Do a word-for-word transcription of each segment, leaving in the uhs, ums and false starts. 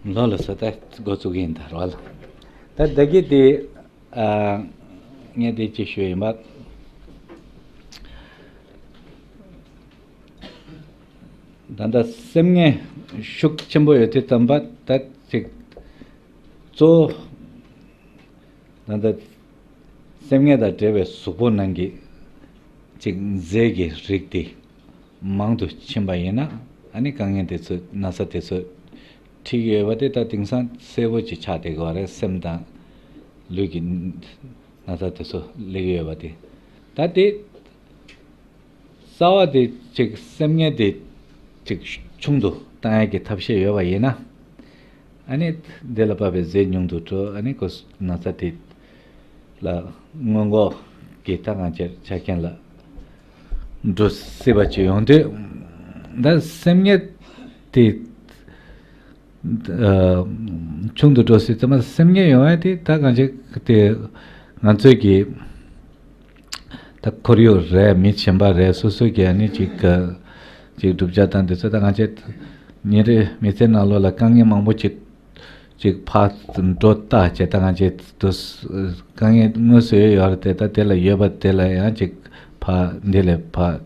ལགས་ལགས་སོ། ད་འགོ་བཙུགས་ཀྱི་ཡིན་ད་རོགས་ལ། ད་ད་གི་དེ་ཨ་ངས་དེ་ཅིག་ཞུ་ཡིན་པ། ད་ལྟ་སེམས་ངལ་ཤུགས་ཆེན་པོ་ཡོད་དུས་ཙམ་པ་ད་ཅིག་གཙོ་བོ་ད་ལྟ་སེམས་ངལ་དང་འབྲེལ་བའི་གཟུགས་པོ་ནང་གི་ཅིག་རྫས་ཀྱི་རིགས་དེ་མང་དུ་ཕྱིན་པ་ཡིན་ན། ཨ་ནི་དཀའ་ངལ་དེ་ཚོ་ན་ཚ་དེ་ཚོ་འཁྲིད་ཀྱི་ཡོད་པ་དེ་ད་དེང་སང་གསལ་པོ་ཅིག་ཆགས་བསྡད་ཀྱི་ཡོད་རེད། སེམས་དང་ལུས་ཀྱི་ན་ཚ་དེ་ཚོ་སླེབས་ཀྱི་ཡོད་པ་དེ། ད་དེ་རྩ་བ་དེ་ཅིག་སེམས་ངལ་དེ་ཅིག་ཆུང་དུ་བཏང་ཡག་གི་ཐབས་ཤེས་ཡོད་པ་ཡིན་ན། ཨ་ནི་དེ་ལ་བབས་པའི་རྫས་ཉུང་དུ་འགྲོ། ཨ་ནི་ཁོ་ན་ཚ་དེ་ལ་སྔོན་འགོག་གི་ད་ང་ཚོའི་ཆ་རྐྱེན་ལ་འགྲོ་སྲིད་པ་ཅིག་ཡོང་དུས། ད་སེམས་ངལ་དེ་ཨ་ཆུང་དུ་འགྲོ་སྲིད་ཙམ་པ། སེམས་ངལ་ཡོང་ཡ་དེ་ད་གང་ཅི་དེ་ང་ཚོའི་གི་ད་ཁོར་ཡུག་རེད། མི་གཞན་པ་རེད། སོ་སོ་གི་ཨ་ནི་ཅིག་ཅིག་བསྒྲུབ་བྱ་དང་དེ་ཚོ། ད་ང་ཚོའི་ཉིན་རེའི་མི་ཚེ་ནང་ལོགས་ལ་དཀའ་ངལ་མང་པོ་ཅིག་ཅིག་ཕར་འགྲོ་ལྟ་བྱས། ད་ང་ཚོའི་དུ་དཀའ་ངལ་དངོས་སུ་ཡོད་རེད་དེ། ད་དེ་ལ་ཡོད་པ་དེ་ལ་ཡང་ཅིག་ཕར་འདི་ལས་ཕར་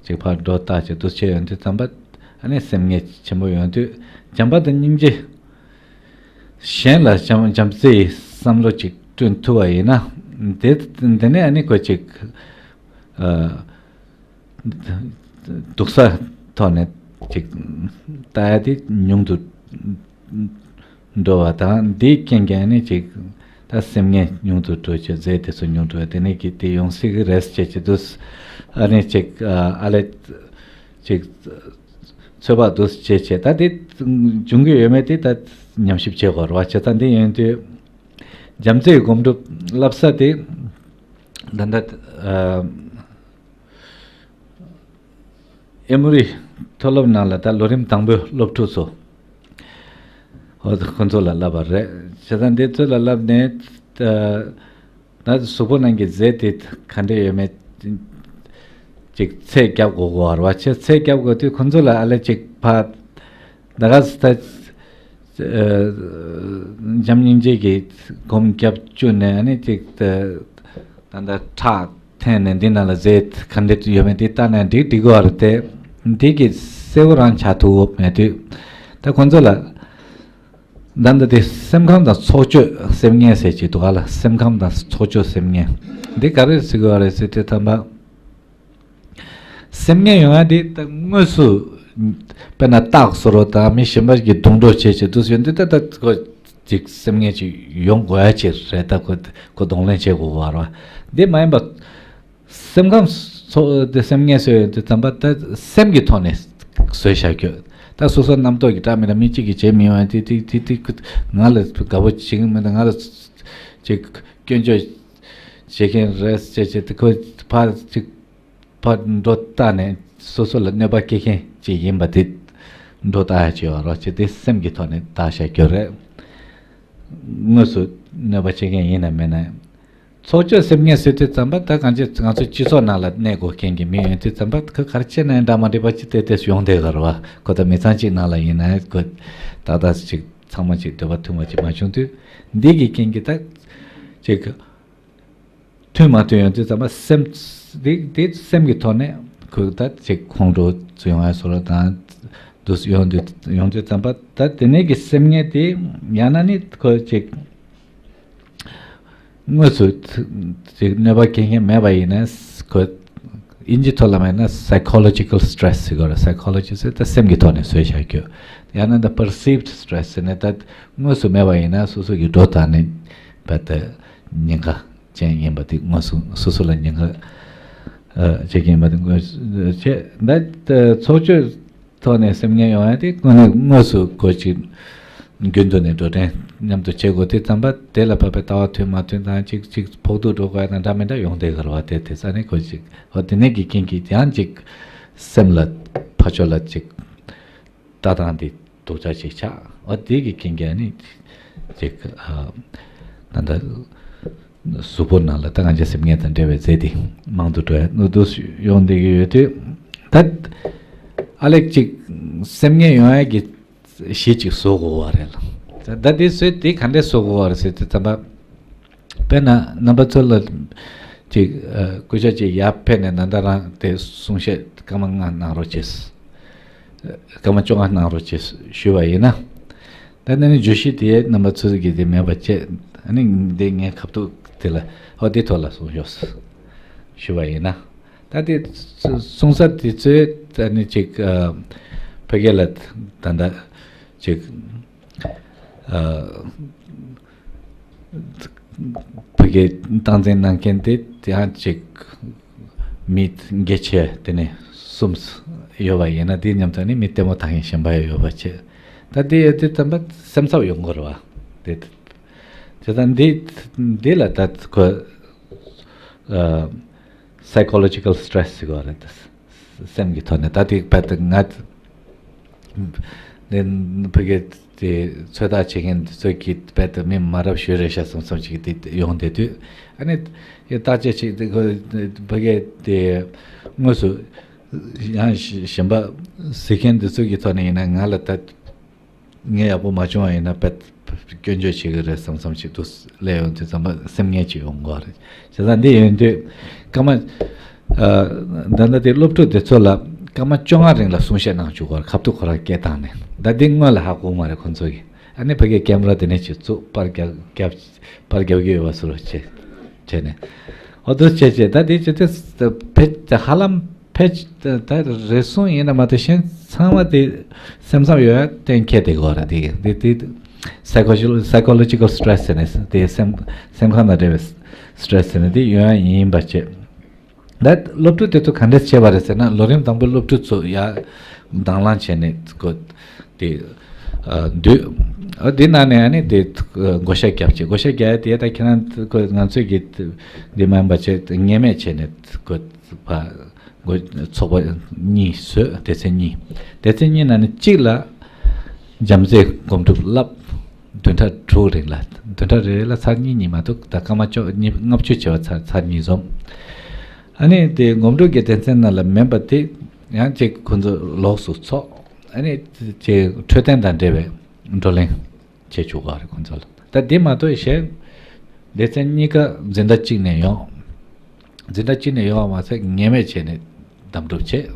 ཅིག་ཕར་འགྲོ་ལྟ་བྱས་དུ་བྱས་ཡོང་དུས་ཙམ་པ། ཨ་ནི་སེམས་ངལ་ཆེན་པོ་ཡོང་དུས་བྱམས་པ་དང་སྙིང་རྗེ། གཞན་ལ་བྱམས་བྱམས་བརྩེའི་བསམ་བློ་ཅིག་བསྐྲུན་ཐུབ་པ་ཡིན་ན། དེ་དེ་ནས་ཨ་ནི་ཁོ་ཅིག་ཨ་སྡུག་ས་ཐོག་ནས་ཅིག་ལྟ་ཡ་དེ་ཉུང་དུ་འགྲོ་བ་དང་། དེའི་རྐྱེན་གྱིས་ཨ་ནི་ཅིག་ད་སེམས་ངལ་ཉུང་དུ་འགྲོ་བྱས། རྫས་དེ་ཚོ་ཉུང་དུ་དེ་ནས་ཀྱི་དེ་ཡོང་སྲིད་ཀྱི་རེད་ཅེས་ཅིག་འདུག་ཨ་ནི་ཅིག་ཨ་ལས་ཅིག་ཚོད་དཔག་འདུག་བྱས་བྱས། ད་དེ་འབྱུང་གི་ཡོད་མེད་དེ་ད་ཉམས་ཞིབ་བྱེད་དགོས་རེད་བ། བྱས་ཙང་དེ་ཡིན་དུས་བྱམས་བརྩེའི་སྒོམ་སྒྲུབ་བསླབ་ས་དེ་ད་ལྟ་ཨ་ཨེ་མོ་རི་མཐོ་སློབ་ནང་ལ་ད་ལོ་རིམ་དང་པོའི་སློབ་ཕྲུག་ཚོ། འོ་ད་ཁོ་ཚོ་ལ་བསླབ་པ་རེད། བྱས་ཙང་དེ་ཚོ་ལ་བསླབ་ནས་ད་ད་གཟུགས་པོ་ནང་གི་རྫས་དེ་ག་འདྲ་ཡོད་མེད་ཅིག་ཚད་རྒྱབ་དགོས་དགོས་པ་རེད་བ། ཆེ་ཚད་རྒྱབ་དགོས་དུས་ཁོ་ཚོ་ལ་ཨ་ལས་ཅིག་ཕར་ད་ག་ས་ད་ཨ་བྱམས་སྙིང་རྗེ་གི་སྒོམ་རྒྱབ་བཅུག་ནས། ཨ་ནི་ཅིག་ད་ད་ད་ཁྲག་འཐེན་ནས་འདི་ནང་ལ་རྫས་ག་འདྲ་ཡོད་མེད་དེ་ལྟ་ནས་འགྲིག་འགྲིག་གི་རེད་དེ། འདི་གི་གསལ་པོ་རང་ཆགས་ཐུབ་མེད་དུས། ད་ཁོ་ཚོ་ལ་ད་ལྟ་དེ་སེམས་ཁམས་དང་ཚོགས་སྤྱོད་སེམས་ངལ་ཟེར་གྱི་འདུག་ག་ལ། སེམས་ཁམས་དང་ཚོགས་སྤྱོད་སེམས་ངལ་འདི་ག་རེ་ཟེར་དགོས་པ་རེད་ཟེར་དུས་ཙམ་པ། སེམས་ངལ་ཡོང་ཡ་དེ་ད་དངོས་སུ་དཔེར་ན་རྟགས་བཟོ་འདྲ་དང་མི་གཞན་པ་གིས་རྡུང་འདྲ་བྱས་བྱས་འདུག་ཡོང་དུས། ད་ད་ཁོ་ཅིག་སེམས་ངལ་ཅིག་ཡོང་དགོས་ཡ་ཅིག་རེད། ད་ཁོ་ཁོ་གདོང་ལེན་བྱེད་དགོས་པ་རེད། འདི་མ་ཡིན་པ། སེམས་ཁམས་ཚོགས་དེ་སེམས་ངལ་ཟེར་ཡོང་དུས་ཙམ་པ། ད་སེམས་ཀྱི་ཐོག་ནས་བཟོས་བཞག་རྒྱུ། ད་སོ་སོ་རྣམ་རྟོག་གི་སྐྲག་མི་ལ་མི་གཅིག་གིས་བྱེད་མི་ཡོང་བ་དེ་དེ་དེ་དེ་ང་ལ་དགའ་པོ་བྱེད་ཀྱི་མི་འདུག་ང་ལ་ཅིག་སྐྱོན་བརྗོད་བྱེད་མཁན་རེད་ཟེར་བྱས་དེ། ཁོ་ཕར་ཅིག་ཕར་འགྲོ་ལྟ་ནས་སོ་སོ་ལ་གནོད་པ་སྐྱེལ་མཁན་ཅིག་ཡིན་པ་དེ་འགྲོ་ལྟ་ཡ་ཅིག་ཡོད་རོགས་ཅིག་དེ་སེམས་ཀྱི་ཐོག་ནས་ལྟ་བཞག་རྒྱུ་རེད། དངོས་སུ་གནོད་པ་བྱེད་མཁན་ཡིན་ན་མིན་ན། ཚོགས་སྤྱོད་སེམས་ངལ་ཟེར་དུས་ཙམ་པ། ད་གང་ཅི་ང་ཚོ་སྤྱི་ཚོགས་ནང་ལ་གནས་དགོས་མཁན་གྱི་མི་ཡོང་དུས་ཙམ་པ། ཁོ་ག་རེ་བྱས་ན་ཡང་འདྲ་མ་འགྲིག་པ་ཅིག་ཏོག་ཏོག་ཡོང་བསྡད་ཀྱི་རེད་བ། ཁོ་ད་མི་ཚང་གཅིག་ནང་ལ་ཡིན་ན་ཁོ་ཏག་ཏག་ཅིག་ཚང་མ་ཅིག་འདོད་པ་མཐུན་པ་ཅིག་མ་བྱུང་དུས། འདི་གི་རྐྱེན་གྱིས་ད་ཅིག་མཐུན་མ་མཐུན་ཡོང་དུས་ཙམ་པ། སེམས་དེ་དེ་སེམས་ཀྱི་ཐོག་ནས་ཁོ་ད་ཅིག་ཁོང་ཁྲོ་ཡོང་ཡ་བཟོ་འདྲ་དང་དུ་ཡོང་དུས་ཡོང་དུས་ཙམ་པ། ད་དེ་ནས་ཀྱི་སེམས་ངལ་དེ་ཡང་ན་ནི་ཁོ་ཅིག་དངོས་སུ་ཅིག་གནོད་པ་སྐྱེལ་མཁན་མེད་པ་ཡིན་ན། ཁོ་དབྱིན་ཇི་ཐོག་ལ་མེད་ན་psychological stress ཟེར་གྱི་རེད། psychology ཟེར་ད་སེམས་ཀྱི་ཐོག་ནས་བཟོས་བཞག་རྒྱུ། ཡང་ན་ད་perceived stress ཟེར་ནས་ད་དངོས་སུ་མེད་པ་ཡིན་ན་སོ་སོ་གི་འགྲོ་སྟངས་ནས་བལྟས་ཏེ་ཉེན་ཁ་ཅན་ཡིན་པ་དེ། དངོས་སུ་སོ་སོ་ལ་ཉེན་ཁ་ཨ་བྱེད་ཀྱི་ཡིན་པ་དེ་དངོས་སུ་བྱས། ད་ཚོགས་སྤྱོད་ཐོག་ནས་སེམས་ངལ་ཡོང་ཡ་དེ་དངོས་གནས་དངོས་སུ་ཁོ་ཅིག་རྒྱུན་དུ་ནས་འགྲོ་གྲོན་མཉམ་དུ་བྱེད་དགོས་དུས་ཙམ་པ། དེ་ལ་བབས་པའི་ལྟ་བ་མཐུན་མ་མཐུན་དང་། ཅིག་ཅིག་ཕོག་ཐུག་འགྲོ་དགོས་ཡ་དང་འདྲ་མི་འདྲ་ཡོང་བསྡད་ཀྱི་རེད་བ། དེ་དེ་ས་ནས་ཁོ་ཅིག་འོ་དེ་ནས་ཀྱི་རྐྱེན་གྱིས་ཡང་ཅིག་སེམས་ལ་ཕར་ཕྱོགས་ལ་ཅིག་ལྟ་སྟངས་དེ་སྡུག་ཅག་ཅིག་ཆགས། འོ་དེ་གི་རྐྱེན་གྱིས་ནི་ཅིག་ཨ་ད་ལྟ་གཟུགས་པོ་ནང་ལ་ད་ང་ཚོའི་སེམས་ངལ་དང་འབྲེལ་བའི་རྫས་དེ་མང་དུ་འགྲོ་ཡ་ནུ་དུ་ཡོང་བསྡད་ཀྱི་ཡོད་དུས། ད་ཨ་ལེགས་ཅིག་སེམས་ངལ་ཡོང་ཡ་གི་གཞི་ཅིག་བཟོ་དགོས་པ་རེད་ལ། ད་དེ་ཚོས་དེ་ག་འདྲས་བཟོ་དགོས་པ་རེད་ཟེར་དུས་ཙམ་པ། དཔེར་ན་རྣམ་པ་ཚོ་ལ་ཅིག་ཨ་སྐུ་ཞབས་ཅིག་ཡར་ཕེབས་ནས་ད་ལྟ་རང་དེ་གསུང་བཤད་སྐར་མ་ལྔ་གནང་རོགས་བྱེད། སྐར་མ་བཅོ་ལྔ་གནང་རོགས་བྱེད་ཞུས་པ་ཡིན་ན། ད་ནི་བརྗོད་གཞི་དེ་རྣམ་པ་ཚོ་གིས་དེ་མེད་པ་བྱས། ཨ་ནི་འདི་ངའི་ཁ་ཐུག་དེ་ལ་ཨོ་དེ་ཐོག་ལ་གསུང་ཤོག་ཞུས་པ་ཡིན་ན། ད་དེ་གསུང་ས་དེ་ཚོས་ཨ་ནི་ཅིག་ཨ་ཕ་གི་ལ་ད་ལྟ་ཅིག་ཨ་ཕ་གིར་སྟངས་འཛིན་གནང་མཁན་དེ་དེ་ཡང་ཅིག་མི་དགེ་ཆེ་དེ་ནས་གསུམ་ཡོད་པ་ཡིན་ན། དེ་མཉམ་དུ་ནི་མི་ལྟད་མོ་ལྟ་མཁན་གཞན་པ་ཡང་ཡོད་པ་བྱས། ད་དེ་ཡོད་དུས་ཙམ་པ་སེམས་འཚབ་ཡོང་གི་རེད་བ། དེ་བྱས་ཙང་འདི་འདི་ལ་ད་ཁོ་ཨ་psychological stress ཟེར་གྱི་ཡོད་རེད། སེམས་ཀྱི་ཐོག་ནས་ད་དེ་རྦད་དེ་ང་ནི་ཕ་གི་དེ་ཚོད་ལྟ་བྱེད་མཁན་དེ་ཚོ་གིས་རྦད་དེ་མི་མ་རབས་ཤོས་རེད་ཤག་བསམ་བསམ་ཅིག་དེ་ཡོང་བསྡད་དུས། ཨ་ནི་བརྟག་དཔྱད་བྱེད་དེ་ཁོ་ཕ་གི་དེ་དངོས་སུ་ཡང་གཞན་པ་གཟིགས་མཁན་དེ་ཚོ་གི་ཐོག་ནས་ཡིན་ན། ང་ལ་ད་ངས་ཡག་པོ་མ་བྱུང་བ་ཡིན་ན་རྦད་སྐྱོན་བརྗོད་བྱེད་ཀྱི་རེད་བསམ་བསམ་ཅིག་ཏུ་སླེབས་ཡོང་དུས་ཙམ་པ་སེམས་ངལ་ཅིག་ཡོང་གི་རེད། བྱས་ཙང་འདི་ཡོང་དུས་སྐར་མ་ཨ་ད་ལྟ་དེ་སློབ་ཕྲུག་དེ་ཚོ་ལ་སྐར་མ་བཅོ་ལྔ་རིང་ལ་གསུང་བཤད་གནང་བཅུག་གི་རེད། ཁ་ཐུག་ཁོ་རང་སྐད་བཏང་ནས། ད་འདི་སྔོན་ལ་ཧ་གོ་མ་རེད་ཁོ་ཚོ་གིས། ཨ་ནི་ཕ་གིའི་ཀེམ་ར་དེ་ནས་ཅིག་བཙུགས། པར་རྒྱག་རྒྱབ་པར་རྒྱག་གི་ཡོད་པ་བཟོ་འདྲ་བྱས་བྱས་ནས། ཨོ་དེ་བྱས་བྱས་ད་དེ་བྱས་ཏེ་ཕལ་ཧ་ལམ་ཕལ་ཆེར་ད་རེ་ཟུང་ཡིན་ན་མ་གཏོགས་གཞན་ཚང་མ་དེ་སེམས་འཚབ་ཡོད་ཡ་གཏན་འཁེལ་བསྡད་ཀྱི་ཡོད་རེད། དེ་དེ་དེ་psychological stress ཟེར་ནས་དེ་སེམས་སེམས་ཁམས་དང་འབྲེལ་བའི་stress ཟེར་ནས་དེ་ཡོང་ཡ་ཡིན་པ་བྱས། ད་སློབ་ཕྲུག་དེ་ཚོ་ག་འདྲས་བྱས་པ་རེད་ཟེར་ན། ལོ་རིམ་དང་པོའི་སློབ་ཕྲུག་ཚོ་ཡར་དང་བླངས་བྱས་ནས་ཁོ་དེ་ཨ་འདུས། ཨ་དེ་ནང་ནས་ཨ་ནི་དེ་བགོ་བཤའ་བརྒྱབ་བྱས། བགོ་བཤའ་བརྒྱབ་ཡ་དེ་ད་ཁྱེད་རང་ཁོ་ང་ཚོས་ཀྱི་དེ་མ་ཡིན་པ་བྱས་ངེས་མེད་བྱས་ནས་ཁོ་ཕ་ཚོགས་པ་གཉིས་བཟོས། སྡེ་ཚན་གཉིས། སྡེ་ཚན་གཉིས་ནང་ནས་གཅིག་ལ་བྱམས་བརྩེའི་སྒོམ་སྒྲུབ་བསླབ། བདུན་ཕྲག་དྲུག་རིང་ལ། བདུན་ཕྲག་རེ་རེ་ལ་ཚར་གཉིས་གཉིས་མ་གཏོགས། ད་སྐར་མ་བཅོ་ལྔ་བཅུ་བྱས་པ་ཚར་ཚར་གཉིས་འཛོམས། ཨ་ནི་དེ་སྒོམ་སྒྲུབ་ཀྱི་སྡེ་ཚན་ནང་ལ་མེད་པ་དེ་ཡང་ཅིག་ཁོ་ཚོ་ལོགས་སུ་ཚོགས། ཨ་ནི་ཅིག་འཕྲོད་བསྟེན་དང་འབྲེལ་བའི་བགྲོ་གླེང་བྱེད་བཅུག་གི་རེད་ཁོ་ཚོ་ལ། ད་དེ་མ་གཏོགས་གཞན་སྡེ་ཚན་གཉིས་ཀ་འཛིན་གྲྭ་གཅིག་ནས་ཡོང་། འཛིན་གྲྭ་གཅིག་ནས་ཡོང་བ་མ་ཟད་ངེས་མེད་བྱས་ནས་གདམ་སྒྲུབ་བྱས།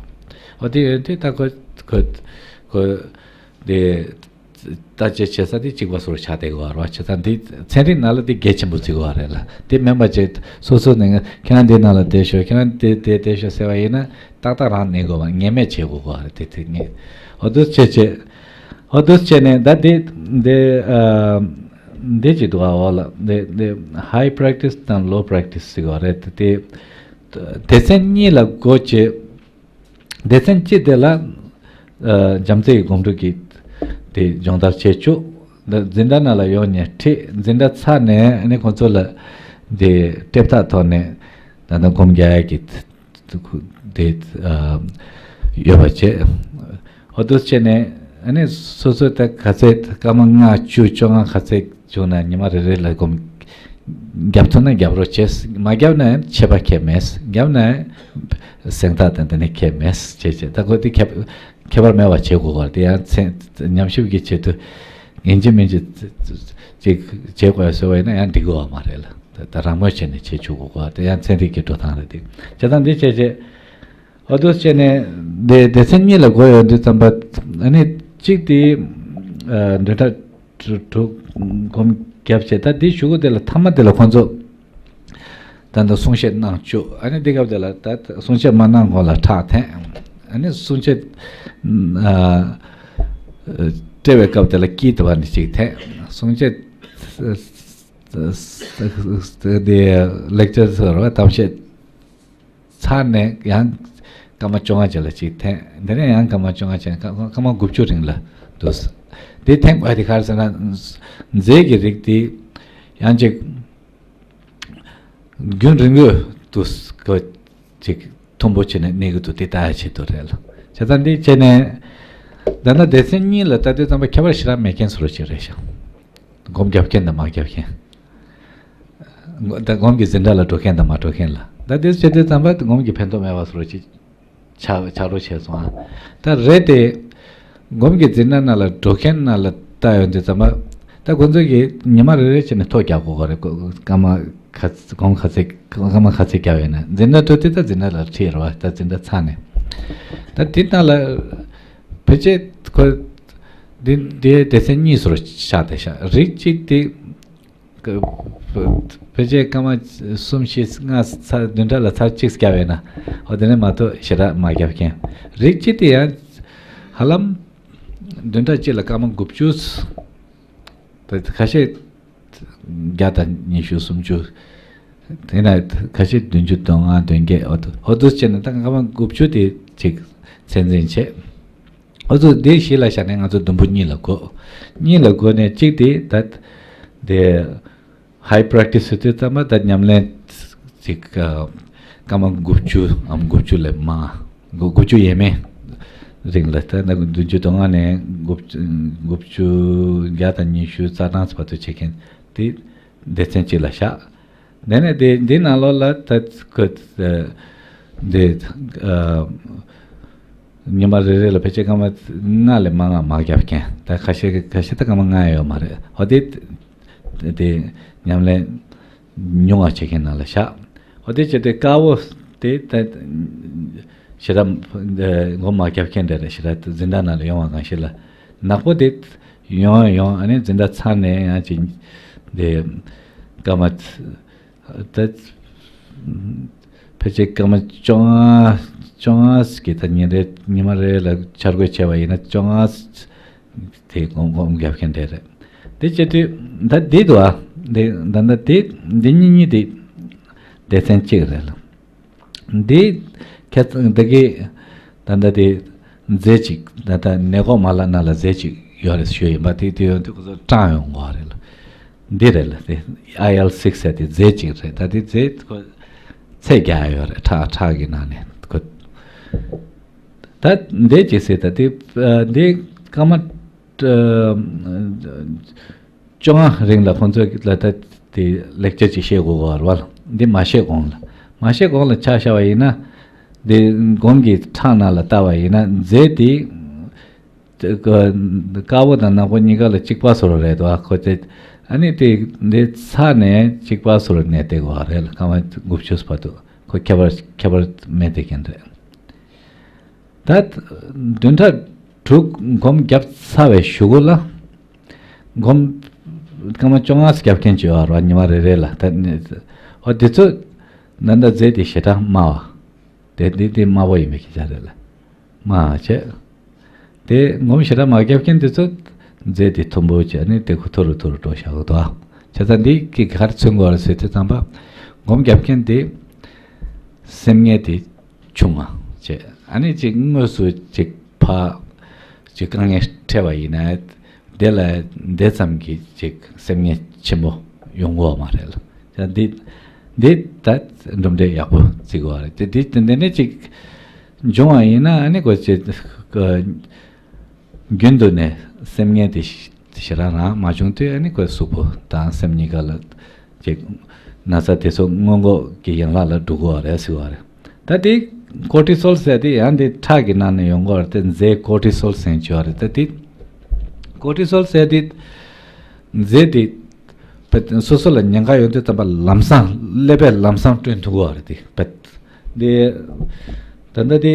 འོ་དེ་ཡོད་དུས་ད་ཁོ་ཁོ་ཁོ་དེ་ལྟ་དཔྱད་བྱེད་ས་དེ་གཅིག་པ་སོར་ཆགས་བསྡད་ཀྱི་ཡོད་རེད་བ། བྱས་ཙང་དེ་ཚན་རིག་ནང་ལ་དེ་གལ་ཆེན་པོ་བརྩི་གི་ཡོད་རེད་ལ། དེ་མིན་པ་ཅིག་སོ་སོ་ནས་ཁྱེད་རང་དེ་ནང་ལ་བསྡད་ཤོག་ཁྱེད་རང་དེ་དེ་བསྡད་ཤོག་ཟེར་བ་ཡིན་ན། ཏག་ཏག་རང་གནས་དགོས་པ། ངེས་མེད་བྱེད་དགོས་པ་རེད་དེ་དེ་ངས། འོ་དེ་བྱས་བྱས། འོ་དེ་བྱས་ནས་ད་དེ་དེ་ཨ་འདི་ཅིག་འདུག་ཨ། འོ་ལ་དེ་དེ་high practice དང་low practice ཟེར་བ་རེད་དེ། དེ་སྡེ་ཚན་གཉིས་ལ་བགོ་བྱས། སྡེ་ཚན་གཅིག་དེ་ལ་ཨ་བྱམས་བརྩེའི་སྒོམ་སྒྲུབ་ཀྱི་དེ་སྦྱོང་བརྡར་བྱེད་བཅུག་འཛིན་གྲྭ་ནང་ལ་ཡོང་ནས་ཁྲིད། འཛིན་གྲྭ་ཚར་ནས་ཨ་ནི་ཁོང་ཚོ་ལ་དེ་སྤྲད་པ་ཐོག་ནས་ད་ལྟ་སྒོམ་རྒྱག་ཡ་གི་དེ་ཨ་ཡོད་པ་བྱས། འོ་དེ་བྱས་ནས་ཨ་ནི་སོ་སོ་ད་ག་ཚད་སྐར་མ་ལྔ་བཅུ་བཅོ་ལྔ་ག་ཚད་བྱུང་ན་ཉི་མ་རེ་རེ་ལ་སྒོམ་རྒྱབ་ཐུབ་ན་རྒྱབ་རོགས་བྱས། མ་རྒྱབ་ན་ཆད་པ་ཁེལ་མེད། རྒྱབ་ན་གཟེངས་རྟགས་དང་དེ་ནས་ཁེལ་མེད་བྱས་བྱས། ད་ཁོ་དེ་ཁྱད་ཁྱད་པར་མེད་པ་བྱེད་དགོས་པ་དེ་ཡང་མཚན་ཉམས་ཞིབ་ཀྱི་ཆེད་དུ་ཡིན་གཅིག་མིན་གཅིག་ཅིག་བྱེད་དགོས་ཟེར་བ་ཡིན་ན་ཡང་འགྲིག་གི་ཡོད་མ་རེད་ལ། ད་ད་རང་མོས་བྱས་ནས་བྱེད་བཅུག་དགོས་པ་དེ་ཡང་ཚན་རིག་གི་འགྲོ་སྟངས་རེད་དེ། བྱས་ཙང་འདི་བྱས་བྱས། འོ་དེ་བྱས་ནས་སྡེ་སྡེ་ཚན་གཉིས་ལ་བགོས་ཡོང་དུས་ཙམ་པ། ཨ་ནི་གཅིག་དེ་ཨ་བདུན་ཕྲག་དྲུག་དྲུག་སྒོམ་བརྒྱབ་བྱས། ད་དེ་གཞུག་གུ་དེ་ལ་མཐའ་མ་དེ་ལ་ཁོང་ཚོ་ད་ལྟ་གསུང་བཤད་གནང་བཅུག་ཨ་ནི་དེ་སྐབས་དེ་ལ་ད་གསུང་བཤད་མ་གནང་གོང་ལ་ཁྲག་འཐེན། ཨ་ནི་གསུང་བཤད་ཨ་སྤྲད་པའི་སྐབས་དེ་ལ་དཀྱིལ་དུ་བ་ནས་ཅིག་འཐེན། གསུང་བཤད་དེ་ལེག་ཅར་ཟེར་བ་གཏམ་བཤད་ཚར་ནས་ཡང་སྐར་མ་བཅོ་ལྔ་ཅིག་ལ་གཅིག་འཐེན། དེ་ནས་ཡང་སྐར་མ་བཅོ་ལྔ་ཅིག་སྐར་སྐར་མ་དགུ་བཅུ་རིང་ལ་འདུག་དེ་འཐེན་དགོས་དེ་ག་རེ་ཟེར་ན། རྫས་ཀྱི་རིགས་དེ་ཡང་ཅིག་རྒྱུན་རིང་པོ་འདུག་གོ་ཅིག་མཐུན་པོ་བྱས་ནས་གནས་ཀྱི་འདུག་དེ་ལྟ་ཡ་ཆེད་དུ་རེད་ལ། བྱས་ཙང་འདི་བྱས་ནས་ད་ལྟ་སྡེ་ཚན་གཉིས་ལ་ལྟ་དུས་ཙམ་པ་ཁྱད་པར་ཞེ་དྲག་མེད་མཁན་བཟོ་འདྲ་ཅིག་རེད་ཤག་སྒོམ་རྒྱབ་མཁན་དང་མ་རྒྱབ་མཁན། ད་སྒོམ་གྱི་འཛིན་གྲྭ་ལ་འགྲོ་མཁན་དང་མ་འགྲོ་མཁན་ལ། ད་དེ་བྱེད་དུས་ཙམ་པ་སྒོམ་གྱི་ཕན་ཐོགས་མེད་པ་བཟོ་འདྲ་ཅིག་ཆགས་ཆགས་རོགས་བྱས་སོང་ཨ། ད་རེད་དེ། སྒོམ་གྱི་འཛིན་གྲྭ་ནང་ལ་འགྲོ་མཁན་ནང་ལ་ལྟ་ཡོང་དུས་ཙམ་པ། ད་ཁོང་ཚོས་ཀྱིས་ཉི་མ་རེ་རེ་བྱས་ནས་ཐོ་རྒྱག་དགོས་པ་རེད། སྐར་མ་ག་ཚོད་གོང་ག་ཚོད་སྐར་མ་ག་ཚོད་བརྒྱབ་ཡོད་ན། འཛིན་གྲྭ་དྲུག་དེ་ད་འཛིན་གྲྭ་ལ་ཁྲིད་རེད་བ། ད་འཛིན་གྲྭ་ཚར་ནས་ད་དེ་ནང་ལ་ཕལ་ཆེར་ཁོ་འདི་འདིའི་སྡེ་ཚན་གཉིས་སུ་བཞག་བསྡད་ཤག་རིགས་གཅིག་དེ་ཕལ་ཆེར་སྐར་མ་གསུམ་བཞི་ལྔ་ཚར། བདུན་ཕྲག་ལ་ཚར་གཅིག་བརྒྱབ་ཡོད་ན། འོ་དེ་ནས་མ་གཏོགས་ཞེ་དྲག་མ་བརྒྱབ་མཁན། རིགས་གཅིག་དེ་ཡང་ཧ་ལམ་བདུན་ཕྲག་གཅིག་ལ་སྐར་མ་དགུ་བཅུ། ད་ཁ་ཤས་བརྒྱ་དང་ཉི་ཤུ་སུམ་ཅུ། དེ་ན་ཁ་ཤས་བདུན་ཅུ་དོན་ལྔ་དོན་བརྒྱད། འོ་དུ་འོ་དུ་བྱས་ནས་ད་སྐར་མ་དགུ་བཅུ་དེ་ཅིག་ཚད་འཛིན་བྱས། འོ་དུ་དེ་གཞི་ལ་བཞག་ནས་ང་ཚོ་དུམ་བུ་གཉིས་ལ་བགོ། གཉིས་ལ་བགོ་ནས་གཅིག་དེ་ད་དེ་ཧའི་པྲེག་ཊི་སི་ཟེར་དུས་ཙམ་པ་ད་ཉམས་ལེན་ཅིག་ཨ། སྐར་མ་དགུ་བཅུའམ་དགུ་བཅུ་ལས་མང་། དགུ་དགུ་བཅུ་ཡས་མས་རིང་ལ། ད་ནི་བདུན་ཅུ་དོན་ལྔ་ནས་དགུ་བཅུ་དགུ་བཅུ་བརྒྱ་དང་ཉི་ཤུ་རྩ་གྲངས་བར་དུ་བྱེད་མཁན་དེ་སྡེ་ཚན་གཅིག་ལ་བཞག་དེ་ནས་དེ་འདི་ནང་ལོགས་ལ་ད་ཁོ་དེ་ཨ། ཉི་མ་རེ་རེ་ལ་ཕལ་ཆེར་སྐར་མ་ལྔ་ལས་མང་བ་མ་བརྒྱབ་མཁན། ད་ཁ་ཤས་ཁ་ཤས་ད་སྐར་མ་ལྔ་ཡོད་མ་རེད། འོ་དེ་དེ་ཉམས་ལེན་ཉུང་བ་བྱེད་མཁན་ནང་ལ་བཞག་འོ་དེ་བྱས་ཏེ་དཀར་པོ་དེ་ད་ཞེ་དྲག་མགོ་མ་བརྒྱབ་མཁན་དེ་རེད། ཞེ་དྲག་འཛིན་གྲྭ་ནང་ལ་ཡོང་བ་གང་ཞིག་ལ། ནག་པོ་དེ་ཡོང་ཡོང་། ཨ་ནི་འཛིན་གྲྭ་ཚར་ནས་ཡང་ཅིག་དེ་སྐར་མ་ད་ཕལ་ཆེར་སྐར་མ་བཅོ་ལྔ་བཅོ་ལྔ་གི་ད་ཉིན་རེ་ཉི་མ་རེ་ལ་འཆར་འགོད་བྱས་པ་ཡིན་ན་བཅོ་ལྔ་དེ་སྒོམ་སྒོམ་རྒྱབ་མཁན་དེ་རེད། དེ་བྱེད་དུས་ད་འདི་འདུག་ཨ། འདི་ད་ད་འདི་འདི་གཉིས་གཉིས་དེ་སྡེ་ཚན་གཅིག་རེད་ལ། འདི་ཁྱེད་ཚང་འདི་གི་ད་ད་དེ་རྫས་གཅིག་ད་ད་ནད་འགོག་མ་ལག་ནང་ལ་རྫས་གཅིག་ཡོད་རེད་ཞུ་ཡིན་པ། དེ་དེ་ཡོང་དུས་ཁོ་ཚོ་སྐྲངས་ཡོང་གི་རེད་ལ། འདི་རེད་ལ། དེ་ཨའི་ཨེལ་སིགས་ཟེར་དེ་རྫས་གཅིག་རེད། ད་དེ་རྫས་ཁོ་ཚད་བརྒྱབ་ཡོད་རེད། ཁྲག་ཁྲག་གི་ནང་ནས་ཁོ། ད་འདི་གཅིག་ཟེར། ད་དེ་ཨ། འདི་སྐར་མ་ཨ། བཅོ་ལྔ་རིང་ལ་ཁོང་ཚོ་ལ་ད་དེ་ལེག་ཅར་ཅིག་བཤད་དགོས་པ་རེད་བ། འདི་མ་བཤད་གོང་ལ། མ་བཤད་གོང་ལ་ཆ་བཞག་པ་ཡིན་ན། འདི་སྒོམ་གྱི་ཁྲག་ནང་ལ་བལྟ་བ་ཡིན་ན་རྫས་དེ་དཀར་པོ་དང་ནག་པོ་གཉིས་ཀ་ལ་གཅིག་པ་བཟོ་འདྲ་རེད་དོ། ཁོ་དེ་ཨ་ནི་དེ་འདི་ཚར་ནས་གཅིག་པ་བཟོ་འདྲ་གནས་བསྡད་དགོས་པ་རེད་ལ། སྐར་མ་དགུ་བཅུ་བར་དུ་ཁོ་ཁྱད་པར་ཁྱད་པར་མེད་བསྡད་མཁན་རེད། ད་བདུན་ཕྲག་དྲུག་སྒོམ་བརྒྱབ་ཚར་བའི་གཞུག་གུ་ལ། སྒོམ་སྐར་མ་བཅོ་ལྔ་བརྒྱབ་མཁན་བྱེད་པ་རེད་བ། ཉི་མ་རེ་རེ་ལ། ད་ནི་ཨོ་དེ་ཚོ་ད་ལྟ་རྫས་དེ་ཞེ་དྲག་དམའ་བ། དེ་དེ་དེ་དམའ་པོ་ཡིན་པའི་སྐད་ཆ་རེད་ལ། དམའ་བ་བྱས། དེ་སྒོམ་ཞེ་དྲག་མ་བརྒྱབ་མཁན་དེ་ཚོ་རྫས་དེ་མཐོན་པོ་བྱས་ནས་དེ་ཁོ་མཐོ་རུ་མཐོ་རུ་འགྲོ་བཞག་གི་འདུག་ཨ། བྱས་ཙང་འདི་གི་ག་རེ་མཚོན་དགོས་རེད་ཟེར་དུས་ཙམ་པ། སྒོམ་བརྒྱབ་མཁན་དེ་སེམས་ངལ་དེ་ཆུང་བ་བྱས། ཨ་ནི་ཅིག་དངོས་སུ་ཅིག་ཕ་ཅིག་དཀའ་ངལ་འཕྲད་པ་ཡིན་ན། དེ་ལ་དེ་ཙམ་གྱི་ཅིག་སེམས་ངལ་ཆེན་པོ་ཡོང་གི་ཡོད་མ་རེད་ལ། ད་འདི་འདི་ད་གྲུབ་འབྲས་ཡག་པོ་བརྩི་དགོས་པ་རེད། དེ་འདི་དེ་འདི་ནས་ཅིག་འབྱུང་བ་ཡིན་ན། ཨ་ནི་ཁོ་ཅིག་རྒྱུན་དུ་ནས་སེམས་ངལ་དེ་ཞེ་དྲག་རང་མ་བྱུང་དུས། ཨ་ནི་ཁོའི་གཟུགས་པོ་དང་སེམས་གཉིས་ཀ་ལ་ཅིག་ན་ཚ་དེ་ཚོ་སྔོན་འགོག་གི་ཡན་ལག་ལ་འགྲོ་གི་ཡོད་རེད་ཟེར་བ་རེད། ད་དེ་ཀོར་ཊི་སོལ་ཟེར་དེ་ཡང་དེ་ཁྲག་གི་ནང་ནས་ཡོང་གི་ཡོད་རེད་དེ། རྫས་ཀོར་ཊི་སོལ་ཟེར་གྱི་ཡོད་རེད། ད་དེ་ཀོར་ཊི་སོལ་ཟེར་དེ་རྫས་དེ་སོ་སོ་ལ་ཉེན་ཁ་ཡོང་དུས་ཙམ་པ་ལམ་སང་ཀླད་པས་ལམ་སང་སྐྲུན་ཐུབ་ཀྱི་ཡོད་རེད་དེ། དཔེ་དེ་ད་ལྟ་དེ་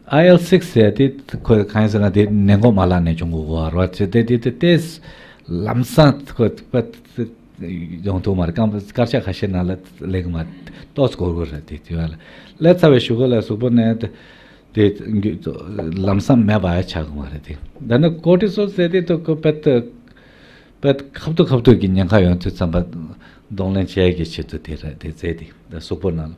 ཨའི་ཨེལ་སིགས་ཟེར་དེ་ཁོས་གང་ཡིན་ཟེར་ན་དེ་ནད་འགོག་མ་ལག་ནས་བྱུང་གི་ཡོད་རེད་བ། དེ་དེ་དེ་ཏོག་ཙམ་ལམ་སང་ཁོ་དཔེ་ཡོང་ཐུབ་མ་རེད། སྐམ་སྐར་ཆ་ཁ་ཤས་ནང་ལ་སླེབས་མ་ཏོག་ཙམ་འགོར་གི་རེད། དེ་དེ་བ་ལ་སླེབས་ཚར་བའི་གཞུག་གུ་ལ་གཟུགས་པོ་ནས་དེ་ལམ་སང་མེད་པ་ཆགས་གི་མ་རེད་དེ། ད་ནི་ཀོར་ཊི་སོལ་ཟེར་དེ་ཏོག་ཙམ་དཔེ་དེ་དཔེ་ཁ་ཐུག་ཁ་ཐུག་གི་ཉེན་ཁ་ཡོང་དུས་ཙམ་པ་གདོང་ལེན་བྱེད་ཡག་གི་ཆེད་དུ་དེ་རེད། དེ་རྫས་དེ་ད་གཟུགས་པོ་ནང་ལ།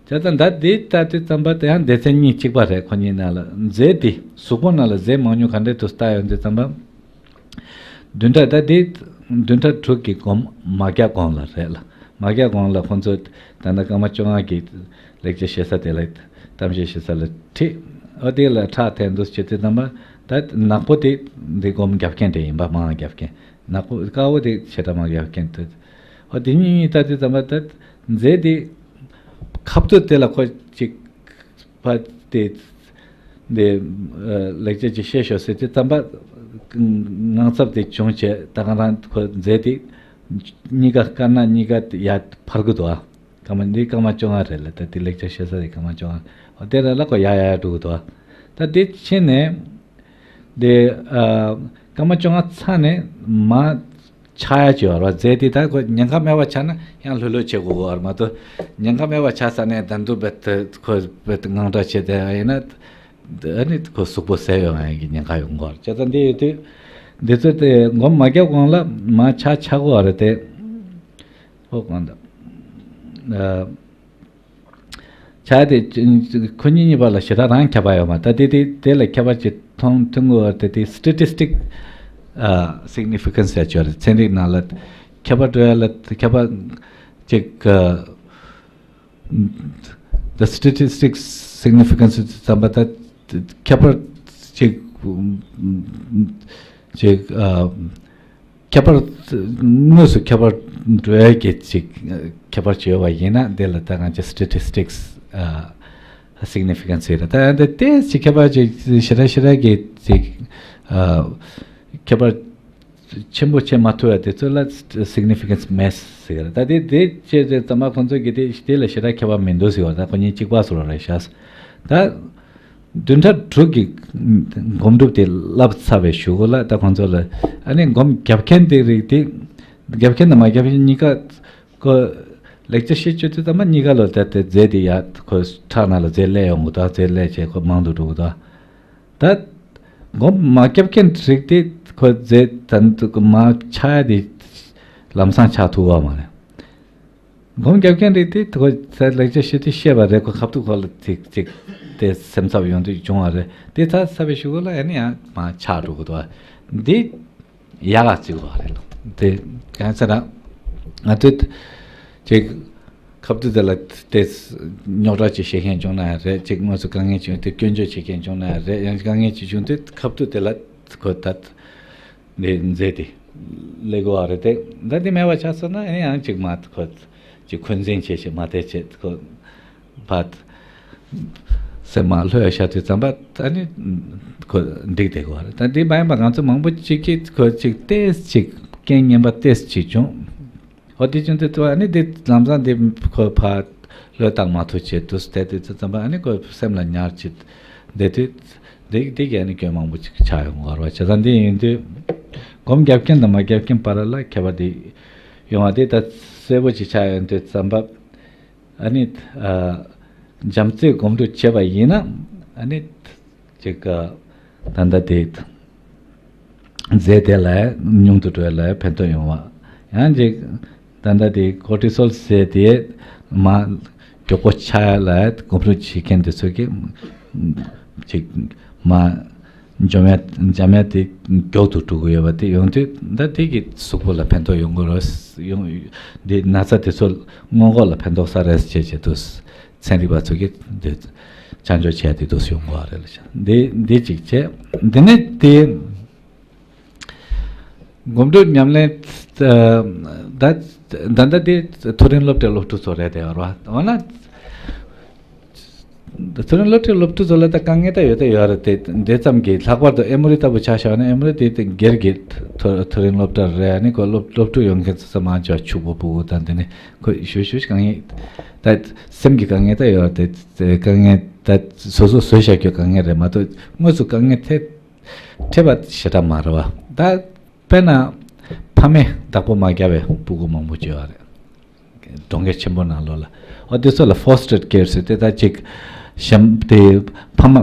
བྱས་ཙང་ད་དེ་ལྟ་དུས་ཙམ་པ་དེ་ཡང་སྡེ་ཚན་གཉིས་གཅིག་པ་རེད། ཁོ་གཉིས་ནང་ལ་རྫས་དེ་གཟུགས་པོ་ནང་ལ་རྫས་མང་ཉུང་ག་འདྲས་འདུག་ལྟ་ཡོང་དུས་ཙམ་པ། བདུན་ཕྲག་ད་དེ་བདུན་ཕྲག་དྲུག་གི་སྒོམ་མ་བརྒྱབ་གོང་ལ་རེད་ལ། མ་བརྒྱབ་གོང་ལ་ཁོང་ཚོ་ད་ལྟ་སྐར་མ་བཅོ་ལྔ་གི་ལེགས་ཆ་བཤད་ས་དེ་ལ་གཏམ་བཤད་བྱེད་ས་ལ་ཁྲིད། ཨོ་དེ་ལ་ཁྲག་འཐེན་འདུག་བྱེད་དུས་ཙམ་པ། ད་ནག་པོ་དེ་འདི་སྒོམ་རྒྱབ་མཁན་དེ་ཡིན་པ། མང་རྒྱབ་མཁན། ནག་པོ་དཀར་པོ་དེ་ཞེ་དྲག་མང་རྒྱབ་མཁན་དེ། ཨོ་དེ་གཉིས་གཉིས་ལྟ་དུས་ཙམ་པ་ད་རྫས་དེ་ཁ་ཐུག་དེ་ལ་ཁོ་ཅིག་ཕ་དེ་འདི་ལེགས་ཆ་ཅིག་བཤད་ཤོག་ཟེར་དུས་ཙམ་པ། དངངས་འཚབ་དེ་བྱུང་བྱས་ད་ག་རང་ཁོ་མཛད་དེ། གཉིས་ཀ་དཀར་ནག་གཉིས་ཀ་ཡར་འཕར་གི་འདུག་ཨ། སྐར་མ་འདི་སྐར་མ་བཅོ་ལྔ་རེད་ལ། ད་དེ་ལེགས་ཆ་བཤད་ས་དེ་སྐར་མ་བཅོ་ལྔ། འོ་དེ་རེད་ལ་ཁོ་ཡར་ཡར་ཡར་འགྲོ་གི་འདུག་ཨ། ད་དེ་ཕྱིན་ནས། དེ་ཨ། སྐར་མ་བཅོ་ལྔ་ཚར་ནས་མར་ཆག་ཡ་ཅིག་ཡོད་རེད་བ། རྫས་དེ་ད་ཁོ་ཉེན་ཁ་མེད་པ་ཆགས་ན་ཡང་ལྷོད་ལྷོད་བྱེད་དགོས་ཀྱི་ཡོད་རེད་མ་གཏོགས། ཉེན་ཁ་མེད་པ་ཆགས་ས་ནས་ད་དུང་རྦད་དེ་ཁོ་རྦད་དེ་དངངས་སྐྲག་བྱས་བསྡད་པ་ཡིན་ན། ཨ་ནི་ཁོ་གཟུགས་པོ་ཟས་ཡོང་ཡ་གི་ཉེན་ཁ་ཡོང་གི་ཡོད་རེད། བྱས་ཙང་འདི་ཡོད་དུས་འདི་ཚོ་དེ་སྒོམ་མ་བརྒྱབ་གོང་ལ་མར་ཆག་ཆག་གི་ཡོད་རེད་དེ། ཨོ་གང་ལྟར། ཨ། ཆག་དེ་ཁོ་གཉིས་གཉིས་བར་ལ་ཞེ་དྲག་རང་ཁྱད་པར་ཡོད་མ་རེད། ད་དེ་དེ་དེ་ལ་ཁྱད་པར་ཅིག་མཐོང་ཐོན་གྱི་ཡོད་རེད་དེ། statistical significance ཡ་ཅིག་ཡོད་རེད། ཚན་རིག་ནང་ལ་ཁྱད་པར་འགྲོ་ཡ་ལ་ཁྱད་པར་ཅིག the statistical significance ཙམ་པ་ད་ཁྱད་པར་ཅིག་ཅིག་ཨ། ཁྱད་པར། དངོས་སུ་ཁྱད་པར་འགྲོ་ཡ་གི་ཅིག་ཁྱད་པར་ཅིག་ཡོད་པ་ཡིན་ན། དེ་ལ་ད་ང་ཚོ་statistical significance ཟེར་ར། ད་འདི་ཏོག་ཙམ་ཁྱད་པར་ཅིག་ཞེ་དྲག་ཞེ་དྲག་གི་ཅིག་ཨ། ཁྱད་པར་ཆེན་པོ་བྱེད་མ་ཐུབ་པ་དེ་ཚོ་ལ་significance མེད་ཟེར་གི་རེད། ད་དེ་དེ་བྱས་ཚེ་ཙམ་པ་ཁོང་ཚོ་གིས་དེ་དེ་ལ་ཞེ་དྲག་ཁྱད་པར་མི་འདུག་ཟེར་བ། ད་ཁོ་གཉིས་གཅིག་པ་བཟོ་འདྲ་རེད་ཤག། ད་བདུན་ཕྲག་དྲུག་གི་སྒོམ་སྒྲུབ་དེ་བསླབ་ཚར་བའི་གཞུག་གུ་ལ་ད་ཁོང་ཚོ་ལ་ཨ་ནི་སྒོམ་རྒྱབ་མཁན་དེ་རིགས་དེ། རྒྱབ་མཁན་དང་མ་རྒྱབ་མཁན་གཉིས་ཀ་ཁོ་ལེགས་ཆ་བཤད་བཅུག་དུས་ཙམ་པ་གཉིས་ཀ་ལ་ད་དེ་རྫས་དེ་ཡ་ཁོ་ཁྲག་ནང་ལ་རྫས་སླེབས་ཡོང་གི་འདུག་རྫས་སླེབས་བྱས་ཁོ་མང་དུ་འགྲོ་གི་འདུག་ད་སྒོམ་མ་རྒྱབ་མཁན་རིགས་དེ་ཁོ་རྫས་ད་མ་ཆག་ཡ་དེ་ལམ་སང་ཆག་ཐུབ་པ་མ་རེད། སྒོམ་རྒྱབ་མཁན་རིགས་དེ་ཁོ་ད་ལེགས་ཆ་བཤད་དུས་བཤད་པ་རེད། ཁོ་ཁ་ཐུག་ཁོ་ལ་ཅིག་ཅིག་དེ་སེམས་འཚབ་ཡོང་དུས་བྱུང་བ་རེད། དེ་ཚར་ཚར་བའི་གཞུག་གུ་ལ་ཨ་ནི་ཡང་མར་ཆག་འགྲོ་གི་འདུག་འདི་ཡག་ག་ཅིག་བ་རེད་ལ། དེ་གང་ཟེར་ན་ང་ཚོས་ཅིག་ཁ་ཐུག་དེ་ལ་དེ་རྙོག་དྲ་ཅིག་བཤད་མཁན་བྱུང་ན་ཡང་རེད། ཅིག་དངོས་སུ་དཀའ་ངལ་བྱུང་དུས་སྐྱོན་བརྗོད་བྱེད་མཁན་བྱུང་ན་ཡང་རེད། ཡང་དཀའ་ངལ་ཅིག་བྱུང་དུས་ཁ་ཐུག་དེ་ལ་ཁོ་ད། འདི་མཛད་དེ་ལས་དགོས་པ་རེད་དེ། ད་འདི་མེད་པ་ཆགས་སོང་ན་ཨ་ནི་ཡང་ཅིག་མ་ཁོ་ཅིག་འཁོན་འཛིན་བྱེད་བྱེད་མ་བསྡད་བྱེད་ཁོ་ཕར་སེམས་མ་ལྷོད་ཤར་དུས་ཙམ་པ་ཨ་ནི་ཁོ་འགྲིག་བསྡད་དགོས་པ་རེད། ད་འདི་མ་ཡིན་པ་ང་ཚོ་མང་པོ་ཅིག་གིས་ཁོ་ཅིག་ཏོག་ཙམ་ཅིག་རྐྱེན་ངན་པ་ཏོག་ཙམ་ཅིག་བྱུང་། འོ་དེ་བྱུང་དུས་ཨ་ནི་འདི་ལམ་སང་འདི་ཁོ་ཕར་བློས་བཏང་མ་ཐུབ་བྱེད་དུས་བསྡད་དུས་ཙམ་པ་ཨ་ནི་ཁོ་སེམས་ལ་ཉར་བྱེད་བསྡད་དུས། འདི་འདི་གས་ནི་སྐྱོན་མང་པོ་ཅིག་ཆགས་ཡོང་གི་རེད་བ། བྱས་ཙང་འདི་ཡིན་དུས་སྒོམ་རྒྱབ་མཁན་དང་མ་རྒྱབ་མཁན་བར་ལ་ཁྱད་པར་འདི་ཡོང་བ་དེ་ད་གསལ་པོ་ཅིག་ཆགས་ཡོང་དུས་ཙམ་པ། ཨ་ནི་ཨ། བྱམས་བརྩེའི་སྒོམ་སྒྲུབ་བྱས་པ་ཡིན་ན་ཨ་ནི་ཅིག་ཨ། ད་ལྟ་དེ་རྫས་དེ་ལ་ཉུང་དུ་འགྲོ་ཡ་ལ་ཕན་ཐོགས་ཡོང་བ། ཡང་ཅིག་ད་ལྟ་དེ་ཀོར་ཊི་སོལ་ཟེར་དེ་མ་མགྱོགས་པོ་ཆགས་ཡ་ལ་སྒོམ་སྒྲུབ་བྱེད་མཁན་དེ་ཚོ་གིས་ཅིག་མ་འཇོམས་ཡ་འཇམ་ཡ་དེ་མགྱོགས་དུ་འགྲོ་གི་ཡོད་པ་དེ་ཡོང་དུས་ད་དེ་གི་གཟུགས་པོ་ལ་ཕན་ཐོགས་ཡོང་གི་རེད། ཡོང་དེ་ན་ཚ་དེ་ཚོ་སྔོན་འགོག་ལ་ཕན་ཐོགས་ས་རེད་ཅེས་བྱས་དུས་ཚན་རིག་པ་ཚོ་གིས་དེ་ཆ་འཇོག་བྱས་དེ་དུས་ཡོང་གི་རེད་ལ། འདི་འདི་གཅིག་བྱས། འདི་ནས་དེ། སྒོམ་སྒྲུབ་ཉམས་ལེན། ད་ད་ལྟ་དེ་མཐོ་རིམ་སློབ་གྲྭའི་སློབ་ཕྲུག་ཚོ་རེད་དེ་བར་བ་འོ་ན། མཐོ་རིམ་སློབ་གྲྭའི་སློབ་ཕྲུག་ཚོ་ལ་ད་དཀའ་ངལ་ད་ཡོད་ད་ཡོད་རེད་དེ། འདི་ཙམ་གྱིས་ལྷག་པར་དུ་ཨེ་མོ་རི་ལྟ་བུ་ཆ་བཞག་ན་ཨེ་མོ་རི་དེ་དེ་སྒེར་གྱི་མཐོ་མཐོ་རིམ་སློབ་གྲྭ་རེད། ཨ་ནི་ཁོ་སློབ་སློབ་ཕྲུག་ཡོང་མཁན་ཚོ་ཚང་མ་ཅོ་ཕྲུ་གུ་ཕྲུ་གུ་དང་དེ་ནི་ཁོ་ཞུ་ཞུ་དཀའ་ངལ་ད་སེམས་ཀྱི་དཀའ་ངལ་ད་ཡོད་རེད་དེ། དཀའ་ངལ་ད་སོ་སོ་བཟོས་བཞག་རྒྱུ་དཀའ་ངལ་རེད་མ་གཏོགས་དངོས་སུ་དཀའ་ངལ་ཐེབས། འཕྲད་པ་ཞེ་དྲག་མ་རེད་བ། ད་དཔེར་ན་ཕ་མས་བདག་པོ་མ་བརྒྱབ་པའི་སྤུ་གུ་མང་པོ་ཅིག་ཡོད་རེད། གྲོང་ཁྱེར་ཆེན་པོ་ནང་ལོགས་ལ། འོ་དེ་ཚོ་ལ་foster care ཟེར་ཏེ་ད་ཅིག་གཞན་དེ་ཕ་མ་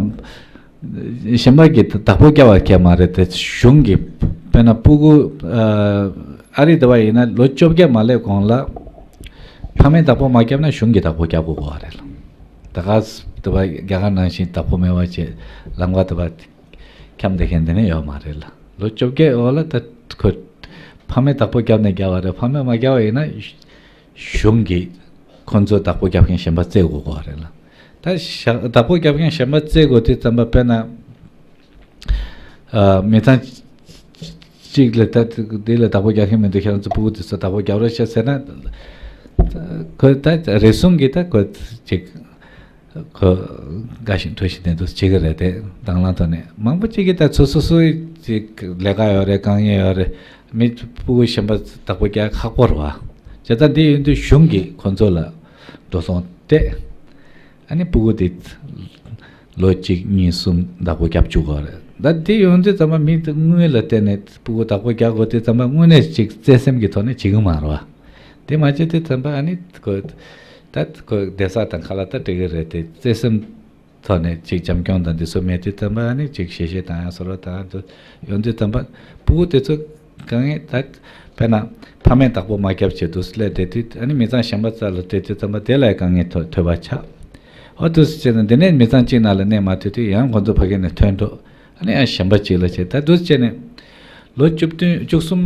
གཞན་པ་གིས་བདག་པོ་བརྒྱབ་པ་བརྒྱབ་མ་རེད་དེ། གཞུང་གིས་དཔེར་ན་སྤུ་གུ་ཨ་རི་དེ་བ་ཡིན་ན་ལོ་བཅོ་བརྒྱད་མ་སླེབས་གོང་ལ་ཕ་མས་བདག་པོ་མ་བརྒྱབ་ན་གཞུང་གིས་བདག་པོ་བརྒྱབ་དགོས་པ་རེད་ལ། ད་ག་དེ་བ་རྒྱ་གར་ནང་བཞིན་བདག་པོ་མེད་པ་བྱས་ལམ་ཁ་དེ་བ། འཁྱམས་བསྡད་མཁན་དེ་ནི་ཡོད་མ་རེད་ལ། ལོ་བཅོ་བརྒྱད་འོག་ལ་ད་ཁོ་ཕ་མས་བདག་པོ་བརྒྱབ་ནས་བརྒྱབ་པ་རེད། ཕ་མས་མ་བརྒྱབ་པ་ཡིན་ན་གཞུང་གིས་ཁོ་ཚོ་བདག་པོ་རྒྱབ་མཁན་གཞན་པ་བཙལ་དགོས་ཀྱི་རེད་ལ། ད་བཞག་བདག་པོ་རྒྱབ་མཁན་གཞན་པ་བཙལ་དགོས་དུས་ཙམ་པ་དཔེར་ན་ཨ་མི་ཚང་གཅིག་ལ་ད་འདི་ལ་བདག་པོ་རྒྱག་མཁན་མི་འདུག་ཁྱེད་རང་ཚོ་སྤུ་གུ་འདི་ཚོ་བདག་པོ་རྒྱག་རོགས་བྱས་ཟེར་ན། ཁོ་ད་རེ་ཟུང་གིས་ད་ཁོ་ཅིག་ཁོ་དགའ་བཞིན་སྤྲོ་བཞིན་དེ་འདུག་བྱེད་ཀྱི་རེད་དེ། དང་བླངས་ཐོག་ནས་མང་པོ་ཅིག་གིས་ད་ཚོ་སོ་སོའི་ དེ་ལས་ཀ་ཡོད་རེད། དཀའ་ངལ་ཡོད་རེད། མི་སྤུ་གུ་གཞན་པ་བདག་པོ་རྒྱག་ཁག་པོ་རེད་བ། བྱས་ཙང་དེ་ཡིན་དུས་གཞུང་གིས་ཁོ་ཚོ་ལ་འགྲོ་སོང་སྤྲད། ཨ་ནི་སྤུ་གུ་དེ་ལོ་གཅིག་གཉིས་གསུམ་བདག་པོ་རྒྱབ་བཅུག་གི་རེད། ད་དེ་ཡོང་དུས་ཙམ་པ་མི་དེ་དངུལ་ལ་བརྟེན་ནས་སྤུ་གུ་བདག་པོ་རྒྱག་དགོས་དུས་ཙམ་པ་དངོས་གནས་ཅིག་བརྩེ་སེམས་ཀྱི་ཐོག་ནས་བྱེད་ཀྱི་མ་རེད་བ། དེ་མ་བྱས་དུས་ཙམ་པ་ཨ་ནི་ཁོ་ད་ཁོ་བསྡད་ས་དང་ཁ་ལག་ད་འགྲིག་གི་རེད། དེ་བརྩེ་སེམས་ཐོག་ནས་ཅིག་བྱམས་སྐྱོང་དང་འདི་ཚོ་མེད་དུས་ཙམ་པ་ཨ་ནི་ཅིག་ཞལ་བཞེས་བཏང་ཡ་བཟོ་འདྲ་བཏང་ཡ་འདུག་ཡོང་དུས་ཙམ་པ་སྤུ་གུ་དེ་ཚོ་དཀའ་ངལ་ད་དཔེར་ན་ཕ་མས་བདག་པོ་མ་རྒྱབ་བྱས་འདུག་སླེབས་བསྡད་དུས་ཨ་ནི་མི་ཚང་གཞན་པ་རྩ་ལ་སྤྲད་དུས་ཙམ་པ་དེ་ལ་དཀའ་ངལ་ཐོ་ཐོས་པ་ཆགས། ཨོ་འདུག་སེ་བྱས་ན་འདི་ནས་མི་ཚང་གཅིག་ནང་ལ་གནས་མ་ཐུབ་དུས་ཡང་ཁོང་ཚོ་ཕ་གི་ནས་ཐོན་འགྲོ། ཨ་ནི་ཡང་གཞན་པ་གཅིག་ལ་བྱས། ད་འདུག་སེ་བྱས་ནས་ལོ་བཅུ་བདུན་བཅུ་གསུམ་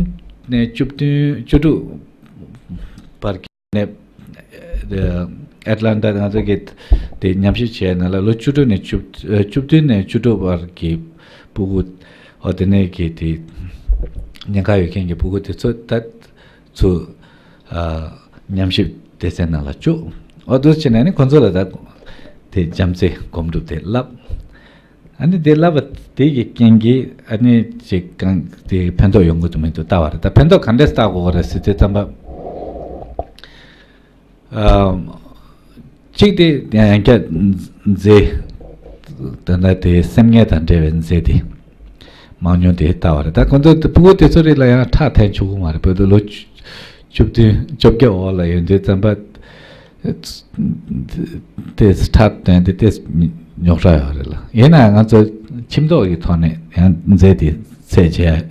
ནས་བཅུ་བདུན་བཅུ་དྲུག་བར་གྱི་ནས་ཨེ་ཨེ་ཊ་ལན་ཊ་ང་ཚོ་གི་དེ་ཉམས་ཞིབ་བྱས་ནང་ལ་ལོ་བཅུ་དྲུག་ནས་བཅུ་ཨ་བཅུ་བདུན་ནས་བཅུ་དྲུག་བར་གྱི་སྤུ་གུ་ཨོ་དེ་ནས་གི་དེ་ཉེན་ཁ་ཡོད་མཁན་གྱི་སྤུ་གུ་དེ་ཚོ་ད་ཚུར་ཨ་ཉམས་ཞིབ་སྡེ་ཚན་ནང་ལ་བཅུག་ཨོ་འདུག་སེ་བྱས་ནས་ནི་ཁོང་ཚོ་ལ་ད་དེ་བྱམས་བརྩེའི་སྒོམ་སྒྲུབ་དེ་བསླབ། ཨ་ནི་དེ་བསླབ་པ་དེ་གི་རྐྱེན་གྱིས་ཨ་ནི་ཅིག་གང་དེ་ཕན་ཐོགས་ཡོང་གི་འདུག་མི་འདུག་ལྟ་བ་རེད། ད་ཕན་ཐོགས་ག་འདྲས་བལྟ་དགོས་རེད་ཟེར་དུས་ཙམ་པ། ཨམ། གཅིག་དེ་ཡང་བསྐྱར་མཛེས། ད་ལྟ་དེ་སེམས་ངལ་དང་འབྲེལ་བའི་མཛེས་དེ་མང་ཉུང་དེ་ལྟ་བ་རེད། ད་ཁོང་ཚོ་སྤུ་གུ་དེ་ཚོ་རིགས་ལ་ཡང་ཁྲག་འཐེན་ཆོག་གི་མ་རེད། བོད་དུ་ལོ་བཅུ་བདུན་བཅོ་བརྒྱད་འོག་ལ་ཡོད་དུས་ཙམ་པ། དེ་ཁྲག་དོན་དེ་དེ་རྙོག་དྲ་ཡོད་རེད་ལ། ཡིན་ན་ང་ཚོ་ཁྱིམ་ཐོག་གི་ཐོག་ནས་ཡང་མཛེས་དེ་ཚད་བྱས་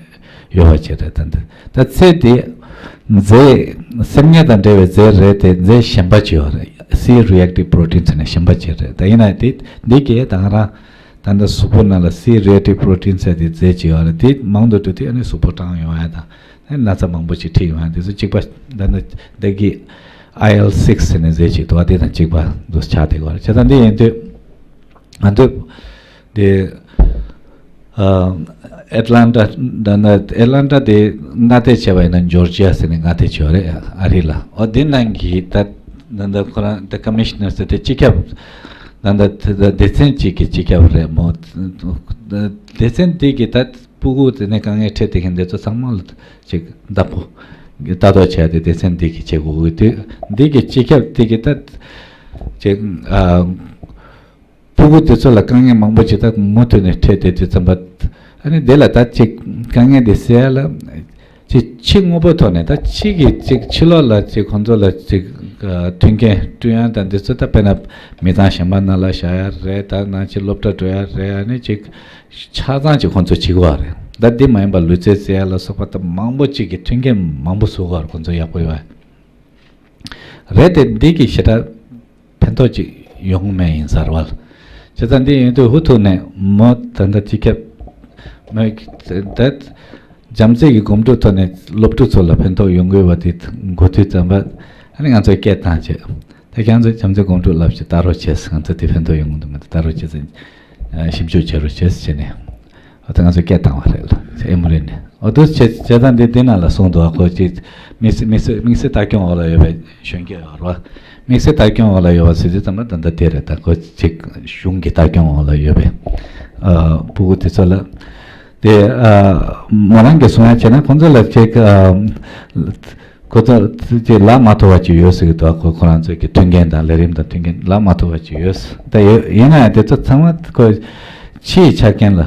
ཡོད་པ་བྱས་རེད། ད་འདི་ད་ཚད་དེ་མཛེས་སེམས་ངལ་དང་འབྲེལ་བའི་རྫས་རེད་དེ། རྫས་གཞན་པ་ཅིག་ཡོད་རེད། སི་རི་ཨེག་ཊིབ་པོ་རོ་ཊིན་ཟེར་ནས་གཞན་པ་ཅིག་རེད། ད་ཡིན་ན་དེ་འདི་གས་ད་ང་རང་ད་ལྟ་གཟུགས་པོ་ནང་ལ་སི་རི་ཨེག་ཊིབ་པོ་རོ་ཊིན་ཟེར་དེ་རྫས་ཅིག་ཡོད་རེད། དེ་མང་དུ་འགྲོ་དུས་ཨ་ནི་གཟུགས་པོ་སྐྲངས་ཡོང་ཡ་དང་། ན་ཚ་མང་པོ་ཅིག་འཁྲིད་ཡོང་ཡ་དེ་ཚོ་གཅིག་པ། ད་ནི་འདི་གི་ཨའི་ཨེལ་སིགས་ཟེར་ནས་རྫས་ཅིག་འདུག་བ། དེ་དང་གཅིག་པ་འདུག་ཆགས་བསྡད་ཀྱི་ཡོད་རེད། བྱས་ཙང་འདི་ཡིན་དུས་ང་ཚོས་དེ་ཨ་ཨེཊ་ལན་ཊ་ད་ནི་ཨེཊ་ལན་ཊ་དེ་མངའ་སྡེ་བྱས་པ་ཡིན་ན་ཇོར་ཇི་ཡ་ཟེར་ནས་མངའ་སྡེ་ཅིག་ཡོད་རེད། ཨ་རི་ལ། འོ་དེ་ནང་གི་ད་ད་ལྟ་ཁོ་རང་ད་ཀོ་མི་ཤི་ནར་ཟེར་དེ་སྤྱི་ཁྱབ་ད་ལྟ་སྡེ་ཚན་གཅིག་གི་སྤྱི་ཁྱབ་རེད་མོ། སྡེ་ཚན་དེ་གི་ད་སྤུ་གུ་དེ་ནས་དཀའ་ངལ་འཕྲད་བསྡད་མཁན་དེ་ཚོ་ཚང་མ་ལ་ཅིག་བདག་པོ་ལྟ་རྟོག་བྱས་ཏེ་སྡེ་ཚན་འདི་གི་བྱེད་དགོས་ཀྱི་དུས། འདི་གི་སྤྱི་ཁྱབ་དེ་གི་ད་ཅིག་ཨ་སྤུ་གུ་དེ་ཚོ་ལ་དཀའ་ངལ་མང་པོ་ཅིག་ད་མུ་མཐུད་ནས་འཕྲད་བསྡད་དུས་ཙམ་པ། ཨ་ནི་དེ་ལ་ད་ཅིག་དཀའ་ངལ་དེ་སེལ་ཡ་ལ་ཅིག་ཕྱི་དངོས་པོའི་ཐོག་ནས། ད་ཕྱི་གི་ཅིག་ཕྱི་ལོགས་ལ་ཅིག་ཁོང་ཚོ་ལ་ཅིག་ཨ་མཐུན་རྐྱེན་བསྐྲུན་ཡ་དང་འདི་ཚོ། ད་དཔེར་ན་མི་ཚང་གཞན་པ་ནང་ལ་བཞག་ཡ་རེད། ད་ནང་ཕྱི་སློབ་གྲྭ་འགྲོ་ཡ་རེད། ཨ་ནི་ཅིག་ཆ་ཚང་ཅིག་ཁོང་ཚོས་བྱེད་དགོས་པ་རེད། ད་འདི་མ་ཡིན་པ་ལུས་རྩལ་རྩེ་ཡ་ལ་སོགས་པ་ད་མང་པོ་ཅིག་གི་མཐུན་རྐྱེན་མང་པོ་བཟོ་དགོས་པ་རེད། ཁོང་ཚོ་ཡག་པོ་ཡོད་པ་རེད་དེ། འདི་གི་ཞེ་དྲག་ཕན་ཐོགས་ཅིག་ཡོང་མེད་ཡིན་ཟེར་བ། བྱས་ཙང་འདི་ཡིན་དུས་ཧུ་ཐུག་ནས་མོ་ད་ལྟ་སྤྱི་ཁྱབ་མོས་ད་བྱམས་བརྩེ་གི་སྒོམ་སྒྲུབ་ཐོག་ནས་སློབ་ཕྲུག་ཚོ་ལ་ཕན་ཐོགས་ཡོང་དགོས་པ་དེ་གོ་དུས་ཙམ་པ། ཨ་ནི་ང་ཚོས་སྐད་བཏང་བྱས། ད་ཁྱེད་ཚོས་བྱམས་བརྩེ་སྒོམ་སྒྲུབ་བསླབ་བྱས་ལྟ་རོགས་བྱས། ང་ཚོ་དེ་ཕན་ཐོགས་ཡོང་གི་འདུག་མི་འདུག་ལྟ་རོགས་བྱས་ཟེར། ཞིབ་འཇུག་བྱེད་རོགས་བྱས་ཟེར་བྱས་ནས། ཨ་ད་ང་ཚོས་སྐད་བཏང་བ་རེད་ལ། ཨེ་མོ་རེད་ནས། ཨོ་དུ་བྱས་བྱས་ཙང་འདི་འདི་ནང་ལ་གསུངས་འདུག་ཨ་ཁོ་ཅིག་དམིགས་བསལ་དམིགས་བསལ་དམིགས་བསལ་ལྟ་སྐྱོང་འོག་ལ་ཡོད་པའི་གཞོན་སྐྱེས་ཡོད་རེད་བ། དམིགས་བསལ་ལྟ་སྐྱོང་འོག་ལ་ཡོད་པ་ཟེར་དུས་ཙམ་པ་ད་ལྟ་དེ་རེད། ད་ཁོ་ཅིག་གཞུང་གི་ལྟ་སྐྱོང་འོག་ལ་ཡོད་པའི་ཨ་སྤུ་གུ་དེ་ཚོ་ལ། དེ་ཨ་མོ་རང་གིས་གསུང་ཡ་བྱས་ན་ཁོང་ཚོ་ལ་ཅིག་ཨ། ཁོ་ཚོ་ཅིག་ལག་མ་ཐུབ་པ་ཅིག་ཡོད་ཟེར་གི་འདུག་ཁོ་ཁོ་རང་ཚོ་གི་མཐུན་རྐྱེན་དང་ལས་རིམ་དང་མཐུན་རྐྱེན་ལག་མ་ཐུབ་པ་ཅིག་ཡོད། ད་ཡོད་ཡིན་ན་ཡང་དེ་ཚོ་ཚང་མ་ཁོ་ཕྱིའི་ཆ་རྐྱེན་ལ་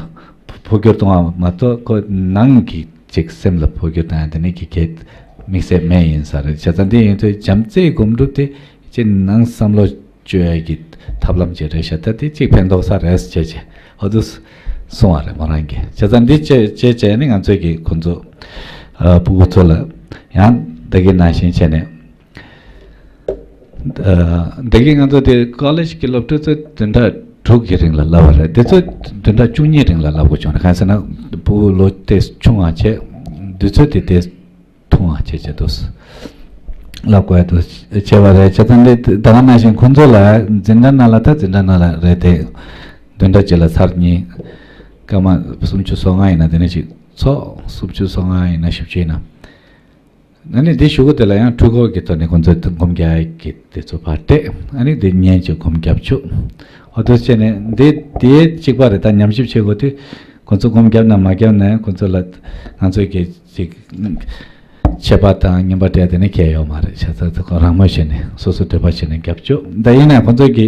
འཕོ་འགྱུར་གཏོང་བ་མ་གཏོགས་ཁོ་ནང་གི་ཅིག་སེམས་ལ་འཕོ་འགྱུར་བཏང་ཡ་དེ་ནི་གི་གེ་དམིགས་བསལ་མེད་ཡིན་ས་རེད། བྱས་ཙང་འདི་ཡིན་དུས་བྱམས་བརྩེའི་སྒོམ་སྒྲུབ་དེ་ཅིག་ནང་བསམ་བློ་བཅོས་ཡ་གི་ཐབས་ལམ་ཅིག་རེད་ཤག་ད་དེ་ཅིག་ཕན་ཐོགས་ས་རེད་ཅེས་བྱས་ཨོ་དུ་གསུང་བ་རེད་མོ་རང་གིས། བྱས་ཙང་འདི་བྱས་བྱས་བྱས་ནི་ང་ཚོས་ཀྱི་ཁོ་ཚོ་ཨ་སྤུ་གུ་ཚོ་ལ་ཡང་ད་གིན་ནང་བཞིན་བྱས་ནས་ཨ་ད་གིན་ང་ཚོ་དེ་ཀོ་ལེཇ་གི་སློབ་ཕྲུག་ཚོ་བདུན་ཕྲག་དྲུག་གི་རིང་ལ་བསླབ་པ་རེད། དེ་ཚོ་བདུན་ཕྲག་བཅུ་གཉིས་རིང་ལ་བསླབ་དགོས་བྱུང་ན། གང་ཟེར་ན་སྤུ་གུ་ལོ་དེ་ཆུང་བ་བྱས་དུས་ཚོད་དེ་དེ། ཐུང་བ་བྱས་བྱས་འདུག་ལབ་དགོས་ཡ་འདུག་བྱས་པ་རེད། བྱས་ཙང་འདི་ད་ག་ནང་བཞིན་ཁོང་ཚོ་ལ་འཛིན་གྲྭ་ནང་ལ་ད་འཛིན་གྲྭ་ནང་ལ་རེད་དེ། བདུན་ཕྲག་གཅིག་ལ་ཚར་གཉིས། སྐར་མ་སུམ་ཅུ་སོ་ལྔ་ཡིན་ན་དེ་ནས་ཅིག་ཚོགས། སུམ་ཅུ་སོ་ལྔ་ཡིན་ན་བཞི་བཅུ་ཡིན་ན། ཨ་ནི་འདི་གཞུག་གུ་དེ་ལ་ཡང་འཕྲུལ་འཁོར་གྱི་ཐོག་ནས་ཁོང་ཚོ་སྒོམ་རྒྱག་གི་དེ་ཚོ་ཕར་སྤྲད། ཨ་ནི་འདི་ཉན་ཅིག་སྒོམ་རྒྱབ་བཅུག་ཨོ་དུ་བྱས་ནས་འདི་དེའི་གཅིག་པ་རེད། ད་ཉམས་ཞིབ་བྱེད་དགོས་དུས། ཁོ་ཚོ་སྒོམ་བརྒྱབ་ན་མ་བརྒྱབ་ན་ཁོ་ཚོ་ལ་ང་ཚོ་གི་ཅིག་ཆད་པ་དང་ཉེན་པ་སྤྲད་དེ་ནི་གལ་ཡོད་མ་རེད། བྱས་ཙང་ཁོ་རང་མོས་བྱས་ནས་སོ་སོ་འདོད་པ་བྱས་ནས་རྒྱབ་ཆོག་ད་ཡིན་ན་ཁོ་ཚོ་གི་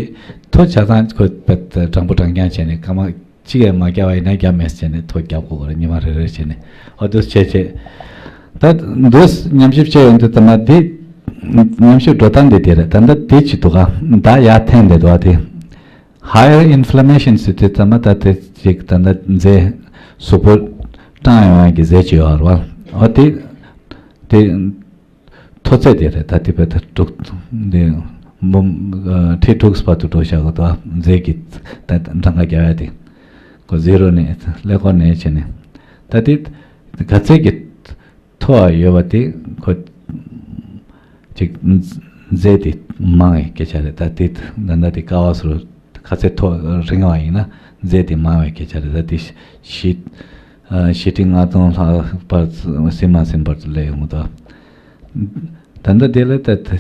ཐོ་ཆ་ཚང་ཁོ་དྲང་པོ་དྲང་རྐྱང་བྱས་ནས་སྐར་མ་གཅིག་ཡང་མ་བརྒྱབ་པ་ཡིན་ན་རྒྱབ་མེད་བྱས་ནས་ཐོ་རྒྱབ་དགོས་རེད། ཉི་མ་རེ་རེ་བྱས་ནས་ཨོ་དུ་བྱས་བྱས་ད་འདུག་ཉམས་ཞིབ་བྱས་ཡོང་དུས་ཙམ་པ་འདི་ཉམས་ཞིབ་འགྲོ་སྟངས་འདི་དེ་རེད། ད་ལྟ་དེ་ཅི་འདུག་ག་ད་ཡར་འཐེན་བསྡད་འདུག་ག་དེ། Higher inflammation ཟེར་དུས་ཙམ་པ་ད་དེ་ཅིག་ད་ལྟ་རྫས་གཟུགས་པོ་སྐྲངས་ཡོང་ཡག་གི་རྫས་ཅིག་ཡོད་རེད་བ། ཨོ་དེ་དེ་མཐོ་ཚད་དེ་རེད། ད་དེ་བས་ད་དྲུག་དེ་འབུམ་ཁྲི་དྲུག་བར་དུ་འགྲོ་བཞག་གི་འདུག་རྫས་ཀྱི་ད་གྲངས་ཀ་རྒྱག་ཡ་དེ་ཁོ་ཟི་རོ་ནས་ཀླད་ཀོར་ནས་བྱས་ནས་ད་དེ་ག་ཚད་ཀྱི་མཐོ་བ་ཡོད་པ་དེ་ཁོ་ཅིག་རྫས་དེ་མང་བའི་སྐད་ཆ་རེད། ད་དེ་ད་ལྟ་དེ་ཀ་བ་སོ་ག་ཚད་མཐོ་རིང་བ་ཡིན་ན་རྫས་དེ་མང་བའི་སྐད་ཆ་རེད། ད་དེ་བཞི་བཞི་ཁྲི་ལྔ་སྟོང་ལྷག་བར་ཟིན་མ་ཟིན་བར་དུ་སླེབས་ཡོང་གི་འདུག་ད་ལྟ་དེ་ལ་ད་ད་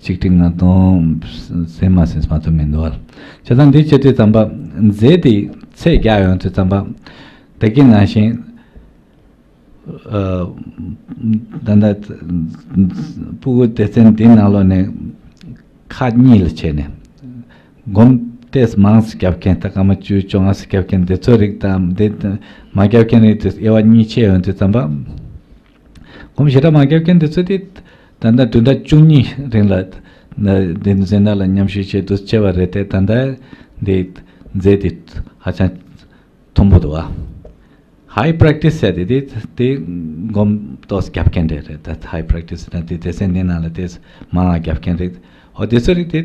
གཅིག་ཁྲི་ལྔ་སྟོང་ཟིན་མ་ཟིན་མ་གཏོགས་མི་འདུག་བ། བྱས་ཙང་འདི་བྱེད་དུས་ཙམ་པ་རྫས་དེ་ཚད་བརྒྱབ་ཡོང་དུས་ཙམ་པ་ད་གིན་ནང་བཞིན། ཨ། ད་ལྟ་ཕྲུ་གུ་སྡེ་ཚན་འདི་ནང་ལོགས་ནས་ཁག་གཉིས་ལ་ཕྱེ་ནས་སྒོམ་ཏོག་ཙམ་མང་ཙམ་བརྒྱབ་མཁན། ད་སྐར་མ་བཅུ་བཅོ་ལྔ་ཙམ་བརྒྱབ་མཁན་དེ་ཚོ་རིགས་དང་། དེ་མ་བརྒྱབ་མཁན་རིགས་དེ་དབྱེ་བ་གཉིས་ཕྱེ་ཡོང་དུས་ཙམ་པ། སྒོམ་ཞེ་དྲག་མ་བརྒྱབ་མཁན་དེ་ཚོ་དེ་ད་ལྟ་བདུན་ཕྲག་བཅུ་གཉིས་རིང་ལ་ན་དེ་འཛིན་གྲྭ་ལ་མཉམ་ཞུགས་བྱས་འདུག་བྱས་པ་རེད་དེ། ད་ལྟ་འདི་རྫས་དེ་ཧ་ཅང་མཐོན་པོ་འདུག་བ། High practice ཟེར་དེ་དེ་དེ་སྒོམ་ཏོག་ཙམ་བརྒྱབ་མཁན་རེད། རེད་ད་high practice ན་དེ་སྡེ་ཚན་འདི་ནང་ལ་དེ་མང་བ་བརྒྱབ་མཁན་རེད། ཨོ་དེ་ཚོ་རིགས་དེ་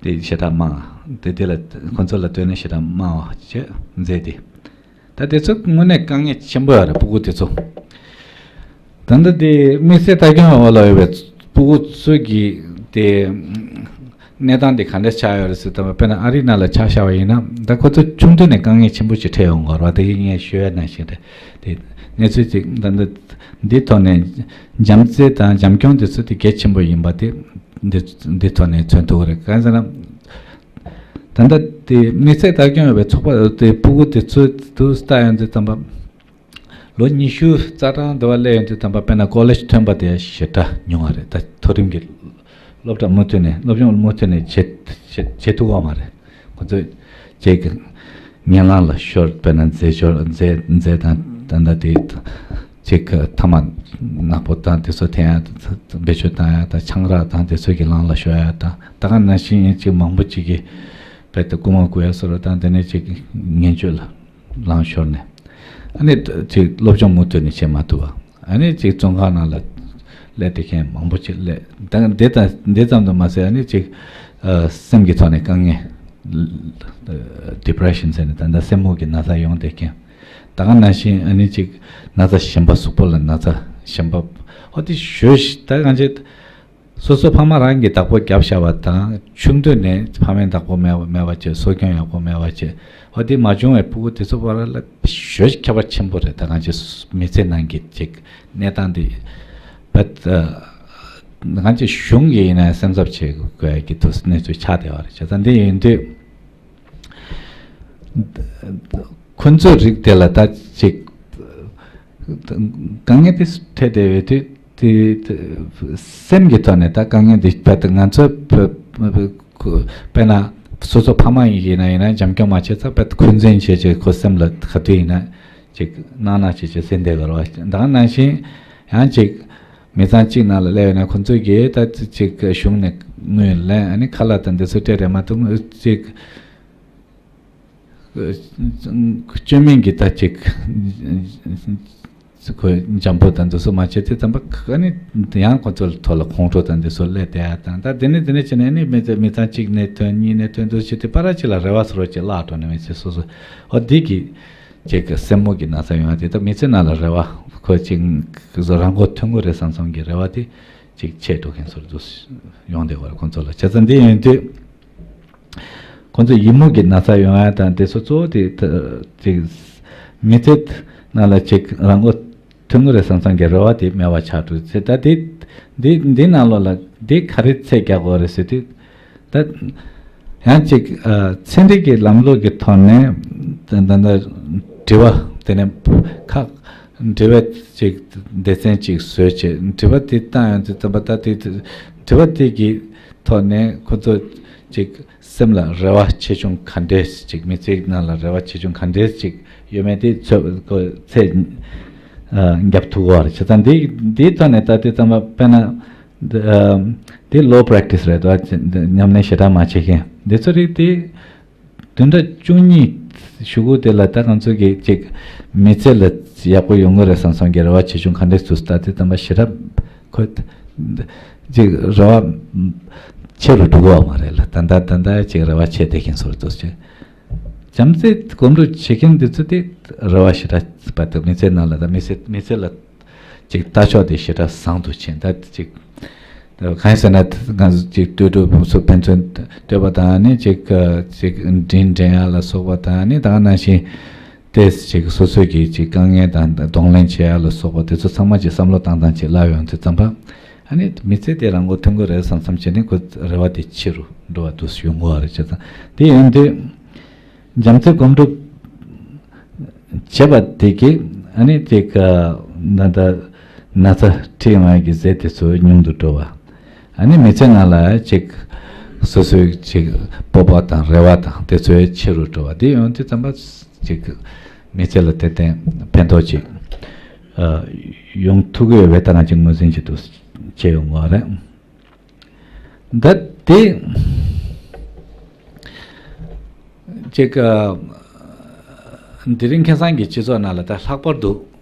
དེ་ཞེ་དྲག་མང་། དེ་དེ་ལ་ཁོ་ཚོ་ལ་ལྟོས་ནས་ཞེ་དྲག་མང་བ་བྱས་མཛད་དེ། ད་དེ་ཚོ་དངོས་གནས་དཀའ་ངལ་ཆེན་པོ་ཡོད་རེད། ཕྲུ་གུ་དེ་ཚོ། ད་ལྟ་དེ་དམིགས་བསལ་ལྟ་སྐྱོང་འོག་ལ་ཡོད་པའི་ཕྲུ་གུ་ཚོ་གི་དེ་གནས་སྟངས་དེ་ག་འདྲ་ཆགས་ཡོད་རེད་ཟེར། ད་དཔེར་ན་ཨ་རིའི་ནང་ལ་ཆ་བཞག་པ་ཡིན་ན། ད་ཁོ་ཚོ་ཆུང་དུས་ནས་དཀའ་ངལ་ཆེན་པོ་ཅིག་འཕྲད་ཡོང་གི་ཡོད་རེད་བ། དེ་གི་ངས་ཤོད་ཡ་ནང་བཞིན་རེད། དེ་གནས་ཚུལ་ཅིག་ད་ལྟ་འདི་ཐོག་ནས་འཇམ་རྩལ་དང་འཇམ་སྐྱོང་དེ་ཚོ་དེ་གལ་ཆེན་པོ་ཡིན་པ་དེ་འདི་འདི་ཐོག་ནས་མཚོན་ཐུབ་ཀྱི་རེད། གང་ཟེར་ན། ད་ལྟ་དེ་དམིགས་བསལ་ལྟ་སྐྱོང་ཡོད་པའི་ཚོགས་པ་དེ་ཕྲུ་གུ་དེ་ཚོ་དུ་ལྟ་ཡོང་དུས་ཙམ་པ། ལོ་ཉི་ཤུ་རྩ་གྲངས་འདི་བ་སླེབས་ཡོང་དུས་ཙམ་པ། དཔེར་ན་ཀོ་ལེཇ་ཐོན་པ་དེ་ཞེ་དྲག་ཉུང་བ་རེད། ད་མཐོ་རིམ་གྱི་སློབ་གྲྭ་མུ་མཐུད་ནས་སློབ་སྦྱོང་མུ་མཐུད་ནས་བྱེད་བྱེད་བྱེད་ཐུབ་ཀྱི་མ་རེད། ཁོ་ཚོས་ཅིག་ངན་ལང་ལ་ཤོར། དཔེར་ན་རྫས་སྦྱོར་རྫས་རྫས་དང་ད་ལྟ་དེ་ཅིག་ཐ་མག་ནག་པོ་དང་དེ་ཚོ་འཐེན་ཡ་དང་། བེད་སྤྱོད་བཏང་ཡ་དང་། ཆང་རག་དང་དེ་ཚོ་གི་ལམ་ལ་ཤོར་ཡ་དང་། ད་ག་ནང་བཞིན་ཅིག་མང་པོ་ཅིག་གིས་རྦད་དེ་རྐུ་མ་རྐུ་ཡ་བཟོ་འདྲ་དང་། དེ་ནས་ཅིག་ངན་སྤྱོད་ལ་ལངས་ཤོར་ནས། ཨ་ནི་ཅིག་སློབ་སྦྱོང་མུ་མཐུད་ནས་བྱེད་མ་ཐུབ་པ། ཨ་ནི་ཅིག་བཙོན་ཁང་ནང་ལ་སླེབས་བསྡད་མཁན་མང་པོ་ཅིག་སླེབས། ད་འདི་ད་འདི་ཙམ་དུ་མ་ཟད། ཨ་ནི་ཅིག་ཨ་སེམས་ཀྱི་ཐོག་ནས་དཀའ་ངལ། ཨ་depression ཟེར་ནས་ད་ལྟ་སེམས་མུག་གི་ན་ཚ་ཡོང་བསྡད་མཁན། ད་ག་ནང་བཞིན་ཨ་ནི་ཅིག་ན་ཚ་གཞན་པ། གཟུགས་པོ་ལ་ན་ཚ་གཞན་པ། ཨོ་དེ་ཞོ་ད་གང་ཅི། སོ་སོ་ཕ་མ་རང་གིས་བདག་པོ་བརྒྱབ་བཞག་པ་དང་། ཆུང་དུས་ནས་ཕ་མས་བདག་པོ་མེད་པ་མེད་པ་བྱས། གསོ་སྐྱོང་ཡག་པོ་མེད་པ་བྱས། འོ་དེ་མ་བྱུང་བའི་ཕྲུ་གུ་དེ་ཚོ་བར་ལ་ཞོ་ཁྱད་པར་ཆེན་པོ་རེད། ད་གང་ཅི་མི་ཚེ་ནང་གི་ཅིག་གནས་སྟངས་དེ་བད། ད་གང་ཅི་གཞུང་གིས་ཡིན་ན་སེམས་འཚབ་བྱེད་དགོས་ཀྱི་དུས་གནས་ཚུལ་ཆགས་བསྡད་པ་རེད། བྱས་ཙང་འདི་ཡིན་དུས། ཁོ་ཚོའི་རིགས་དེ་ལ་ད་ཅིག་དཀའ་ངལ་དེ་འཕྲད་བསྡད་ཡོད་དུས་དེ། སེམས་ཀྱི་ཐོག་ནས་ད་དཀའ་ངལ་དེ་རྦད་དེ་ང་ཚོ་བོད་བོད་དཔེར་ན་སོ་སོ་ཕ་མ་ཡིན་ན་ཡིན་ན་འཇམ་སྐྱོང་མ་བྱས་ཙང་རྦད་དེ་འཁོན་འཛིན་བྱས་བྱས། ཁོ་སེམས་ལ་ག་དུས་ཡིན་ན་ཅིག་གནང་གནང་བྱས་བྱས་ཟེར་བསྡད་ཡོད་རེད་བ། ད་ག་ནང་བཞིན་ཡང་ཅིག་མི་ཚང་གཅིག་ནང་ལ་སླེབས་ཡོད་ན་ཁོ་ཚོས་ཀྱིས་ད་ཅིག་གཞུང་ནས་དངུལ་ལེན། ཨ་ནི་ཁ་ལག་དང་དེ་ཚོ་སྤྲད་རེད་མ་གཏོགས་ཅིག་བཅོས་མིན་གྱི་ད་ཅིག་ཁོ་འཇམ་པོ་དང་དེ་ཚོ་མ་བྱས་དུས་ཙམ་པ། ཨ་ནི་ཡང་ཁོ་ཚོ་ལ་ཐོག་ལ་ཁོང་ཁྲོ་དང་དེ་ཚོ་སླེབས་བསྡད་ཡ་དང་། ད་དེ་ནས་དེ་ནས་བྱས་ནས་ཨ་ནི་མི་ཚེ་མི་ཚང་གཅིག་ནས་ཐོན། གཉིས་ནས་ཐོན། དུ་བྱས་དུས་པ་ར་ཅིག་ལ་རེ་བ་བཟོ་འདྲ་ཅིག་བརླག་འགྲོ་ནས་མི་ཚེ་སོ་སོ། འོ་འདི་གི་ཅིག་སེམས་མུག་གི་ན་ཚ་ཡོང་ཡ་དེ། ད་མི་ཚེ་ནང་ལ་རེ་བ་ཁོ་ཅིག་རང་མགོ་ཐོན་གྱི་རེད་བསམ་བསམ་གྱི་རེ་བ་དེ་ཅིག་ཆད་འགྲོ་མཁན་ཚོར་དུ་ཡོང་བསྡད་པ་རེད་ཁོང་ཚོ་ལ། བྱས་ཙང་འདི་ཡིན་དུས། ཁོང་ཚོ་ཡི་མུག་གི་ན་ཚ་ཡོང་ཡ་དང་དེ་ཚོ་གཙོ་བོ་དེ་ད་ཅིག་མི་ཚེ་ནང་ལ་ཅིག་རང་མགོ་ཐོན་གྱི་རེད་བསམ་བསམ་གྱི་རེ་བ་དེ་མེད་པ་ཆགས་འགྲོ་ཚེ། ད་དེ་འདི་འདི་ནང་ལོགས་ལ་འདི་ག་རེ་ཚད་རྒྱག་དགོས་རེད་ཟེར་དུས། ད་ཡང་ཅིག་ཨ་ཚན་རིག་གི་ལམ་ལུགས་ཀྱི་ཐོག་ནས་ད་ད་ད་དྲི་བ་ དེ་ནས་ཁག་དྲི་བ་ཅིག་སྡེ་ཚན་ཅིག་བཟོས་བྱས། དྲི་བ་དེ་བཏང་ཡོང་དུས་ཙམ་པ། ད་དེ་དྲི་བ་དེ་གི་ཐོག་ནས་ཁོ་ཚོ་ཅིག་སེམས་ལ་རེ་བ་ཆེ་ཆུང་ག་འདྲས་ཅིག་མི་ཚེའི་ནང་ལ་རེ་བ་ཆེ་ཆུང་ག་འདྲས་ཅིག་ཡོད་མེད་དེ་ཚོད་ཚད་ཨ་རྒྱབ་ཐུབ་ཀྱི་ཡོད་རེད། བྱས་ཙང་འདི་འདིའི་ཐོག་ནས་ད་དེ་ཙམ་པ་དཔེར་ན་འདི་ཨ་འདི་low practice རེད་དོ། ཉམས་ལེན་ཞེ་དྲག་མ་བྱེད་མཁན་འདི་ཚོ་རིགས་དེ། བདུན་ཕྲག་བཅུ་གཉིས་གཞུག་གུ་དེ་ལ་ད་ང་ཚོ་གིས་ཅིག་མི་ཚེ་ལ་ཡག་པོ་ཡོང་གི་རེད་བསམ་བསམ་གྱི་རེ་བ་ཆེ་ཆུང་ག་འདྲས་ཚུགས། ད་དེ་ཙམ་པ་ཞེ་དྲག་ཁོ་ཅིག་རེ་བ་ཆེ་རུ་འགྲོ་གི་ཡོད་མ་རེད་ལ། ད་ལྟ་ད་ལྟ་ཅིག་རེ་བ་ཆེ་བསྡད་མཁན་ཚོར་འདུག་ཅེ། བྱམས་བརྩེ་གོམས་འགྲོ་བྱེད་མཁན་འདི་ཚོ་དེ་རེ་བ་ཞེ་དྲག་པ་དང་། མི་ཚེ་ནང་ལ་ད་མི་ཚེ་མི་ཚེ་ལ་ཅིག་ལྟ་ཕྱོགས་དེ་ཞེ་དྲག་བཟང་དུ་ཕྱིན། ད་ཅིག་གང་ཡིན་ཟེར་ན། ང་ཚོ་ཅིག་ལྟོས་གྲུབ་སོགས་ཕན་ཚུན་ལྟོས་པ་དང་། ནི་ཅིག་ཅིག་འབྲིང་འདྲེན་ཡག་ལ་སོགས་པ་དང་། ནི་ད་ག་ནང་བཞིན་ཏེ་ཅིག་སོ་སོའི་གི་ཅིག་དཀའ་ངལ་དང་གདོང་ལེན་བྱེད་ཡག་ལ་སོགས་པ་དེ་ཚོ་ཚང་མ་ཅིག་བསམ་བློ་བཏང་སྟངས་ཅིག་ལབ་ཡོང་དུས་ཙམ་པ། ཨ་ནི་མི་ཚེ་དེ་རང་མགོ་ཐོན་གི་རེད་བསམ་བསམ་བྱས་ནས་ཁོ་རེ་བ་དེ་ཆེ་རུ་འགྲོ་བ་འདུག་ཡོང་གི་ཡོད་རེད། བྱས་ཙང་དེ་ཡིན་དུས། བྱམས་བརྩེ་གོམས་འགྲོ་བྱེད་པ་དེ་གིས་ཨ་ནི་དེ་ག་ན་ད་ན་ཚ་ཁྲིད་ཡོང་ཡག་གི་ཟས་དེ་ཚོ་ཉུང་དུ་འགྲོ་བ། ཨ་ནི་མི་ཚེ་ནང་ལ་ཅིག་སོ་སོའི་ཅིག་སྤོབས་པ་དང་རེ་བ་དང་དེ་ཚོ་ཆེ་རུ་འགྲོ་བ། དེ་ཡོང་དུས་ཙམ་པ་ཅིག་མི་ཚེ་ལ་དེ་བརྟེན་ཕན་ཐོགས་ཅིག་ཨ་ཡོང་ཐུབ་ཀྱི་ཡོད་པའི་ད་ང་ཅིག་ངོས་འཛིན་བྱེད་དུ་བྱེད་ཡོང་བ་རེད། ད་དེ་ཅིག་ཨ་དེ་རིང་ཁ་སང་གི་སྤྱི་ཚོགས་ནང་ལ་ད་ལྷག་པར་དུ་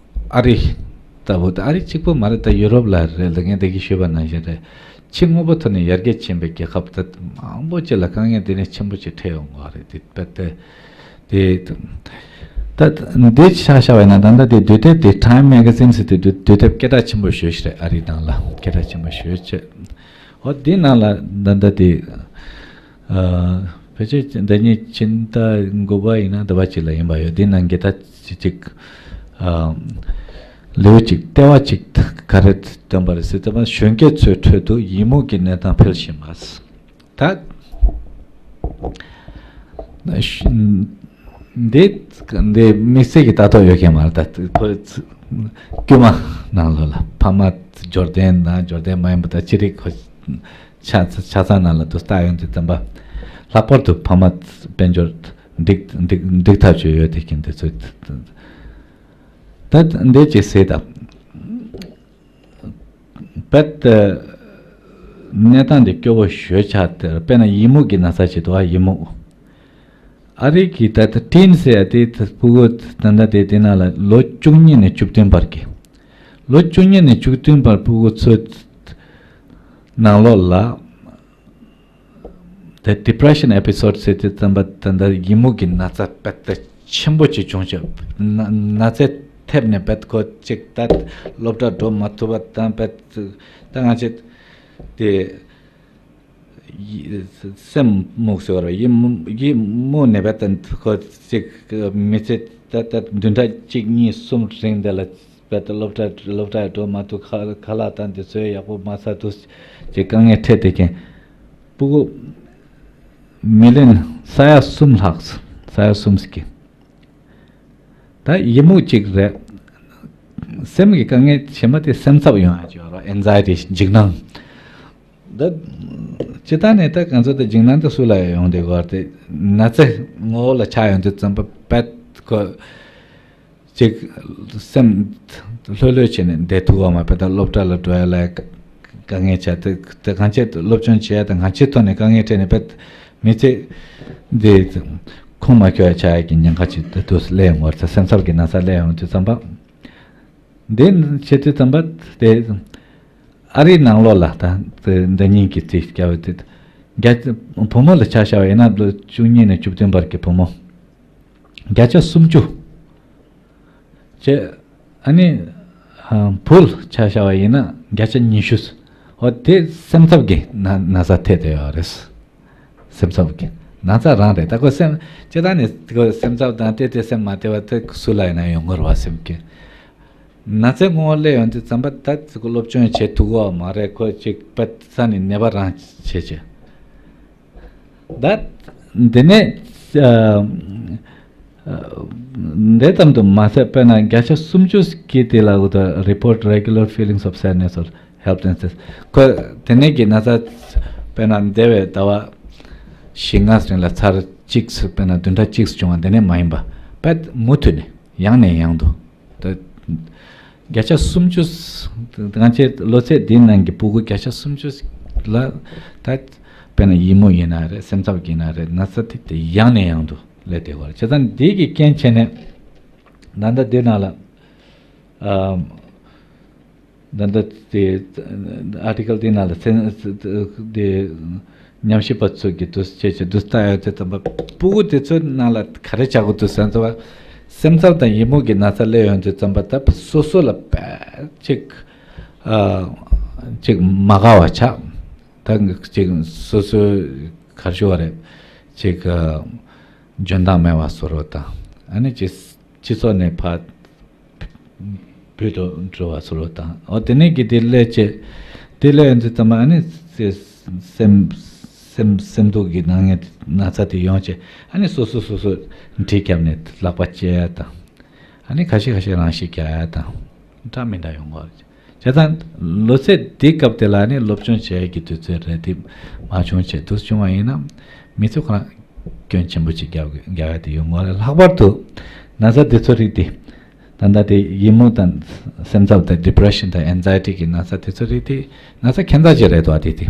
ཨ་རི་ལྟ་བུ། ད་ཨ་རི་གཅིག་པུ་མ་རེད། ད་ཡུ་རོབ་ལ་རེད། ད་ངས་ད་གིན་ཞུས་པ་ནང་བཞིན་རེད། ཕྱི་དངོས་པོ་ཐོག་ནས་ཡར་རྒྱས་ཕྱིན་པའི་རྒྱལ་ཁབ་ད་མང་པོ་ཅིག་ལ་དཀའ་ངལ་དེ་ནས་ཆེན་པོ་ཅིག་འཕྲད་ཡོང་གི་རེད། དེ་དཔེ་དེ་དེ་ད་འདི་ཆ་བཞག་པ་ཡིན་ན། ད་ལྟ་དེ་དུས་དེབ་དེ་Time Magazine ཟེར་དུས་དུས་དེབ་སྐད་གྲགས་ཆེན་པོ་ཞེ་པོ་ཞིག་རེད། ཨ་རིའི་ནང་ལ་སྐད་གྲགས་ཆེན་པོ་ཞེ་པོ་ཅིག་འོ་འདི་ནང་ལ་ད་ལྟ་དེ་ཨ་ཕལ་ཆེར་ཟླ་ཉིན་ཕྱི་ཟླ་དགུ་པ་ཡིན་ན་ཟླ་བ་གཅིག་ལ་ཡིན་པ་ཡོད། འདི་ནང་གི་ད་ཅིག་ཅིག་ཨ་ལེའུ་གཅིག་ལྟེ་བ་གཅིག་ག་རེ་བཏོན་པ་རེད་ཟེར་ཙམ་པ། གཞོན་སྐྱེས་ཚོའི་ཁྲོད་དུ་ཡི་མུག་གི་གནས་སྟངས་འཕེལ་བཞིན་པ། ད་འདི་འདི་དམིགས་བསལ་གྱི་ལྟ་རྟོག་ཡོད་མཁན་མ་རེད། ད་ཁོ་དཀྱུས་མ་ནང་ལོགས་ལ་ཕ་མ་འབྱོར་ལྡན་དང་འབྱོར་ལྡན་མ་ཡིན་པ་དང་ཅི་རིགས་ཁོ་ཆ་ཆ་ཚང་ནང་ལ་དུ་ལྟ་ཡོང་དུས་ཙམ་པ། ལྷག་པར་དུ་ཕ་མ་དཔལ་འབྱོར་འགྲིག་འགྲིག་འགྲིག་ཐག་ཆོད་ཡོད་དེ་མཁན་དེ་ཚོས་ད་འདི་ཅིག་ཟེར་དང་། པད་གནས་སྟངས་འདི་སྐྱོ་བོ་ཞེ་པོ་ཆགས། དེར་དཔེར་ན་ཡི་མུག་གི་ན་ཚ་ཅིག་འདུག་ཨ། ཡི་མུག་ཨ་རི་གི་ད་ལྟ་teen ཟེར་ཡ་དེ་ཕྲུ་གུ་ད་ལྟ་དེ་དེ་ནང་ལ་ལོ་བཅུ་གཉིས་ནས་བཅུ་བདུན་བར་གྱི། ལོ་བཅུ་གཉིས་ནས་བཅུ་བདུན་བར་ཕྲུ་གུ་ཚོའི་ནང་ལོགས་ལ། The depression episode ཟེར་དུས་ཙམ་པ་ད་ལྟ་ཡི་མུག་གི་ན་ཚ་དཔེ་ད་ཆེན་པོ་ཅིག་བྱུང་བྱས། ན་ན་ཚས་ཐེབས་ནས་དཔེ་ཁོ་ཅིག་ད་སློབ་གྲྭ་འགྲོ་མ་ཐུབ་པ་དང་། དཔེ་ད་ང་ཚོས་དེ་ཡི་སེམས་མུག་ཟེར་བ་རེད། ཡི་མུག་ཡི་མུག་ནས་དཔེ་ད་ཁོ་ཅིག་མི་ཚེ་ད་ད་བདུན་ཕྲག་གཅིག་གཉིས་གསུམ་རིང་དེ་ལ་དཔེ་ད་སློབ་གྲྭ་སློབ་གྲྭ་འགྲོ་མ་ཐུབ། ཁ་ཁ་ལག་དང་དེ་ཚོ་ཡག་པོ་མ་ཟ་འདུག་ཅིག་དཀའ་ངལ་འཕྲད་བསྡད་མཁན་ཕྲུ་གུ་མི་ལི་ཡོན་ས་ཡ་གསུམ་ལྷག་ས་ཡ་གསུམ་ཟེར་གི། ད་ཡི་མུག་ཅིག་རེད། སེམས་ཀྱི་དཀའ་ངལ་ཆེན་པོ་དེ་སེམས་འཚབ་ཡོང་ཡ་ཅིག་ཡོད་རེད། Anxiety འཇིགས་སྣང་། ད་སྤྱིར་བཏང་ནས་ད་ང་ཚོ་ད་འཇིགས་སྣང་དེ་སུ་ལ་ཡང་ཡོང་བསྡད་ཀྱི་ཡོད་རེད་དེ། ན་ཚ་ངོ་བོ་ལ་ཆགས་ཡོང་དུས་ཙམ་པ་དཔེ་ཁོ་ཅིག་སེམས་ལྷོད་ལྷོད་བྱས་ནས་བསྡད་ཐུབ་པ་མ་དཔེ་ད་སློབ་གྲྭ་ལ་འགྲོ་ཡ་ལ་དཀའ་ངལ་ཆགས། དེ་དེ་གང་ཆེད་སློབ་སྦྱོང་བྱེད་ཡ་དང་གང་ཆེད་ཐོག་ནས་དཀའ་ངལ་འཕྲད་ནས་དཔེ་མི་ཚེ་འདི་ཁུངས་མ་འཁྱོལ་ཡ་ཆགས་ཡ་གི་ཉེན་ཁ་ཅིག་དེ་དུས་སླེབས་ཡོང་བ་རེད། སེམས་འཚབ་ཀྱི་ན་ཚ་སླེབས་ཡོང་དུས་ཙམ་པ། འདི་བྱེད་དུས་ཙམ་པ་དེ་ཨ་རིའི་ནང་ལོགས་ལ་ད་དེ་འདི་ཉིན་གྱི་རྩིས་བརྒྱབ་པ་དེ་བརྒྱ་བུ་མོ་ལ་ཆ་བཞག་པ་ཡིན་ན་ལོ་བཅུ་གཉིས་ནས་བཅུ་བདུན་བར་གྱི་བུ་མོ་བརྒྱ་ཆ་སུམ་ཅུ་བྱས། ཨ་ནི་ཨ་བུ་ལ་ཆ་བཞག་པ་ཡིན་ན་བརྒྱ་ཆ་ཉི་ཤུ། འོ་དེ་སེམས་འཚབ་ཀྱི་ན་ན་ཚ་ཐེབས་བསྡད་ཡོད་རེད། སེམས་འཚབ་ཀྱི་ན་ཚ་རང་རེད། ད་ཁོ་སེམས་སྤྱིར་བཏང་ནས་ཁོ་སེམས་འཚབ་དང་དེ་དེ་སེམས་མ་བདེ་བ་དེ་སུ་ལ་ཡིན་ན་ཡོང་གི་རེད་བ། སེམས་ཀྱི་ན་ཚའི་ངོ་བོ་སླེབས་ཡོང་དུས་ཙམ་པ་ད་ཁོ་སློབ་སྦྱོང་བྱེད་ཐུབ་ཀྱི་མ་རེད། ཁོ་ཅིག་པད་ས་ནས་ནད་པ་རང་བྱེད་བྱེད། ད་འདི་ནས་ཨ་ འདི་ཙམ་དུ་མ་ཟད། དཔེར་ན་བརྒྱ་ཆ་སུམ་ཅུ་གིས་དེ་ལ་འུ་ད་report regular feelings of sadness or helplessness། ཁོ་དེ་ནས་ཀྱི་ན་ཚ་དཔེར་ན་འདས་པའི་ཟླ་བ་བཞི་ལྔ་རིང་ལ་ཚར་གཅིག་སུ་དཔེར་ན་བདུན་ཕྲག་གཅིག་སུ་བྱུང་བ་འདི་ནས་མ་ཡིན་པ། དཔེ་མུ་མཐུད་ནས་ཡང་ནས་ཡང་དུ། ད་བརྒྱ་ཆ་སུམ་ཅུ། ང་ཚོའི་ལོ་ཚད་འདིའི་ནང་གི་ཕྲུ་གུ་བརྒྱ་ཆ་སུམ་ཅུ་ལ་ད་དཔེར་ན་ཡིད་མུག་ཡིན་ན་རེད། སེམས་འཚབ་ཡིན་ན་རེད། ན་ཚ་དེ་དེ་ཡང་ནས་ཡང་དུ་སླེབས་བསྡད་ཡོད་རེད། བྱས་ཙང་འདི་གི་རྐྱེན་བྱས་ནས་ད་ལྟ་འདི་ནང་ལ་ཨམ། ད་ལྟ་དེ་article་དེ་ནང་ལ་ཚན་དེ་ཉམས་ཞིབ་པ་ཚོ་གིས་དུས་བྱས་བྱས་དུས་ལྟ་ཡོང་དུས་ཙམ་པ། ཕྲུ་གུ་དེ་ཚོའི་ནང་ལ་ག་རེ་ཆགས་ཀྱི་འདུག་ཟེར་ཙམ་པ། སེམས་འཚབ་དང་ཡིད་མུག་གི་ན་ཚ་སླེབས་ཡོང་དུས་ཙམ་པ། ད་སོ་སོ་ལ་དཔེ་ཅིག་ཨ་ཅིག་མ་དགའ་བ་ཆགས། ད་ཅིག་སོ་སོའི་ག་རེ་ཞུ་བ་རེད། ཅིག་ཨ་འཇོན་ཐང་མེད་པ་བཟོ་འདྲ་དང་། ཨ་ནི་ཅིག་སྤྱི་ཚོགས་ནས་ཕར་བུད་དུ་འགྲོ་བ་བཟོ་འདྲ་དང་། འོ་དེ་ནས་ཀྱི་དེ་སླེབས་བྱས། དེ་སླེབས་ཡོང་དུས་ཙམ་པ་ཨ་ནི་སེ་སེམས་སེམས་སེམས་སྡུག་གི་ནང་ནས་ན་ཚ་དེ་ཡོང་བྱས། ཨ་ནི་སོ་སོ་སོ་སོ་གྲི་བརྒྱབ་ནས་ལག་པ་བཅད་ཡ་དང་། ཨ་ནི་ཁ་ཤས་ཁ་ཤས་རང་ཤི་རྒྱག་ཡ་དང་། འདྲ་མི་འདྲ་ཡོང་གི་རེད། བྱས་ཙང་ལོ་ཚད་འདི་སྐབས་དེ་ལ་ནི་སློབ་སྦྱོང་བྱེད་ཡ་གི་དུས་ཚོད་རེད། དེ་མ་བྱུང་བྱས་དུས་བྱུང་བ་ཡིན་ན་མི་ཚོ་ཁོ་རང་སྐྱོན་ཆེན་པོ་ཅིག་རྒྱག་རྒྱག་ཡ་དེ་ཡོང་གི་རེད། ལྷག་པར་དུ་ན་ཚ་དེ་ཚོ་རིགས་དེ། ད་ལྟ་དེ་ཡིད་མུག་དང་སེམས་འཚབ་དང་depression་དང་anxiety་གི་ན་ཚ་དེ་ཚོ་རིགས་དེ་ན་ཚ་ཁྱད་མཚར་ཅིག་རེད་དོ། དེ་དེ་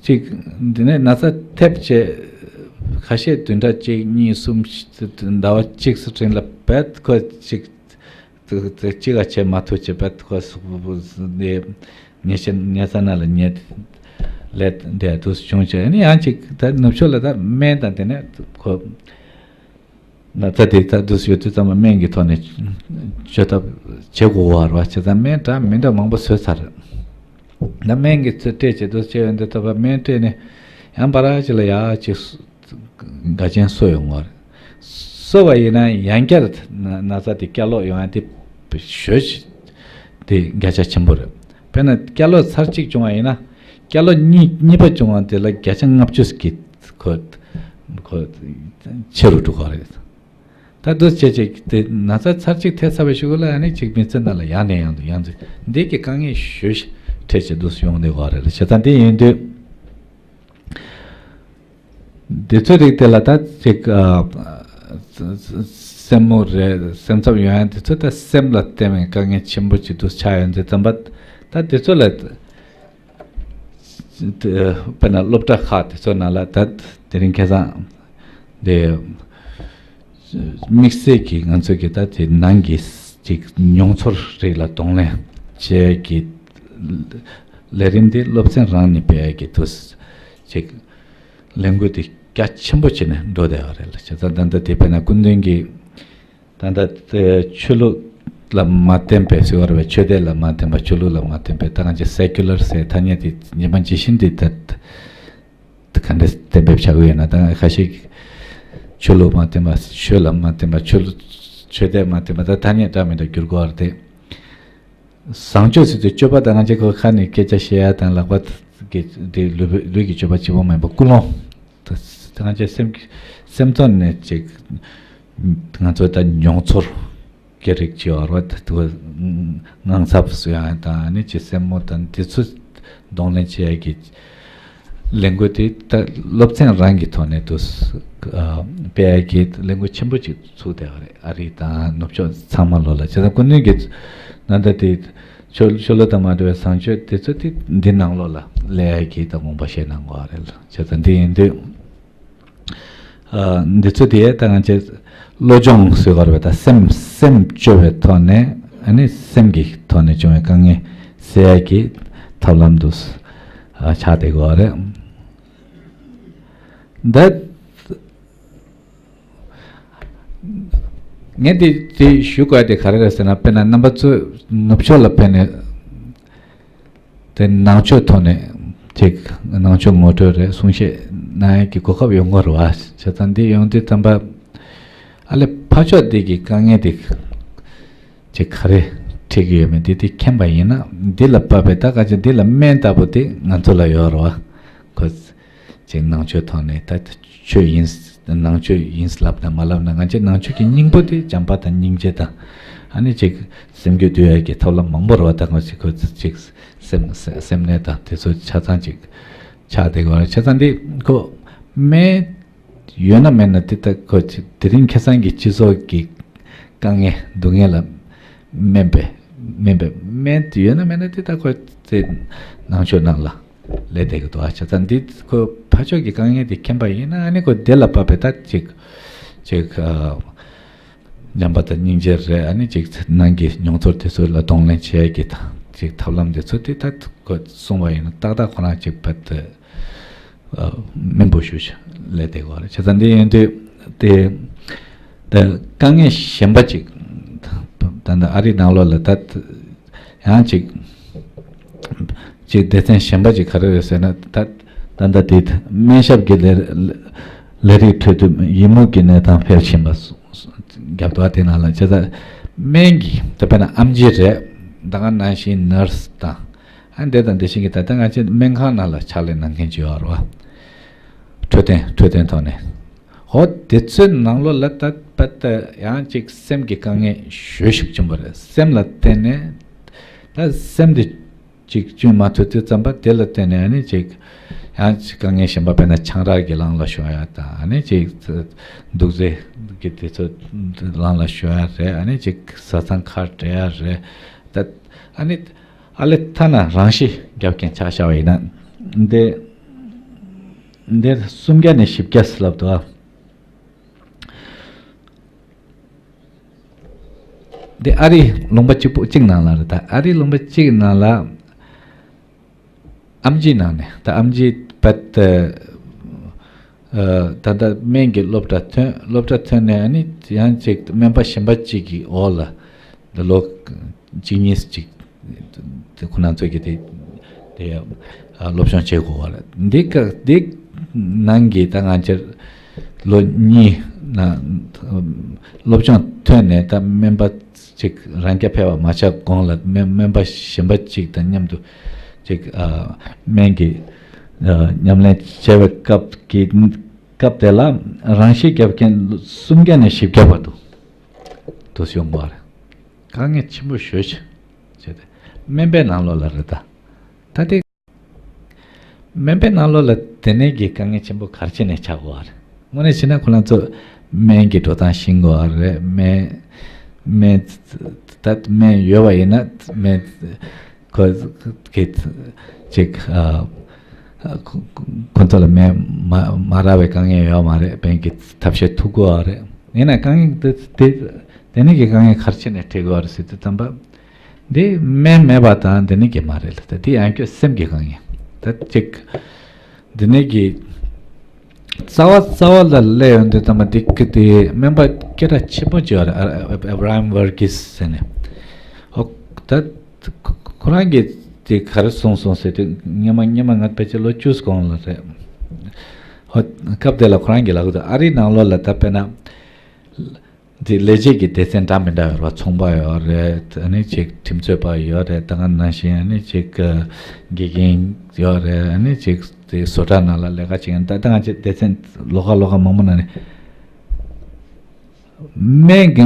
ཅིག་འདི་ནས་ན་ཚ་ཐེབས་བྱས་ཁ་ཤས་བདུན་ཕྲག་གཅིག་གཉིས་གསུམ་ཟླ་བ་གཅིག་སུ་རིང་ལ་བད་ཁོ་ཅིག་གཅིག་ག་བྱེད་མ་ཐུབ་བྱས་བད་ཁོ་ནས་ཉལ་ས་ཉལ་ས་ན་ལ་ཉལ་ལས་འདས་དུས་བྱུང་བྱས། ཨ་ནི་ཡང་ཅིག་ད་ནུབ་ཕྱོགས་ལ་ད་སྨན་དང་དེ་ནས་ཁོ། ན་ཚ་དེ་ད་དུས་ཡོད་དུས་ཙམ་པ་སྨན་གྱི་ཐོག་ནས་བཅོས་ཐབས་བྱེད་དགོས་པ་རེད་བ། བྱས་ཙང་སྨན་འདྲ་མི་འདྲ་མང་པོ་བཟོས་ཚར། ད་སྨན་གྱི་ཚོད་སྤྲད་བྱེད་དུས་བྱས་ཡོང་དུས་ཙམ་པ་སྨན་སྤྲད་ནས་ཡང་བར་ཅིག་ལ་ཡག་ཅིག་འགལ་རྐྱེན་གསོ་ཡོང་བ་རེད། གསོ་བ་ཡིན་ན་ཡང་བསྐྱར་ན་ན་ཚ་དེ་བསྐྱར་ལོག་ཡོང་ཡ་དེ་ཞོད་དེ་བརྒྱ་ཆ་ཆེན་པོ་རེད། དཔེར་ན་བསྐྱར་ལོག་ཚར་གཅིག་བྱུང་བ་ཡིན་ན་བསྐྱར་ལོག་གཉིས་གཉིས་པ་བྱུང་བ་དེ་ལ་བརྒྱ་ཆ་ལྔ་བཅུ་གི་ཁོ་ཁོ་ཆེ་རུ་འགྲོ་གི་རེད། ད་འདུ་བྱེད་ཅིག་དེ་ན་ཚ་ཚར་གཅིག་ཐེབས་ཚར་བའི་གཞུག་ལ་ཨ་ནི་ཅིག་མི་ཚེ་ནང་ལ་ཡང་ནས་ཡང་དུ་ཡང་དུ་འདི་གི་དཀའ་ངལ་ཞོད་འཕྲད་བྱེད་དུ་ཡོང་བསྡད་ཡོད་རེད། བྱས་ཙང་འདི་ཡིན་དུས་འདི་ཚོའི་རིགས་དེ་ལ་ད་ཅིག་ཨ་སེམས་མུག་རེད། སེམས་འཚབ་ཡོང་ཡ་འདི་ཚོ་ད་སེམས་ལ་བརྟེན་པའི་དཀའ་ངལ་ཆེན་པོ་ཅིག་ཏུ་ཆགས་ཡོད་འདི་ཙམ་པ། ད་འདི་ཚོ་ལ། དཔེར་ན་སློབ་གྲྭ་ཁག་དེ་ཚོ་ནང་ལ་ད་དེ་རིང་ཁ་སང་དེ་དམིགས་བསལ་གྱི་ང་ཚོ་གི་ད་དེ་ནང་གི་ཅིག་མྱོང་ཚོར་རིགས་ལ་གདོང་ལེན་བྱེད་ཀྱི་ལས་རིམ་དེ་སློབ་ཚན་རང་ནས་སྤེལ་ཡ་གི་དུས་ཅིག་ལས་འགུལ་དེ་རྒྱ་ཆེན་པོ་བྱས་ནས་འགྲོ་བསྡད་ཡོད་རེད་ལ། བྱས་ཙང་ད་ལྟ་དེ་དཔེར་ན་སྐུ་མདུན་གྱི་ད་ལྟ་དེ་ཆོས་ལུགས་ལ་མ་བརྟེན་པའི་ཟེར་བ་རེད་པས། ཆོས་དད་ལ་མ་བརྟེན་པ། ཆོས་ལུགས་ལ་མ་བརྟེན་པའི་ད་ང་ཚོ་secular་ཟེར་ཐ་སྙད་དེ་ཉི་མ་ཇི་བཞིན་དུ་ད་ག་འདྲ་གཏན་འབེབས་བྱ་དགོས་ཡོད་ན། ད་ཁ་ཤས་ཆོས་ལུགས་མ་བརྟེན་པ། ཆོས་ལ་མ་བརྟེན་པ། ཆོས་ལུགས་ཆོས་དད་མ་བརྟེན་པ། ད་ཐ་སྙད་འདྲ་མི་འདྲ་བསྒྱུར་དགོས་པ་རེད་དེ། བཟང་སྤྱོད་ཟེར་དུས་སྤྱོད་པ་དང་ང་ཚོ་ཁོ་ཁ་ནས་སྐད་ཆ་བཤད་ཡ་དང་ལག་པ་གི་དེ་ལུས་པོ་ལུས་ཀྱི་སྤྱོད་པ་གཅིག་པོ་མིན་པ། ཀུན་སློང་དེ་ང་ཚོའི་སེམས་སེམས་ཐོག་ནས་ཅིག་ང་ཚོ་ད་མྱོང་ཚོར་གྱི་རིགས་ཅིག་ཡོད་རེད་པ། དེ་དངངས་འཚབ་བཟོ་ཡ་དང་ནི་ཅིག་སེམས་མོ་དང་དེ་ཚོ་གདོང་ལེན་བྱེད་ཡ་གི་ལས་འགུལ་དེ་ད་སློབ་ཚན་རང་གི་ཐོག་ནས་དུ་སྤེལ་ཡ་གི་ལས་འགུལ་ཆེན་པོ་ཅིག་ཚུགས་བསྡད་པ་རེད། ཨ་རི་དང་ནུབ་ཕྱོགས་ཚང་མ་ལོགས་ལ། བྱས་ཙང་སྐུ་མདུན་གྱི་ད་ལྟ་དེ་ཆོས་ཆོས་ལུགས་དང་མ་འབྲེལ་བའི་བཟང་སྤྱོད་དེ་ཚོ་དེ་འདི་ནང་ལོགས་ལ་སླེབས་ཡ་གི་ད་དགོངས་པ་བཞེས་གནང་དགོས་པ་རེད་ལ། བྱས་ཙང་འདི་ཡིན་དུས། ཨ་འདི་ཚོ་དེ་ད་ང་ཚོས་བློ་སྦྱོང་ཟེར་དགོས་རེད་པ། ད་སེམས་སེམས་བཅོས་པའི་ཐོག་ནས། ཨ་ནི་སེམས་ཀྱི་ཐོག་ནས་བྱུང་བའི་དཀའ་ངལ་སེལ་ཡ་གི་ཐབས་ལམ་དུ་ཨ་ཆགས་བསྡད་ཀྱི་ཡོད་རེད། འདི་ངས་འདི་འདི་ཞུ་དགོས་དེ་ག་རེ་རེད་ཟེར་ན། དཔེར་ན་རྣམ་པ་ཚོས་ནུབ་ཕྱོགས་ལ་ཕེབས་ནས། དེ་ནང་ཆོས་ཐོག་ནས་ཅིག་ནང་ཆོས་ངོ་སྤྲོད་རེད། གསུང་བཤད་གནང་ཡས་ཀྱི་གོ་སྐབས་ཡོང་གི་རེད་པ། བྱས་ཙང་འདི་ཡོང་དུས་ཙམ་པ་ཨ་ལས་ཕར་ཕྱོགས་འདི་གི་དཀའ་ངལ་འདི་ཅིག་ག་རེ་འཕྲད་ཀྱི་ཡོད་མེད་འདི་འདི་མཁྱེན་པ་ཡིན་ན། འདི་ལ་དཔག་པའི་ད་ག་ཅིག་འདི་ལ་སྨན་ལྟ་བུ་འདི་ང་ཚོ་ལ་ཡོད་རེད་པ། ཁོ་ཅིག་ནང་ཆོས་ཐོག་ནས་ད་ཆོས་ཡིན་ ནང་ཆོས་ཡིན་ལབ་ན་མ་ལབ་ན་ང་ཚོའི་ནང་ཆོས་ཀྱི་སྙིང་པོ་དེ་བྱམས་པ་དང་སྙིང་རྗེ་དང་། ཨ་ནི་ཅིག་སེམས་རྒྱུད་འདུལ་ཡག་གི་ཐབས་ལམ་མང་པོ་རེད་བ། ད་ང་ཚོ་ཁོ་ཅིག་སེམས་སེམས་ནད་དང་དེ་ཚོ་ཆ་ཚང་ཅིག་ཆགས་བསྡད་ཀྱི་ཡོད་རེད། བྱས་ཙང་འདི་ཁོ་སྨན་ཡོད་ན་མེད་ན་དེ་ད་ཁོ་ཅིག་དེ་རིང་ཁ་སང་གི་སྤྱི་ཚོགས་ཀྱི་དཀའ་ངལ་སྡུག་བསྔལ་ལ་སྨན་པས་སྨན་པས་སྨན་དེ་ཡོད་ན་མེད་ན་དེ་ད་ཁོ་དེ་ནང་ཆོས་ནང་ལ་ལས་བསྡད་ཀྱི་འདུག་ཨ། བྱས་ཙང་འདི་ཁོ་ཕར་ཕྱོགས་ཀྱི་དཀའ་ངལ་དེ་མཁྱེན་པ་ཡིན་ན་ཨ་ནི་ཁོ་དེ་ལ་བབས་པའི་ད་ཅིག་ཅིག་ཨ། བྱམས་པ་དང་སྙིང་རྗེ་རེད། ཨ་ནི་ཅིག་ནང་གི་མྱོང་ཚོར་དེ་ཚོ་ལ་གདོང་ལེན་བྱེད་ཡག་གི་ད་ཅིག་ཐབས་ལམ་དེ་ཚོ་དེ་ད་ཁོ་གསུངས་པ་ཡིན་ན་ཏག་ཏག་ཁོ་རང་ཅིག་བད་དེ་ཨ། སྨན་པོ་ཞུ་ཞིག་ལས་བསྡད་ཀྱི་ཡོད་རེད། བྱས་ཙང་འདི་ཡིན་དུས་དེ་ད་དཀའ་ངལ་གཞན་པ་ཅིག་ད་ད་ཨ་རི་ནང་ལོགས་ལ་ད་ཡང་ཅིག་ཅིག་སྡེ་ཚན་གཞན་པ་ཅིག་ག་རེ་རེད་ཟེར་ན། ད་ད་ལྟ་དེ་སྨན་ཞབས་ཀྱི་ལས་ལས་རིགས་འཕྲོད་བསྟེན་ཡི་མུག་གི་གནས་སྟངས་འཕེལ་ཕྱིན་པ་རྒྱབ་ཏུ་བ་དེ་ནང་ལ་བྱས་ཙང་སྨན་གྱི་ད་དཔེར་ན་ཨེམ་ཆི་རེད། ད་ག་ནང་བཞིན་ནར་སི་དང་། ཨ་འདི་དང་འདི་བཞིན་གྱི་ད་ལྟ་ང་ཚོའི་སྨན་ཁང་ནང་ལ་ཕྱག་ལས་གནང་མཁན་ཅིག་ཡོད་རེད་བ། འཕྲོད་བསྟེན་འཕྲོད་བསྟེན་ཐོག་ནས། འོ་དེ་ཚོའི་ནང་ལོགས་ལ་ད་པ་ད་ཡང་ཅིག་སེམས་ཀྱི་དཀའ་ངལ་ཞེ་ཞིག་བྱུང་བ་རེད། སེམས་ལ་བརྟེན་ནས་ད་སེམས་དེ་ཅིག་བཅོས་མ་ཐུབ་དུས་ཙམ་པ་དེ་ལ་བརྟེན་ནས་ཨ་ནི་ཅིག་ཡང་ཅིག་དཀའ་ངལ་གཞན་པ་དཔེར་ན་ཆང་རག་གི་ལང་ལ་ཤོར་ཡ་དང་། ཨ་ནི་ཅིག་འདུག་རྩེ་གི་དེ་ཚོ་ལང་ལ་ཤོར་ཡ་རེད། ཨ་ནི་ཅིག་བཟའ་ཚང་ཁ་བྲལ་ཡ་རེད། ད་ཨ་ནི། ཨ་ལས་ཐ་ན་རང་ཤི་རྒྱབ་མཁན་ཆ་བཞག་པ་ཡིན་ན། འདི་འདི་སུམ་བརྒྱ་ནས་བཞི་བརྒྱ་ལབ་འདུག་ཨ། འདི་ཨ་རིའི་ལུང་པ་གཅིག་པོ་གཅིག་ནང་ལ་རེད། ད་ཨ་རིའི་ལུང་པ་གཅིག་ནང་ལ་ཨམ་ཆིའི་ནང་ནས་ད་ཨམ་ཆིའི་པད་ད་ལྟ་སྨན་གྱི་སློབ་གྲྭ་ཐོན་སློབ་གྲྭ་ཐོན་ནས་ཨ་ནི་ཡང་ཅིག་སྨན་པ་གཞན་པ་གཅིག་གི་འོག་ལ་ད་ལོ་གཅིག་གཉིས་ཅིག་དེ་ཁོ་རང་ཚོ་གི་དེ་དེ་ཨ་སློབ་སྦྱོང་བྱེད་དགོས་པ་རེད། འདི་ཀ་འདི་ནང་གི་ད་ང་ཚོར་ལོ་གཉིས་ནང་སློབ་སྦྱོང་ཐོན་ནས་ད་སྨན་པ་ཅིག་རང་རྐྱ་འཕེར་བ་མ་ཆགས་གོང་ལ་སྨན་སྨན་པ་གཞན་པ་ཅིག་དང་མཉམ་དུ་ཅིག་ཨ་སྨན་གྱི་ཨ་ཉམས་ལེན་བྱས་པའི་སྐབས་ཀྱི་སྐབས་དེ་ལ་རང་ཤི་རྒྱབ་མཁན་སུམ་བརྒྱ་ནས་བཞི་བརྒྱ་བར་དུ་དུ་ཡོང་བ་རེད། དཀའ་ངལ་ཆེན་པོ་ཞེ་ཅིག་བྱས་ཏེ་སྨན་པའི་ནང་ལོགས་ལ་རེད། ད་ད་དེ་སྨན་པའི་ནང་ལོགས་ལ་དེ་ནས་ཀྱི་དཀའ་ངལ་ཆེན་པོ་ག་རེ་བྱས་ནས་ཆགས་དགོས་པ་རེད། དངོས་གནས་བྱས་ན་ཁོ་རང་ཚོ་སྨན་གྱི་འགྲོ་སྟངས་ཤེས་དགོས་པ་རེད། སྨན་སྨན་ད་སྨན་ཡོད་པ་ཡིན་ན་སྨན་ཁོ་གི་ཅིག་ཨ་ཁོ་ཁོ་ཚོ་ལ་སྨན་མ་མ་རག་པའི་དཀའ་ངལ་ཡོད་མ་རེད། སྨན་གྱི་ཐབས་ཤེས་ཐུབ་དགོས་པ་རེད། ཡིན་ན་དཀའ་ངལ་དེ་དེ་དེ་ནས་ཀྱི་དཀའ་ངལ་ག་རེ་བྱས་ནས་འཕྲད་དགོས་པ་རེད་ཟེར་དུས་ཙམ་པ། འདི་སྨན་མེད་པ་དང་འདི་ནི་གི་མ་རེད་ལ། ད་འདི་ཡང་ཁྱོད་སེམས་ཀྱི་དཀའ་ངལ། ད་ཅིག་འདི་ནི་གི་རྩ་བ་རྩ་བ་ལ་སླེབས་ཡོང་དུས་ཙམ་པ་འདི་གི་དེ་སྨན་པ་སྐད་གྲགས་ཆེན་པོ་ཅིག་ཡོད་རེད། ཨ་ཨ་ཨབ་ར་ཧམ་ཝར་གིས་ཟེར་ནས། ཨོ་ད་ཁོ་རང་གིས་དེ་ག་རེ་གསུངས་སོང་ཟེར་དུས་སྔོན་མ་སྔོན་མ་ང་ཕལ་ཆེར་ལོ་བཅུ་གོང་ལ་རེད། ཨོ་སྐབས་དེ་ལ་ཁོ་རང་གིས་ལབ་གི་འདུག་ཨ་རིའི་ནང་ལོགས་ལ་ད་དཔེར་ན། དེ་ལས་བྱེད་ཀྱི་སྡེ་ཚན་འདྲ་མི་འདྲ་ཡོད་རེད་བ། ཚོང་པ་ཡོད་རེད། ཨ་ནི་ཅིག་ཁྲིམས་རྩོད་པ་ཡོད་རེད། ད་ག་ནང་བཞིན་ཨ་ནི་ཅིག་དགེ་རྒན་ཡོད་རེད། ཨ་ནི་ཅིག་དེ་བཟོ་གྲྭ་ནང་ལ་ལས་ཀ་བྱེད་མཁན། ད་ད་ང་ཚོ་སྡེ་ཚན་ལོགས་ཀ་ལོགས་ཀ་མང་པོ་ནང་ནས་སྨན་གྱི་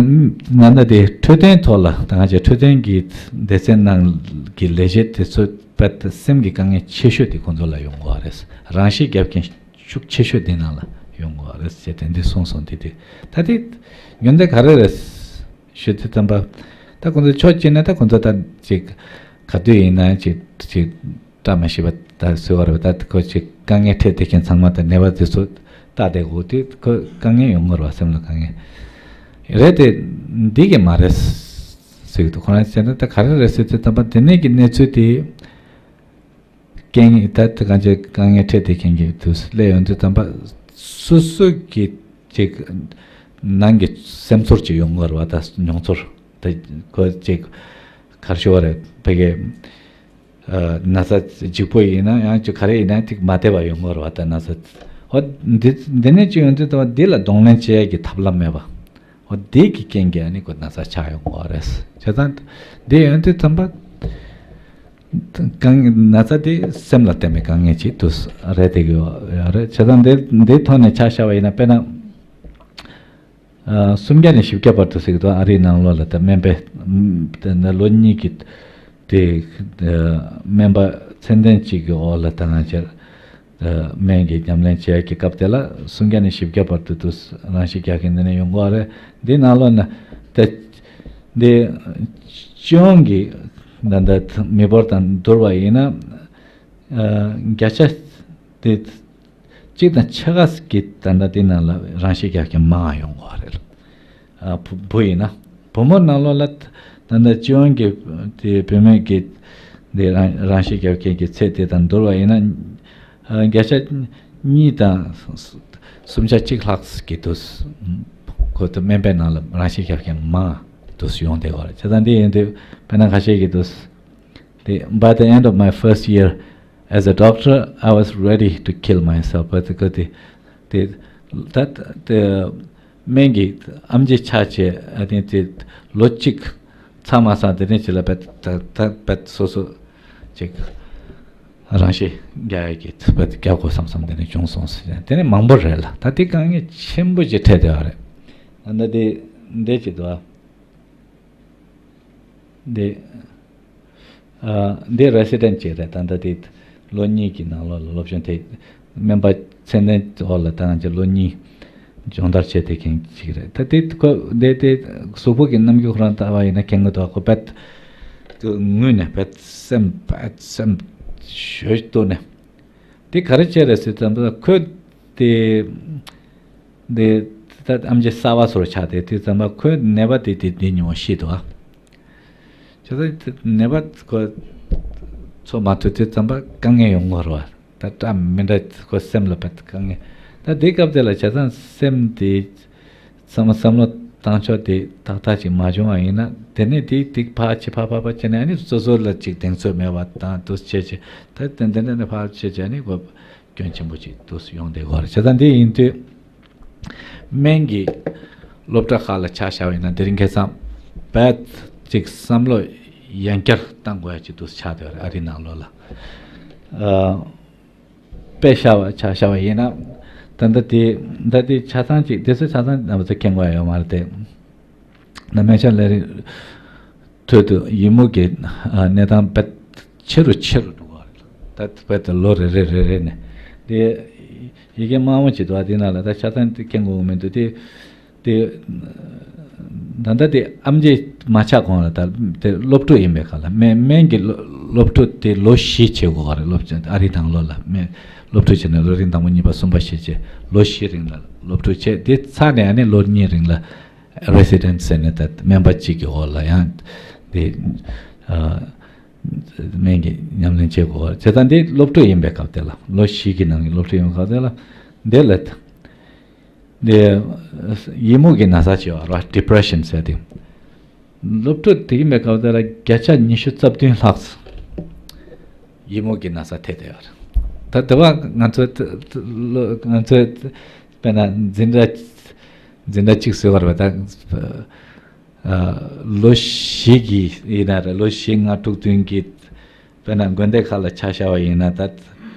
ང་ད་དེ་འཕྲོད་བསྟེན་ཐོག་ལ་ད་ང་ཚོ་འཕྲོད་བསྟེན་གྱི་སྡེ་ཚན་ནང་གི་ལས་བྱེད་དེ་ཚོ་དཔེ་སེམས་ཀྱི་དཀའ་ངལ་ཆེ་ཤོས་དེ་ཁོང་ཚོ་ལ་ཡོང་གི་ཡོད་རེད། རང་ཤི་རྒྱབ་མཁན་ཤུགས་ཆེ་ཤོས་འདི་ནང་ལ་ཡོང་དགོས་རེད་ཅེས་དེ་འདྲ་གསུངས་སོང་། དེ་དེ་ད་དེ་ཡོན་ཏན་ག་རེ་རེད་ཞུ་དུས་ཙམ་པ། ད་ཁོང་ཚོ་ཕྱོགས་གཅིག་ནས་ད་ཁོང་ཚོ་ད་ཅིག་ག་དུས་ཡིན་ན་ཅིག་ཅིག་བཀྲ་མ་ཤིས་པ་ད་བཟོས་པ་རེད། ད་ཁོ་ཅིག་དཀའ་ངལ་འཕྲད་བསྡད་མཁན་ཚང་མ་ད་ནད་པ་དེ་ཚོ་ལྟ་བསྡད་དགོས་དུས་ཁོ་དཀའ་ངལ་ཡོང་གི་རེད་བ། སེམས་ལ་དཀའ་ངལ་རེད་དེ། འདི་གི་མ་རེད་ཟེར་གི་འདུག་ཁོ་རང་བྱས་ན་ད་ག་རེ་རེད་ཟེར་དུས་ཙམ་པ་དེ་ནས་ཀྱི་གནས་ཚུལ་དེ། རྐྱེན་ངན་ད་ལྟ་གང་ཅི་དཀའ་ངལ་འཕྲད་བསྡད་མཁན་གྱི་དུས་སུ་སླེབས་ཡོང་དུས་ཙམ་པ་སོ་སོ་གི་ཅིག་ནང་གི་སེམས་ཚོར་ཅིག་ཡོང་གི་རེད་བ། ད་མྱོང་ཚོར་ད་ཁོ་ཅིག་ག་རེ་ཞུ་བ་རེད། ཕ་གི་ཨ་ན་ཚ་ལྗིད་པོ་ཡིན་ན་ཡང་ཅིག་ག་རེ་ཡིན་ན་ཅིག་མ་བདེ་བ་ཡོང་གི་རེད་བ། ད་ན་ཚ་ཧོ་འདི་འདི་ནས་ཅིག་ཡོང་དུས་ཙམ་པ་འདི་ལ་གདོང་ལེན་བྱེད་ཡ་གི་ཐབས་ལམ་མེད་པ། འོ་དེ་གི་རྐྱེན་གྱིས་ཨ་ནི་ཁོ་ན་ཚ་ཆགས་ཡོང་གི་རེད། བྱས་ཙང་དེ་ཡོང་དུས་ཙམ་པ་དཀའ་ངལ་ན་ཚ་དེ་སེམས་ལ་བརྟེན་པའི་དཀའ་ངལ་ཅིག་ཏུ་རེད་བསྡད་ཀྱི་ཡོད་རེད། བྱས་ཙང་དེ་དེའི་ཐོག་ནས་ཆ་བཞག་པ་ཡིན་ན་དཔེར་ན་ ཨ་སུམ་བརྒྱ་ནས་བཞི་བརྒྱ་བར་དུ་ཟེར་གི་འདུག་ཨ་རིའི་ནང་ལོགས་ལ་ད་སྨན་པའི་ད་ལོ་གཉིས་ཀྱི་དེ་སྨན་པ་ཚད་ལྡན་གཅིག་གི་འོག་ལ་ད་ང་ཅར་སྨན་གྱི་ཉམས་ལེན་བྱེད་ཡག་གི་སྐབས་དེ་ལ་སུམ་བརྒྱ་ནས་བཞི་བརྒྱ་བར་དུ་དུ་རང་ཤི་རྒྱག་མཁན་འདི་ནས་ཡོང་གི་ཡོད་རེད། འདི་ནང་ལོགས་ན་ད་འདི་སྤྱི་ཡོངས་ཀྱི་ད་ལྟ་མི་འབོར་དང་བསྡུར་བ་ཡིན་ན་ཨ་བརྒྱ་ཆ་དེ་གཅིག་དང་ཕྱེད་ཀ་གི་ད་ལྟ་དེ་ནང་ལ་རང་ཤི་རྒྱག་མཁན་མང་ཡོང་གི་ཡོད་རེད། ཨ་བུ་བུ་ཡིན་ན་བུ་མོ་ནང་ལོགས་ལ་ད་ལྟ་སྤྱི་ཡོངས་ཀྱི་དེ་བུད་མེད་ཀྱི་དེ་རང་རང་ཤི་རྒྱག་མཁན་གྱི་ཚད་དེ་དང་བསྡུར་བ་ཡིན་ན་ཨ་བརྒྱ་ཆ་གཉིས་དང་སུམ་ཆ་གཅིག་ལྷག་གི་དུས་ཁོ་ཚོ་སྨན་པའི་ནང་ལ་རང་ཤི་རྒྱག་མཁན་མང་དུས་ཡོང་བསྡད་ཡོད་རེད། བྱས་ཙང་འདི་ཡིན་དུས་དཔེར་ན་ཁ་ཤས་ཀྱི་དུས་དེ། By the end of my first year as a doctor, I was ready to kill myself. བ་དེ་ག་དེ་དེ་ད་དེ་སྨན་གྱི་ཨམ་ཆི་ཆགས་བྱས་ཨ་ནི་དེ་ལོ་གཅིག་ཚར་མ་སོང་དེ་ནས་ཅི་ལ་བད་ད་ད་བད་སོ་སོ་ཅིག་རང་ཤི་རྒྱག་ཡག་གི་བད་རྒྱག་དགོས་བསམ་བསམ་དེ་ནས་བྱུང་སོང་ཟེར་དེ་ནས་མང་པོ་རེད་ལ། ད་དེ་དཀའ་ངལ་ཆེན་པོ་ཅིག་འཕྲད་བསྡད་ཡོད་རེད། ད་ད་དེ་འདས་ཅིག་འདུག་ཨ། འདི། ཨ་འདི་རེ་སི་ཌེན་ཊི་ཅིག་རེད། ད་ལྟ་དེ་ལོ་གཉིས་ཀྱི་ནང་ལོགས་ལ་སློབ་སྦྱོང་དེ་སྨན་པ་ཚད་ལྡན་འོག་ལ་ད་ང་ཚོ་ལོ་གཉིས་སྦྱོང་བརྡར་བྱས་ཏེ་མཁན་ཅིག་རེད། ད་དེ་ཁོ་འདི་དེ་གཟུགས་པོ་གི་རྣམ་འགྱུར་ཁོ་རང་ལྟ་བ་ཡིན་ན་མཁྱེན་གྱི་འདུག་ཁོ་དཔེ་དངོས་ནས་དཔེ་སེམས་དཔེ་སེམས་ཞོད་ཏོ་ནས་དེ་ག་རེ་བྱས་རེད་ཟེར་ཙམ་པ་ཁོས་དེ། འདི་ད་ཨམ་ཆི་གསར་པ་ཚོར་ཆགས་ཏེ་དུས་ཙམ་པ་ཁོའི་ནད་པ་དེ་དེ་དེ་ཉུང་བ་ཤི་འདུག་ཨ། བྱས་ཙང་ནད་པ་ཁོ་ཚོ་མ་ཐུག་དུས་ཙམ་པ་དཀའ་ངལ་ཡོང་གི་རེད་བ། ད་འདྲ་མི་འདྲ་ཁོ་སེམས་ལ་བད་དཀའ་ངལ། ད་དེ་སྐབས་དེ་ལ་བྱས་ཙང་སེམས་དེ་བསམ་བསམ་བློ་བཏང་ཕྱོགས་དེ་ཏག་ཏག་ཅིག་མ་བྱུང་བ་ཡིན་ན་དེ་ནས་དེ་དེ་ཕར་ཕྱི་ཕར་ཕར་ཕར་བྱས་ནས་ཨ་ནི་སོ་སོ་ལ་ཅིག་གདེང་ཚོད་མེད་པ་དང་དུ་བྱས་བྱས་ད་དེ་འདི་འདྲ་ནས་ཕར་བྱས་བྱས་ནས་ཁོ་སྐྱོན་ཆེན་པོ་ཅིག་དུ་ཡོང་བསྡད་ཡོད་རེད། བྱས་ཙང་འདི་ཡིན་དུས། སྨན་གྱི་སློབ་གྲྭ་ཁག་ལ་ཆ་བཞག་པ་ཡིན་ན་དེ་རིང་ཁ་སང་བད་ཅིག་བསམ་བློ་ཡང་བསྐྱར་བཏང་དགོས་ཡ་ཅིག་ཏུ་ཆགས་བསྡད་ཡོད་རེད། ཨ་རིའི་ནང་ལོགས་ལ་ཨ་དཔེ་བཞག་པ་ཆ་བཞག་པ་ཡིན་ན་ད་ལྟ་དེ་ད་དེ་ཆ་ཚང་ཅིག་དེ་ཚོ་ཆ་ཚང་རྣམ་པ་ཚོ་མཁྱེན་དགོས་ཡ་ཡོད་མ་རེད་དེ། ན་སྨན་ཤ་ལས་རིགས་ཁྲོད་དུ་ཡི་མུག་གི་ཨ་གནས་སྟངས་དཔེ་ཆེ་རུ་ཆེ་རུ་འགྲོ་བ་རེད། ད་དཔེ་དེ་ལོ་རེ་རེ་རེ་རེ་ནས་དེ་ཡི་གེ་མང་པོ་ཅིག་འདུག་ཨ། དེ་ནང་ལ་ད་ཆ་ཚང་དེ་མཁྱེན་དགོས་མི་འདུག་དེ་དེ་ད་ལྟ་དེ་ཨམ་ཆི་མ་ཆགས་གོང་ལ་ད་དེ་སློབ་ཕྲུག་ཡིན་པའི་སྐབས་ལ་སྨན་སྨན་གྱི་སློབ་སློབ་ཕྲུག་དེ་ལོ་བཞི་བྱེད་དགོས་པ་རེད། སློབ་ཆེན་ཨ་རིའི་ནང་ལོགས་ལ་སྨན་སློབ་ཕྲུག་བྱས་ནས་ལོ་རིམ་དང་པོ་གཉིས་པ་གསུམ་པ་བཞི་བྱས་ལོ་བཞི་རིང་ལ་སློབ་ཕྲུག་བྱས། དེ་ཚར་ནས་ཨ་ནི་ལོ་གཉིས་རིང་ལ་རེ་སི་ཌེན་ཊི་ཟེར་ནས་ད་སྨན་པ་གཅིག་གི་འོག་ལ་ཡང་དེ་ཨ་སྨན་གྱི་ཉམས་ལེན་བྱེད་དགོས་པ་རེད། བྱས་ཙང་དེ་སློབ་ཕྲུག་ཡིན་པའི་སྐབས་དེ་ལ་ལོ་བཞི་གི་ནང་གི་སློབ་ཕྲུག་ཡིན་པའི་སྐབས་དེ་ལ་འདི་ལ་དེ་ཡི་མུག་གི་ན་ཚ་བྱེད་པ་རེད་བ། ཌི་པི་རེ་ཤན་ཟེར་དེ། སློབ་ཕྲུག་དེ་ཡིན་པའི་སྐབས་དེ་ལ་བརྒྱ་ཆ་ཉི་ཤུ་རྩ་བདུན་ལྷག་ཡི་མུག་གི་ན་ཚ་ཐེབས་བསྡད་ཡོད་རེད། ད་དེ་བ་ང་ཚོ་ང་ཚོ་དཔེར་ན་འཛིན་གྲྭ་འཛིན་གྲྭ་གཅིག་བཟོས་པ་རེད་བ། ད་ལོ་བཞི་གི་ཡིན་ན་རེད། ལོ་བཞི་ལྔ་དྲུག་བདུན་གྱི་དཔེར་ན་དགོན་སྡེ་ཁག་ལ་ཆ་བཞག་པ་ཡིན་ན་ད།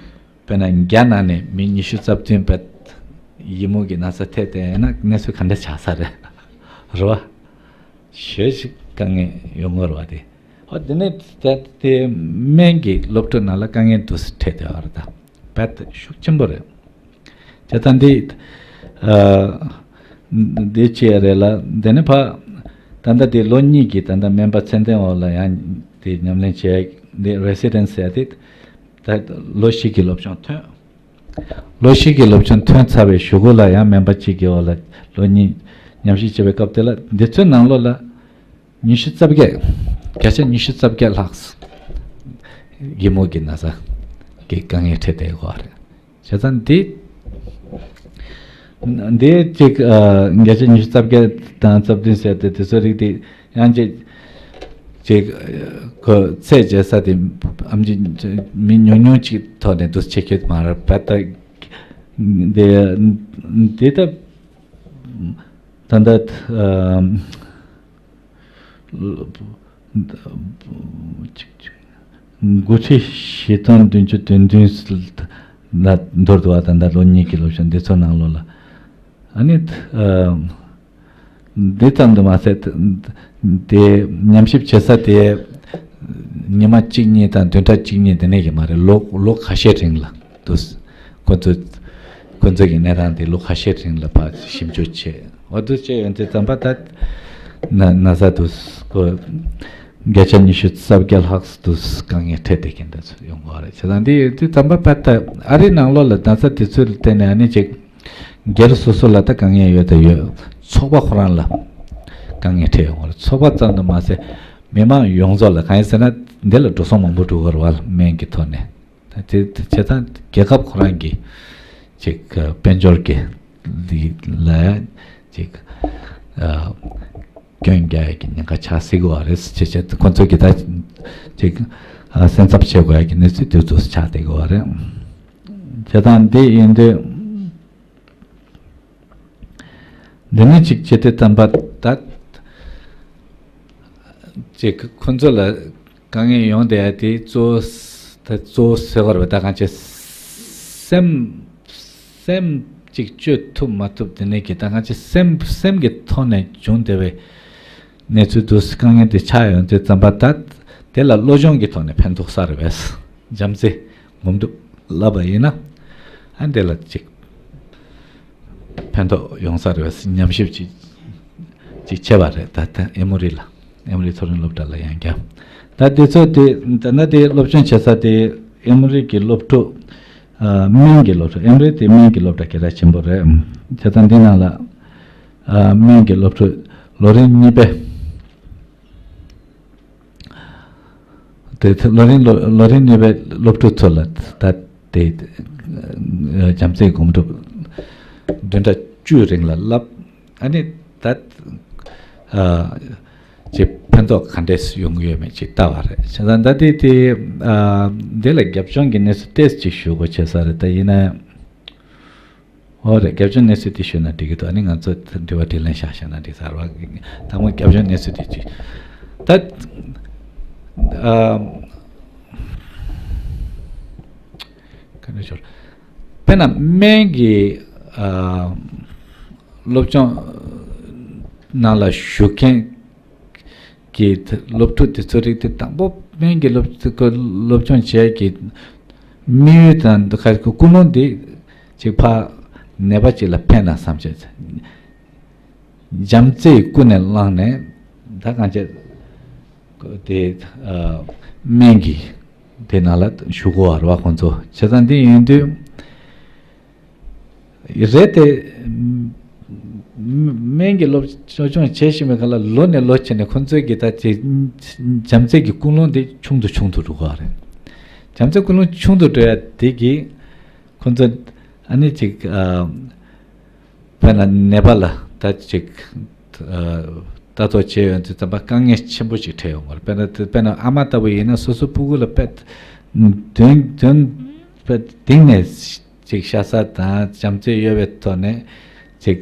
དཔེར་ན་བརྒྱ་ནང་ནས་མི་ཉི་ཤུ་རྩ་བདུན་བར་ཡི་མུག་གི་ན་ཚ་ཐེབས་བསྡད་ཡོད་ན་གནས་ཚུལ་ག་འདྲ་ཆགས་ས་རེད། རེད་བ། ཞེ་ཅིག་དཀའ་ངལ་ཡོང་གི་རེད་བ་དེ། ཨོ་དེ་ནས་ད་དེ་སྨན་གྱི་སློབ་ཕྲུག་ནང་ལ་དཀའ་ངལ་འདུག་སེ་འཕྲད་བསྡད་ཡོད་རེད་ད། རྦད་དེ་ཤུགས་ཆེན་པོ་རེད། བྱས་ཙང་འདི་ཨ་འདི་བྱས་རེད་ལ། དེ་ནས་ཕ་ད་ལྟ་དེ་ལོ་གཉིས་ཀྱི་ད་ལྟ་སྨན་པ་ཚད་ལྡན་འོག་ལ་ཡང་དེ་ཉམས་ལེན་བྱས་འདི་རེ་སི་ཌེན་ཊི་ཟེར་ཡ་དེ། ད་ལོ་བཞི་གི་སློབ་སྦྱོང་ཐོན། ལོ་བཞི་གི་སློབ་སྦྱོང་ཐོན་ཚར་བའི་གཞུག་གུ་ལ་ཡང་སྨན་པ་གཅིག་གི་འོག་ལ་ལོ་གཉིས་ཉམས་ཞིབ་བྱེད་པའི་སྐབས་དེ་ལ་འདི་ཚོའི་ནང་ལོགས་ལ་ཉི་ཤུ་རྩ་བརྒྱད། བརྒྱ་ཆ་ཉི་ཤུ་རྩ་བརྒྱད་ལྷག་ཡི་མུག་གི་ན་ཚ་གི་དཀའ་ངལ་འཕྲད་བསྡད་ཡོད་རེད། བྱས་ཙང་འདི་འདི་གཅིག་ཨ་བརྒྱ་ཆ་ཉི་ཤུ་རྩ་བརྒྱད་དང་རྩ་བདུན་ཟེར་ཏེ་དེ་ཚོ་རིགས་དེ་ཡང་གཅིག་ཅིག་ཁོ་ཚད་བཅད་ས་དེ་ཨམ་ཅིག་མི་ཉུང་ཉུང་ཅིག་ཐོག་ནས་འདུ་ཆེ་ཁྱོད་མ་རེད་པ། ད་དེ་དེ་ད་ད་ད་ཨམ་དགུ་ཁྲི་བཞི་སྟོང་བདུན་ཅུ་དོན་བདུན་ལ་འདོར་འདུག་བ། ད་ད་ལོ་གཉིས་ཀྱི་སློབ་སྦྱོང་འདི་ཚོ་ནང་ལོགས་ལ་ཨ་ནི་ཨམ། འདི་ཙམ་དུ་མ་ཟད། དེ་ཉམས་ཞིབ་བྱེད་ས་དེ་ཉི་མ་གཅིག་གཉིས་དང་བདུན་ཕྲག་གཅིག་གཉིས་དེ་ནས་ཀྱི་མ་རེད། ལོ་ལོ་ཁ་ཤས་རིང་ལ་འདུག་ཁོ་ཚོས་ཁོ་ཚོ་གི་གནས་སྟངས་དེ་ལོ་ཁ་ཤས་རིང་ལ་ཕར་ཞིབ་འཇུག་བྱས། འོ་འདུག་བྱས་ཡོང་དུས་ཙམ་པ་ད་ན་ན་ས་འདུག་ཁོ་བརྒྱ་ཆ་ཉི་ཤུ་རྩ་བརྒྱད་ལྷག་འདུག་དཀའ་ངལ་འཕྲད་བསྡད་མཁན་དེ་ཚོ་ཡོང་གི་རེད། བྱས་ཙང་འདི་ཡོད་དུས་ཙམ་པ་ད་ཨ་རིའི་ནང་ལོགས་ལ་ན་ས་དེ་ཚོ་ལ་བརྟེན་ནས་ཨ་ནི་ཅིག་སྒེར་སོ་སོ་ལ་ད་དཀའ་ངལ་ཡོད་དང་ཡོད། ཚོགས་པ་ཁོ་རང་ལ་དཀའ་ངལ་འཕྲད་ཡོང་བ་རེད། ཚོགས་པ་ཙམ་དུ་མ་ཟད་མི་མང་ཡོངས་རྫོགས་ལ། གང་ཡིན་ཟེར་ན་འདི་ལ་འགྲོ་སོང་མང་པོ་འགྲོ་གི་རེད་བ། སྨན་གྱི་ཐོག་ནས། ད་དེ་དེ་བྱས་ཙང་རྒྱལ་ཁབ་ཁོ་རང་གི་ཅིག་དཔལ་འབྱོར་གྱི་ལ་ཅིག་སྐྱོན་རྒྱག་ཡག་གི་ཉེན་ཁ་ཆགས་སྲིད་གི་བ་རེད། ཅེས་བྱས་ཁོ་ཚོ་གི་ད་ཅིག་སེམས་འཚབ་བྱེད་དགོས་ཡག་གི་གནས་ཚུལ་དེ་ཚོ་ཆགས་བསྡད་གི་བ་རེད། བྱས་ཙང་འདི་ཡིན་དུས། འདི་ནས་ཅིག་བྱེད་དུས་ཙམ་པ་ད། ཅིག་ཁོ་ཚོ་ལ་དཀའ་ངལ་ཡོང་བསྡད་ཡ་དེ་གཙོ་བོ་ད་གཙོ་བོ་ཟེར་བ་རེད་པ། ད་གང་ཅི་སེམས་སེམས་ཅིག་བཅོས་ཐུབ་མ་ཐུབ་དེ་ནས་ཀྱི་ད་གང་ཅི་སེམས་སེམས་ཀྱི་ཐོག་ནས་བྱུང་བསྡད་པའི་གནས་ཚུལ་དུ་དཀའ་ངལ་དེ་ཆགས་ཡོང་དུས་ཙམ་པ་ད་དེ་ལ་བློ་སྦྱོང་གི་ཐོག་ནས་ཕན་ཐོགས་ས་རེད་པས། བྱམས་བརྩེ་སྒོམ་སྒྲུབ་བསླབ་པ་ཡིན་ན་ཨ་འདི་ལ་ཅིག་ཕན་ཐོགས་ཡོང་ས་རེད་པས། ཉམས་ཞིབ་ཅིག་ཅིག་བྱས་པ་རེད། ད་ལྟ་ཨེ་མོ་རི་ལ་ཨེ་མོ་རི་མཐོ་རིམ་སློབ་གྲྭ་ལ་ཡང་བསྐྱར། ད་དེ་ཚོ་དེ་ད་ནི་དེ་སློབ་སྦྱོང་བྱེད་ས་དེ་ཨེ་མོ་རི་གི་སློབ་ཕྲུག་ཨ་སྨན་གྱི་སློབ་ཕྲུག་ཨེ་མོ་རི་དེ་སྨན་གྱི་སློབ་གྲྭ་གལ་གྲགས་ཆེན་པོ་རེད། བྱས་ཙང་འདི་ནང་ལ་ཨ་སྨན་གྱི་སློབ་ཕྲུག་ལོ་རིམ་གཉིས་པའི། དེ་ལོ་རིམ་ལོ་ལོ་རིམ་གཉིས་པའི་སློབ་ཕྲུག་ཚོ་ལ་ད་དེ་བྱམས་བརྩེའི་སྒོམ་སྒྲུབ་བདུན་ཕྲག་བཅུའི་རིང་ལ་བསླབ། ཨ་ནི་ད་ཅིག་ཕན་ཐོགས་ག་འདྲས་ཡོང་གི་ཡོད་མེད་ཅིག་ལྟ་བ་རེད། བྱས་ཙང་ད་དེ་དེ་འདི་ལ་རྒྱབ་ལྗོངས་ཀྱི་གནས་ཚུལ་ཏོག་ཙམ་ཅིག་ཞུ་དགོས་བྱས་ས་རེད། ད་ཡིན་ན། ཨོ་རེད། རྒྱབ་ལྗོངས་གནས་ཚུལ་དེ་ཞུས་ན་འགྲིག་གི་འདུག་ཨ་ནི་ང་ཚོ་དྲི་བ་དྲིས་ལན་བཞག་བཞག་ན་འགྲིག་ས་རེད་བ། དང་པོ་རྒྱབ་ལྗོངས་གནས་ཚུལ་དེ་ཅིག་ད་ཨ་ག་འདྲ་ཞོར་དཔེར་ན་སྨན་གྱི་ཨ་སློབ་སྦྱོང་ནང་ལ་ཞུགས་མཁན་གྱི་སློབ་ཕྲུག་དེ་ཚོ་རིགས་དེ་དང་པོ་སྨན་གྱི་སློབ་སློབ་སྦྱོང་བྱེད་ཀྱི་དམིགས་ཡུལ་དང་འདི་ཁ་ཀུན་སློང་འདི་ཅིག་ཕར་ནད་པ་ཅིག་ལ་ཕན་ན་བསམ་བྱས། བྱམས་བརྩེས་ཀུན་ནས་བསླངས་ནས་ད་གང་བྱས་དེ་སྨན་གྱི་དེ་ནང་ལ་ཞུགས་དགོས་པ་རེད་བ་ཁོང་ཚོ། བྱས་ཙང་འདི་ཡིན་དུས། རེད་དེ། སྨན་གྱི་སློབ་སློབ་སྦྱོང་བྱེད་བཞིན་པའི་སྐབས་ལ་ལོ་ནས་ལོ་བྱས་ནས་ཁོང་ཚོའི་གི་ད་ཅིག་བྱམས་བརྩེ་གི་ཀུན་སློང་དེ་ཆུང་དུ་ཆུང་དུ་འགྲོ་གི་རེད། བྱམས་བརྩེ་ཀུན་སློང་ཆུང་དུ་འགྲོ་ཡ་དེ་གིས་ཁོང་ཚོ་ཨ་ནི་ཅིག་ཨ་དཔེར་ན་ནད་པ་ལ་ད་ཅིག་ཨ་ལྟ་རྟོག་བྱས་ཡོང་དུས་ཙམ་པ་དཀའ་ངལ་ཆེན་པོ་ཅིག་འཕྲད་ཡོང་གི་རེད། དཔེར་ན་དཔེར་ན་ཨ་མ་ལྟ་བུ་ཡིན་ན་སོ་སོ་སྤུ་གུ་ལ་དཔེ་དོན་དོན་དཔེ་གཏིང་ནས། ཅིག་ཤ་ཚ་དང་བྱམས་བརྩེ་ཡོད་པའི་ཐོག་ནས་ཅིག་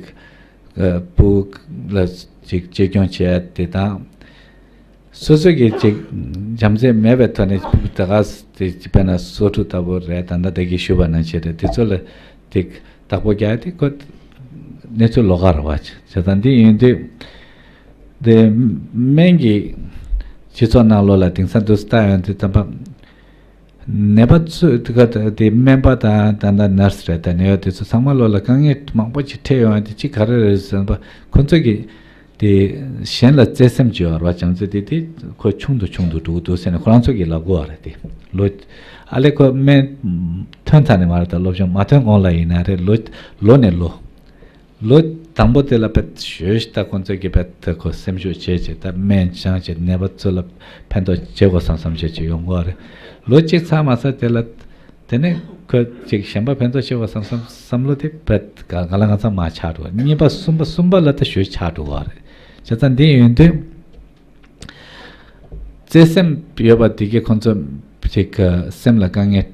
ཨ་སྤུ་གུ་ལ་ཅིག་གཅེས་སྐྱོང་བྱེད་ཡ་དེ་དང་། སོ་སོ་གིས་ཅིག་བྱམས་བརྩེ་མེད་པའི་ཐོག་ནས་ད་ག་དེ་དཔེར་ན་སོ་ཕྲུག་ལྟ་བུ་རེད། ད་ལྟ་བདག་གིས་ཞུས་པ་ནང་བཞིན་རེད། དེ་ཚོ་ལ་ཅིག་བདག་པོ་རྒྱག་ཡ་དེ་ཁོ་གནས་ཚུལ་ལོགས་ཀ་རེད་བ། བྱས་ཙང་འདི་ཡིན་དུས་དེ་སྨན་གྱི་སྤྱི་ཚོགས་ནང་ལོགས་ལ་དེང་སང་དུ་ལྟ་ཡོང་དུས་ཙམ་པ། ནད་པ་ཚོས་དེ་ག་དེ་སྨན་པ་དང་ད་ལྟ་ནར་སི་རེད། ད་ནད་པ་དེ་ཚོ་ཚང་མ་ལོགས་ལ་དཀའ་ངལ་མང་པོ་ཅིག་འཕྲད་ཡོང་བ་དེ་ཅིག་ག་རེ་རེད་ཟེར་ན། ཁོ་ཚོ་གིས་དེ་གཞན་ལ་བརྩེ་སེམས་ཅིག་ཡོད་རེད་བ། བྱམས་བརྩེ་དེ་དེ་ཁོ་ཆུང་དུ་ཆུང་དུ་འགྲོ་གི་འདུག་ཟེར་ནས་ཁོ་རང་ཚོ་གིས་ལབ་གོ་བ་རེད། དེ་ལོ་ཨ་ལས་ཁོ་སྨན་ཐོན་ཚར་ནས་མ་རེད། ད་སློབ་སྦྱོང་མ་ཐོན་གོང་ལ་ཡིན་ན་རེད། ལོ་ལོ་ནས་ལོ། ལོ་དང་པོ་དེ་ལ་བེད་ཞོས་ད་ཁོང་ཚོས་ཀྱི་བེད་དེ་ཁོ་སེམས་ཤུགས་བྱས་བྱས་ད་སྨན་སྦྱང་བྱས་ནད་པ་ཚོ་ལ་ཕན་ཐོགས་བྱེད་དགོས་བསམ་བསམ་བྱས་བྱས་ཡོང་གི་རེད། ལོ་གཅིག་ཚར་མ་ཚར་དེ་ལ་དེ་ནས་ཁོ་ཅིག་གཞན་པ་ཕན་ཐོགས་བྱེད་དགོས་བསམ་བསམ་བསམ་བློ་དེ་བེད་ག་ག་ལ་གང་འཚམ་མར་ཆག་འགྲོ། གཉིས་པ་གསུམ་པ་གསུམ་པ་ལ་ད་ཞོས་ཆག་འགྲོ་གི་རེད། བྱས་ཙང་འདི་ཡོང་དུས་བརྩེ་སེམས་ཡོད་པ་དེ་གིས་ཁོང་ཚོ་ཅིག་སེམས་ལ་དཀའ་ངལ།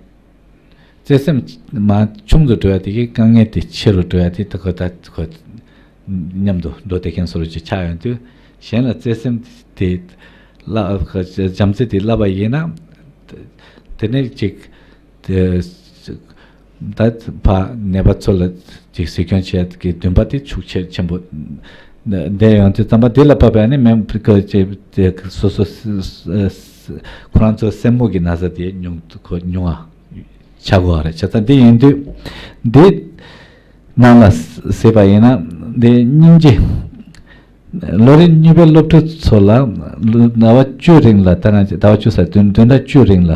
བརྩེ་སེམས་མར་ཆུང་དུ་འགྲོ་ཡ་དེ་གིས་དཀའ་ངལ་དེ་ཆེ་རུ་འགྲོ་ཡ་དེ་ད་ཁོ་ད་ཁོ་མཉམ་དུ་འགྲོ་བསྡད་མཁན་བཟོ་འདྲ་ཅིག་ཆགས་ཡོང་དུས། གཞན་ལ་བརྩེ་སེམས་དེ་བསླབ་བྱམས་བརྩེ་དེ་བསླབ་པ་ཡིན་ན། དེ་ནས་ཅིག་དེ་ད་ཕ་ནད་པ་ཚོ་ལ་ཅིག་གཟིགས་སྐྱོང་བྱེད་ཡ་གི་འདུན་པ་དེ་ཤུགས་ཆེ་ཆེན་པོ་ བསྡད་ཡོང་དུས་ཙམ་པ་དེ་ལ་བབས་པ་ནི་མེ་ཁོ་ཅེ་ཅེ་སོ་སོ་སི་སི་ཁོ་རང་ཚོ་སེན་མོ་གི་ན་ཚ་དེ་ཉུང་ཁོ་ཉུང་བ་ཆགས་དགོས་པ་རེད། བྱས་ཙང་དེ་ཡིན་དུས་འདི་ནང་ལ་གཟིགས་པ་ཡིན་ན་འདི་སྙིང་རྗེ། ལོ་རིམ་གཉིས་པའི་སློབ་ཕྲུག་ཚོ་ལ་ཟླ་བ་བཅུ་རིང་ལ་ད་ང་ཟླ་བ་བཅུ་ཟེར་བདུན་བདུན་ཟླ་བཅུ་རིང་ལ་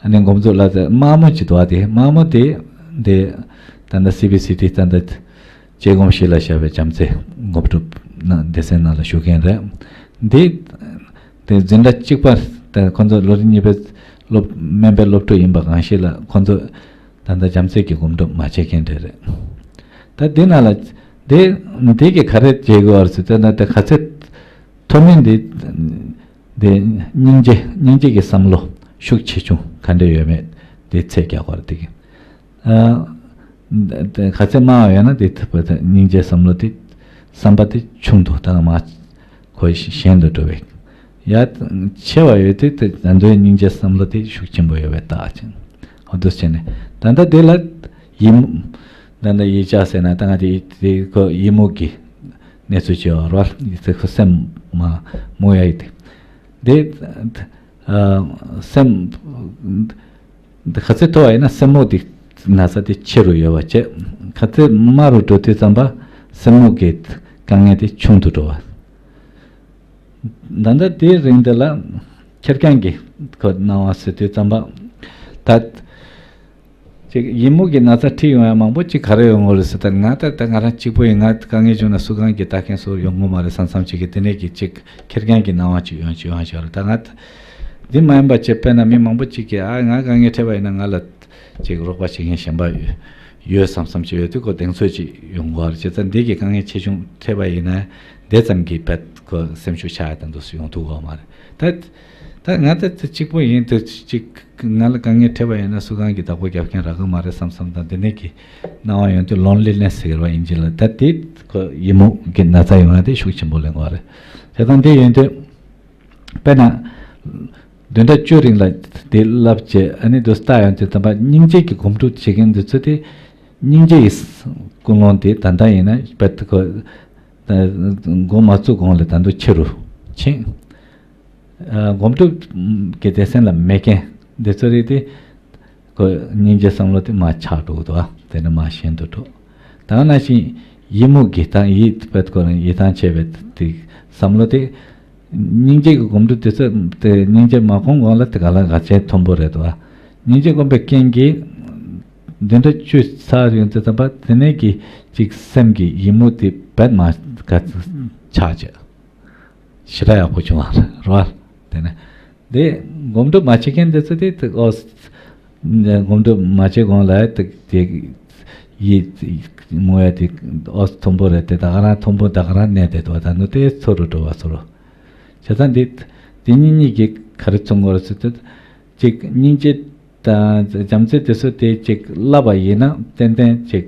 ཨ་ནི་འགོ་འཛུགས་ལ་དམར་མོ་ཅིག་འདུག་པ། དེ་དམར་མོ་དེ་འདི་ད་ལྟ་སི་བི་སི་ཏི་ད་ལྟ་བྱེད་སྒོ་གཞི་ལ་བཞག་པའི་བྱམས་བརྩེ་སློབ་ཕྲུག་ནང་སྡེ་ཚན་ནང་ལ་ཞུགས་མཁན་རེད། འདི་དེ་འཛིན་གྲྭ་གཅིག་པ་དེ་ཁོང་ཚོ་ལོ་རིམ་གཉིས་པའི་སློབ་སྨན་པའི་སློབ་ཕྲུག་ཡིན་པ་གང་ཞིག་ལ་ཁོང་ཚོ་ད་ལྟ་བྱམས་བརྩེ་གི་སྒོམ་སྒྲུབ་མ་བྱེད་མཁན་དེ་རེད། ད་འདི་ནང་ལ་འདི་འདི་གི་ག་རེ་བྱེད་དགོས་པ་རེད་ཟེར་ན། ད་ག་ཚོད་ཐོན་མིན་འདི་འདི་སྙིང་རྗེ་སྙིང་རྗེ་གི་བསམ་བློ་ཤུགས་ཆེ་ཆུང་ག་འདྲ་ཡོད་མེད་འདི་ཚད་རྒྱག་དགོས་རེད། འདི་གི་ཨ་ག་ཚོད་དམའ་བ་ཡོད་ན་འདི་ཐུབ་པ་དང་སྙིང་རྗེ་བསམ་བློ་དེ་བསམ་པ་དེ་ཆུང་དུ་བཏང་མ་གོ་གཞན་དུ་འགྲོ་བའི་ཡ་ཆེ་བ་ཡོད་དུས་དེ་ད་དུང་སྙིང་རྗེ་བསམ་བློ་དེ་ཤུགས་ཆེན་པོ་ཡོད་པའི་རྟགས་ཅན། འོ་འདུག་བྱས་ནས་ད་ལྟ་དེ་ལ་ཡིད་མུག་ད་ལྟ་ཡིད་ཆགས་ཟེར་ན་ད་ང་དེ་དེ་ཁོ་ཡིད་མུག་གི་གནས་ཚུལ་ཅིག་ཡོད་རེད་བ། དེ་ཁོ་སེམས་མ་མུག་ཡ་ཡི་དེ་དེ་ཨ་སེམས། འདི་ག་ཚོད་མཐོ་བ་ཡིན་ན་སེན་མོ་དེ་ན་ཚ་དེ་ཆེ་རུ་ཡོད་པ་བྱས། ག་ཚོད་དམའ་རུ་འགྲོ་དུས་ཙམ་པ་སེན་མོ་གི་དཀའ་ངལ་དེ་ཆུང་དུ་འགྲོ་བ། ད་ལྟ་དེའི་རིང་འདི་ལ་ཁེར་རྐྱང་གི་ཁོ་སྣང་བ་ཟེར་དུས་ཙམ་པ་ད་ཅིག་ཡིད་མུག་གི་ན་ཚ་འཁྲིད་ཡོང་ཡ་མང་པོ་ཅིག་ག་རེ་ཡོང་གི་རེད་ཟེར། ད་ང་ད་ད་ང་རང་གཅིག་པུ་ཡིན། ང་དཀའ་ངལ་བྱུང་ན་སུ་གང་གིས་ལྟ་མཁན་སུ་ཡོང་གི་མ་རེད་བསམ་བསམ་ཅིག་གི་དེ་ནས་ཀྱི་ཅིག་ཁེར་རྐྱང་གི་སྣང་བ་ཅིག་ཡོང་ཅིག་ཡོང་ཅིག་རེད། ད་ང་འདི་མ་ཡིན་པ་བྱས། དཔེར་ན་མི་མང་པོ་ཅིག་གིས་ཨ་ང་དཀའ་ངལ་འཕྲད་པ་ཡིན་ན་ང་ལ་ཅིག་རོགས་པ་བྱེད་མཁན་གཞན་པ་ཡོད་ཡོད་བསམ་བསམ་ཅིག་ཡོད་དུས་ཁོ་གདེང་ཚོད་ཅིག་ཡོང་གི་རེད། བྱས་ཙང་འདི་གི་དཀའ་ངལ་ཆེ་ཆུང་འཕྲད་པ་ཡིན་ན་དེ་ཙམ་གྱིས་བད་ཁོ་སེམས་ཤུགས་ཆག་ཡ་དང་འདུག་སེ་ཡོང་ཐུབ་ཀྱི་ཡོད་མ་རེད། ད་ད་ང་ད་ཅིག་གཅིག་པུ་ཡིན་དུས་ཅིག་ང་ལ་དཀའ་ངལ་འཕྲད་པ་ཡིན་ན་སུ་གང་གིས་བདག་པོ་རྒྱབ་མཁན་རག་གི་མ་རེད་བསམ་བསམ་དང་དེ་ནས་ཀྱི་སྣང་བ་ཡོང་དུས་ལོན་ལི་ནེ་སི་ཟེར་བ་ཨིན་ཇི་ལ། ད་དེ་ཁོ་ཡིད་མུག་གི་ན་ཚ་ཡོང་ཡ་དེ་ཤུགས་ཆེན་པོ་ལེན་གྱི་ཡོད་རེད། བྱས་ཙང་དེ་ཡིན་དུས་དཔེར་ན་བདུན་ཕྲག་བཅུ་རིང་ལ་དེ་བསླབ་བྱས་ཨ་ནི་དུ་ལྟ་ཡོང་དུས་ཙམ་པ་སྙིང་རྗེ་གི་སྒོམ་སྒྲུབ་བྱེད་མཁན་འདི་ཚོ་དེ་སྙིང་རྗེ་ཡི་ཀུན་སློང་དེ་ད་ལྟ་ཡིན་ན་དཔེ་ཁོ་འགོ་མ་བཙུགས་གོང་ལ་ད་དུང་ཆེ་རུ་ཕྱིན། ཨ་སྒོམ་སྒྲུབ་ཀྱི་སྡེ་ཚན་ལ་མེད་མཁན་འདི་ཚོ་རེད་དེ། ཁོ་སྙིང་རྗེ་བསམ་བློ་དེ་མར་ཆག་འགྲོ་གི་འདུག་ཨ། དེ་ནས་མར་ཞན་དུ་འགྲོ། ད་ནང་བཞིན་ཡིད་མུག་གི་དང་ཡིད་དཔེ་ཁོ་རང་ཡིད་ཐང་ཆད་པའི་དེ་བསམ་བློ་དེ། སྙིང་རྗེ་གི་སྒོམ་སྒྲུབ་དེ་ཚོ་དེ་སྙིང་རྗེ་མ་སྒོམ་གོང་ལ་དེ་ག་ལ་ག་ཚད་མཐོན་པོ་རེད་འདུག་ཨ། སྙིང་རྗེ་སྒོམ་པའི་རྐྱེན་གྱིས་འདི་འདྲ་བཅུ་ཚར་ཡོང་དུས་ཙམ་པ་དེ་ནས་ཀྱི་ཅིག་སེམས་ཀྱི་ཡིད་མུག་དེ་རྦད་མར་ག་ཚོད་ཆག་བྱས། ཞེ་དྲག་ཡག་པོ་བྱུང་བ་རེད་བ། དེ་ནས་དེ་སྒོམ་སྒྲུབ་མ་བྱེད་མཁན་དེ་ཚོ་དེ་དེ་ཨོ་སྒོམ་སྒྲུབ་མ་བྱེད་གོང་ལ་དེ་དེ་ཡིད་མུག་ཡ་དེ་ཨོ་མཐོན་པོ་རེད་དེ། ད་ག་རང་མཐོན་པོ་ད་ག་རང་གནས་བསྡད་འདུག་བ། ད་ནུ་དེ་མཐོ་རུ་འགྲོ་བ་སོ་རུ། བྱས་ཙང་འདི་འདི་གཉིས་གཉིས་ཀྱིས་ག་རེ་མཚོན་གྱི་ཡོད་རེད་ཟེར་དུས། གཅིག་སྙིང་རྗེ་དང་བྱམས་བརྩེ་དེ་ཚོ་དེ་གཅིག་བསླབ་པ་ཡིན་ན་ཏན་ཏན་གཅིག་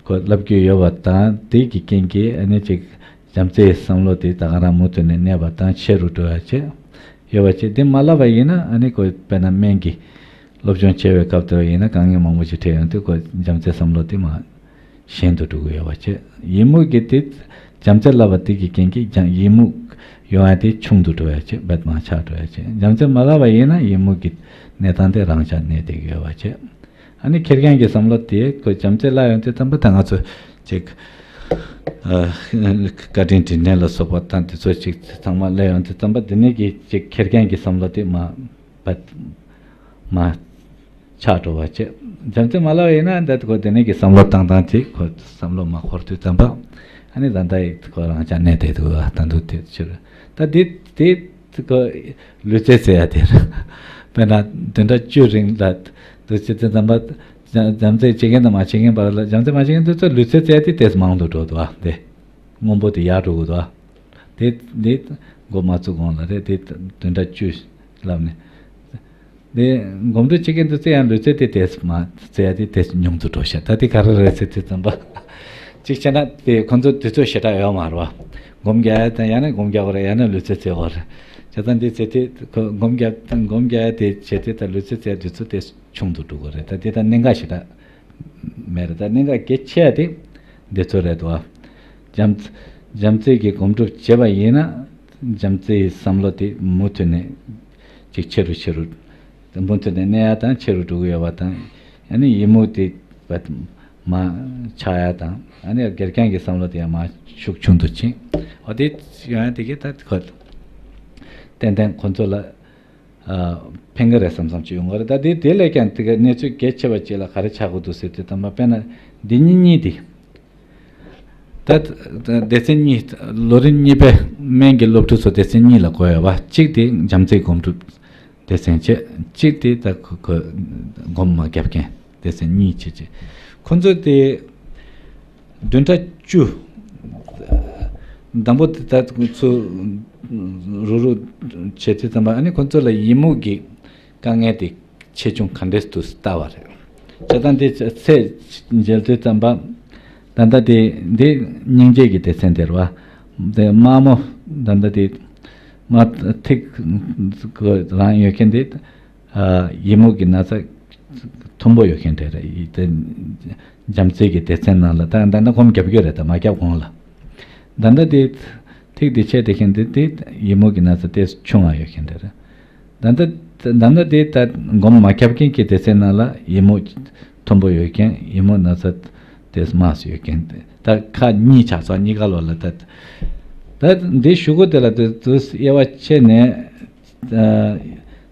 ཁོ་བསླབ་རྒྱུ་ཡོད་པ་དང་། དེ་གི་རྐྱེན་གྱིས་ཨ་ནི་གཅིག་བྱམས་བརྩེའི་བསམ་བློ་དེ་ད་ག་རང་མུ་མཐུད་ནས་གནས་པ་དང་ཆེ་རུ་འགྲོ་ཡ་བྱས་ཡོད་པ་བྱས། དེ་མ་བསླབ་པ་ཡིན་ན་ཨ་ནི་ཁོ་དཔེར་ན་སྨན་གྱི་སློབ་སྦྱོང་བྱེད་པའི་སྐབས་དེ་ཡིན་ན་དཀའ་ངལ་མང་པོ་ཞིག་འཕྲད་ཡོང་དུས་ཁོ་བྱམས་བརྩེའི་བསམ་བློ་དེ་མར་ཞན་དུ་འགྲོ་གི་ཡོད་པ་བྱས། ཡིད་མུག་གི་དེ་བྱམས་བརྩེ་བསླབ་པ་དེ་གི་རྐྱེན་གྱིས་ཀྱང་ཡིད་མུག་ཡོང་ཡ་དེ་ཆུང་དུ་འགྲོ་ཡ་བྱས། རྦད་མར་ཆག་འགྲོ་ཡ་བྱས། བྱམས་བརྩེ་མ་བསླབ་པ་ཡིན་ན་ཡིད་མུག་གི་གནས་སྟངས་དེ་རང་འཇགས་གནས་བསྡད་ཀྱི་ཡོད་པ་བྱས། ཨ་ནི་ཁེར་རྐྱང་གི་བསམ་བློ་དེ་ཁོ་བྱམས་བརྩེ་བསླབ་ཡོང་དུས་ཙམ་པ་ད་ང་ཚོ་ཅིག་ཨ་བཀའ་དྲིན་དྲིན་ལན་ལ་སོགས་པ་དང་དེ་ཚོ་ཅིག་ཚང་མ་སླེབས་ཡོང་དུས་ཙམ་པ་དེ་ནས་ཀྱི་ཅིག་ཁེར་རྐྱང་གི་བསམ་བློ་དེ་མར་རྦད་མར་ཆག་འགྲོ་བ་བྱས། བྱམས་བརྩེ་མ་བསླབ་པ་ཡིན་ན་འདི་ཁོ་དེ་ནས་ཀྱི་བསམ་བློ་བཏང་སྟངས་ཅིག་ཁོ་བསམ་བློ་མ་འཁོར་དུས་ཙམ་པ་ཨ་ནི་ད་ལྟ་ཡི་ཁོ་རང་འཇགས་གནས་བསྡད་འདུག་བ། ད་འདུག་དེ་ཕྱིར་ད་དེ་དེ་ཁོ་ལུས་རྩལ་རྩེ་ཡ་དེ་རེད། དཔེར་ན་བདུན་ཕྲག་བཅུ་རིང་ལ་འདུག་བྱེད་དུས་ཙམ་པ་བྱམས་བརྩེ་བྱེད་མཁན་དང་མ་བྱེད་མཁན་བར་ལ་བྱམས་བརྩེ་མ་བྱེད་མཁན་དེ་ཚོ་ལུས་རྩལ་རྩེ་ཡ་དེ་ཏོག་ཙམ་མང་དུ་འགྲོ་འདུག་བ། དེ་སྔོན་པོ་དེ་ཡར་འགྲོ་གི་འདུག་བ། དེ་དེ་འགོ་མ་བཙུགས་གོང་ལ་རེད། དེ་བདུན་ཕྲག་བཅུ་ལབ་ནས། དེ་སྒོམ་སྒྲུབ་བྱེད་མཁན་དེ་ཚོ་ཡང་ལུས་རྩལ་དེ་ཏོག་ཙམ་མ་རྩེ་ཡ་དེ་ཏོག་ཙམ་ཉུང་དུ་འགྲོ་ཤག་ད་དེ་ག་རེ་རེད་ཟེར་དུས་ཙམ་པ། གཅིག་བྱས་ན་དེ་ཁོང་ཚོ་དུས་ཚོད་ཞེ་དྲག་ཡོད་མ་རེད་བ། སྒོམ་རྒྱག་ཡ་དང་ཡང་ན་སྒོམ་རྒྱག་དགོས་རེད། ཡང་ན་ལུས་རྩལ་རྩེ་དགོས་རེད། བྱས་ཙང་འདི་རྩེ་དུས་ཁོ་སྒོམ་རྒྱག་སྒོམ་རྒྱག་ཡ་དེ་བྱེད་དུས་ད་ལུས་རྩལ་རྩེ་ཡ་དུས་ཚོད་དེ་ཆུང་དུ་འགྲོ་གི་རེད། ད་དེ་ད་གནད་འགག་ཞེ་དྲག་མེད་རེད། ད་གནད་འགག་གལ་ཆེ་ཡ་དེ་འདི་ཚོ་རེད་དོ། བྱམས་ བྱམས་བརྩེ་གི་སྒོམ་སྒྲུབ་བྱས་པ་ཡིན་ན། བྱམས་བརྩེའི་བསམ་བློ་དེ་མུ་མཐུད་ནས་ཅིག་ཆེ་རུ་ཆེ་རུ། མུ་མཐུད་ནས་གནས་ཡ་དང་ཆེ་རུ་འགྲོ་གི་ཡོད་པ་དང་། ཡང་ན་ཡིད་མུག་དེ་མར་ཆག་ཡ་དང་། ཡང་ན་སྒེར་རྐྱང་གི་བསམ་བློ་དེ་ཡང་མར་ཤུགས་ཆུང་དུ་ཕྱིན། འོ་དེ་ཡོང་ཡ་དེ་གི་ད་ཁོ་ཏན་ཏན་ཁོ་ཚོ་ལ། ཨ། ཕན་གི་རེད་བསམ་བསམ་ཅིག་ཡོང་གི་རེད། ད་དེ་དེ་ལས་ཀྱང་དེ་ག་གནས་ཚུལ་གལ་ཆེ་བ་ཅིག་ལ་ག་རེ་ཆགས་དགོས་འདུག་ཟེར་དུས་ཙམ་པ། དཔེར་ན་འདི་གཉིས་གཉིས་དེ། ད་སྡེ་ཚན་གཉིས། ལོ་རིམ་གཉིས་པའི་སྨན་གྱི་སློབ་ཕྲུག་ཚོ་སྡེ་ཚན་གཉིས་ལ་བགོས་ཡོད་པ། གཅིག་དེ་བྱམས་བརྩེའི་སྒོམ་སྒྲུབ་སྡེ་ཚན་བྱས། གཅིག་དེ་ད་ཁོ་ཁོ་སྒོམ་མ་བརྒྱབ་མཁན་སྡེ་ཚན་གཉིས་བྱས་བྱས། ཁོ་ཚོ་དེ། བདུན་ཕྲག་བཅུ། དང་པོ་དེ་ད་ཚོ་རུག་རུག་བྱེད་དུས་ཙམ་པ། ཨ་ནི་ཁོ་ཚོ་ལ་ཡི་མུག་གི་དཀའ་ངལ་དེ་ཆེ་ཆུང་ག་འདྲས་འདུག་ལྟ་བ་རེད། བྱས་ཙང་དེ་ཚད་འཇལ་དུས་ཙམ་པ། ད་ལྟ་དེ་འདི་སྙིང་རྗེ་གི་སྡེ་ཚན་དེ་རེད་བ། དེ་དམར་མོ། ད་ལྟ་དེ་དམར་ཐིག་རང་ཡོད་མཁན་དེ། ཡི་མུག་གི་ན་ཚ་མཐོན་པོ་ཡོད་མཁན་དེ་རེད། དེ་བྱམས་བརྩེ་གི་སྡེ་ཚན་ནང་ལ་ད་ད་ལྟ་སྒོམ་རྒྱབ་ཀྱི་རེད། ད་མ་རྒྱབ་གོང་ལ། ད་ལྟ་དེ་ཐིག་དེ་ཆད་དེ་མཁན་དེ་དེ་ཡི་མུག་གི་ན་ཚ་དེ་ཆུང་བ་ཡོད་མཁན་དེ་རེད། ད་ལྟ་ད་ལྟ་དེ་ད་སྒོམ་མ་རྒྱབ་མཁན་གྱི་སྡེ་ཚན་ནང་ལ་ཡི་མུག་མཐོན་པོ་ཡོད་མཁན། ཡི་མུག་ན་ཚ་དེ་དམའ་སུ་ཡོད་མཁན་དེ། ད་ཁག་གཉིས་ཆགས་སོང་། གཉིས་ཀ་ལོ་ལ་ད། ད་འདི་ཞུ་སྒོ་དེ་ལ་དེ་དུས་དབྱེ་བ་ཕྱེ་ནས། ཨ།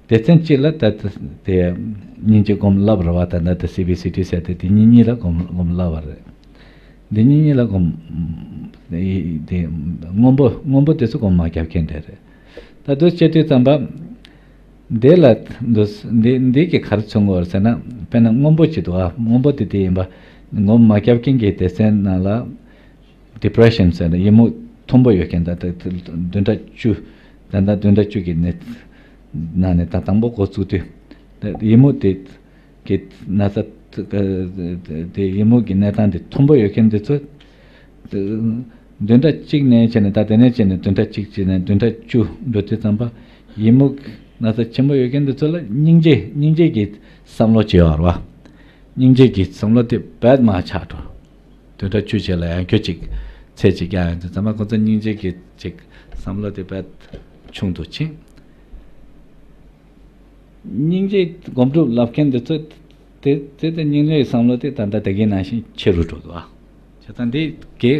སྡེ་ཚན་གཅིག་ལ་ད་དེ་སྙིང་རྗེ་སྒོམ་བསླབ་རེད་བ། ད་ད་དེ་སི་བི་སི་ཊི་ཟེར་དེ། དེ་གཉིས་གཉིས་ལ་སྒོམ་སྒོམ་བསླབ་པ་རེད། འདི་གཉིས་གཉིས་ལ་སྒོམ། དེ་སྔོན་པོ་སྔོན་པོ་དེ་ཚོ་སྒོམ་མ་རྒྱབ་མཁན་དེ་རེད། ད་དུས་བྱེད་དུས་ཙམ་པ། འདི་ལ་འདི་འདི་འདི་གི་ག་རེ་མཚོན་དགོས་རེད་ཟེར་ན། དཔེར་ན་སྔོན་པོ་ཅིག་འདུག་ཨ། སྔོན་པོ་དེ་དེ་ཡིན་པ། སྒོམ་མ་རྒྱབ་མཁན་གྱི་སྡེ་ཚན་ནང་ལ། ཌི་པི་རེ་ཤན་ཟེར་ན་ཡི་མུག་མཐོན་པོ་ཡོད་མཁན། ད་ལྟ་བདུན་ཕྲག་བཅུ། ད་ལྟ་བདུན་ཕྲག་བཅུ་གི་ནང་ནས་ད་དང་པོ་འགོ་བཙུགས་དུས། ད་ཡི་མུག་དེ་གི་ན་ཚ་དེ། ཡི་མུག་གི་གནས་སྟངས་དེ་མཐོན་པོ་ཡོད་མཁན་དེ་ཚོ། བདུན་ཕྲག་གཅིག་ནས་བྱས་ནས། ད་དེ་ནས་བྱས་ནས་བདུན་ཕྲག་གཅིག་བྱས་ནས་བདུན་ཕྲག་བཅུ་འགྲོ་དུས་ཙམ་པ། ཡི་མུག་ན་ཚ་ཆེན་པོ་ཡོད་མཁན་དེ་ཚོ་ལ་སྙིང་རྗེ་སྙིང་རྗེ་གི་བསམ་བློ་བྱེད་ཡོད་རེད་བ། སྙིང་རྗེ་གི་བསམ་བློ་དེ་རྦད་མར་ཆག་འགྲོ། བདུན་ཕྲག་བཅུ་རྗེས་ལ་ཡང་ཁྱོད་ཅིག་ཚེ་གཅིག་བསྐྱལ་ཡོང་དུས་ཙམ་པ། ཁོ་ཚོ་སྙིང་རྗེ་གི་ཅིག་བསམ་བློ་དེ་རྦད་ཆུང་དུ་ཕྱིན། སྙིང་རྗེ་སྒོམ་སྒྲུབ་ལབ་མཁན་འདི་ཚོ་དེ་དེ་དེ་སྙིང་རྗེའི་བསམ་བློ་དེ་ད་ལྟ་དེ་གའི་ནང་བཞིན་ཆེ་རུ་འགྲོ་འདུག་ཨ། བྱས་ཙང་འདི་གའི་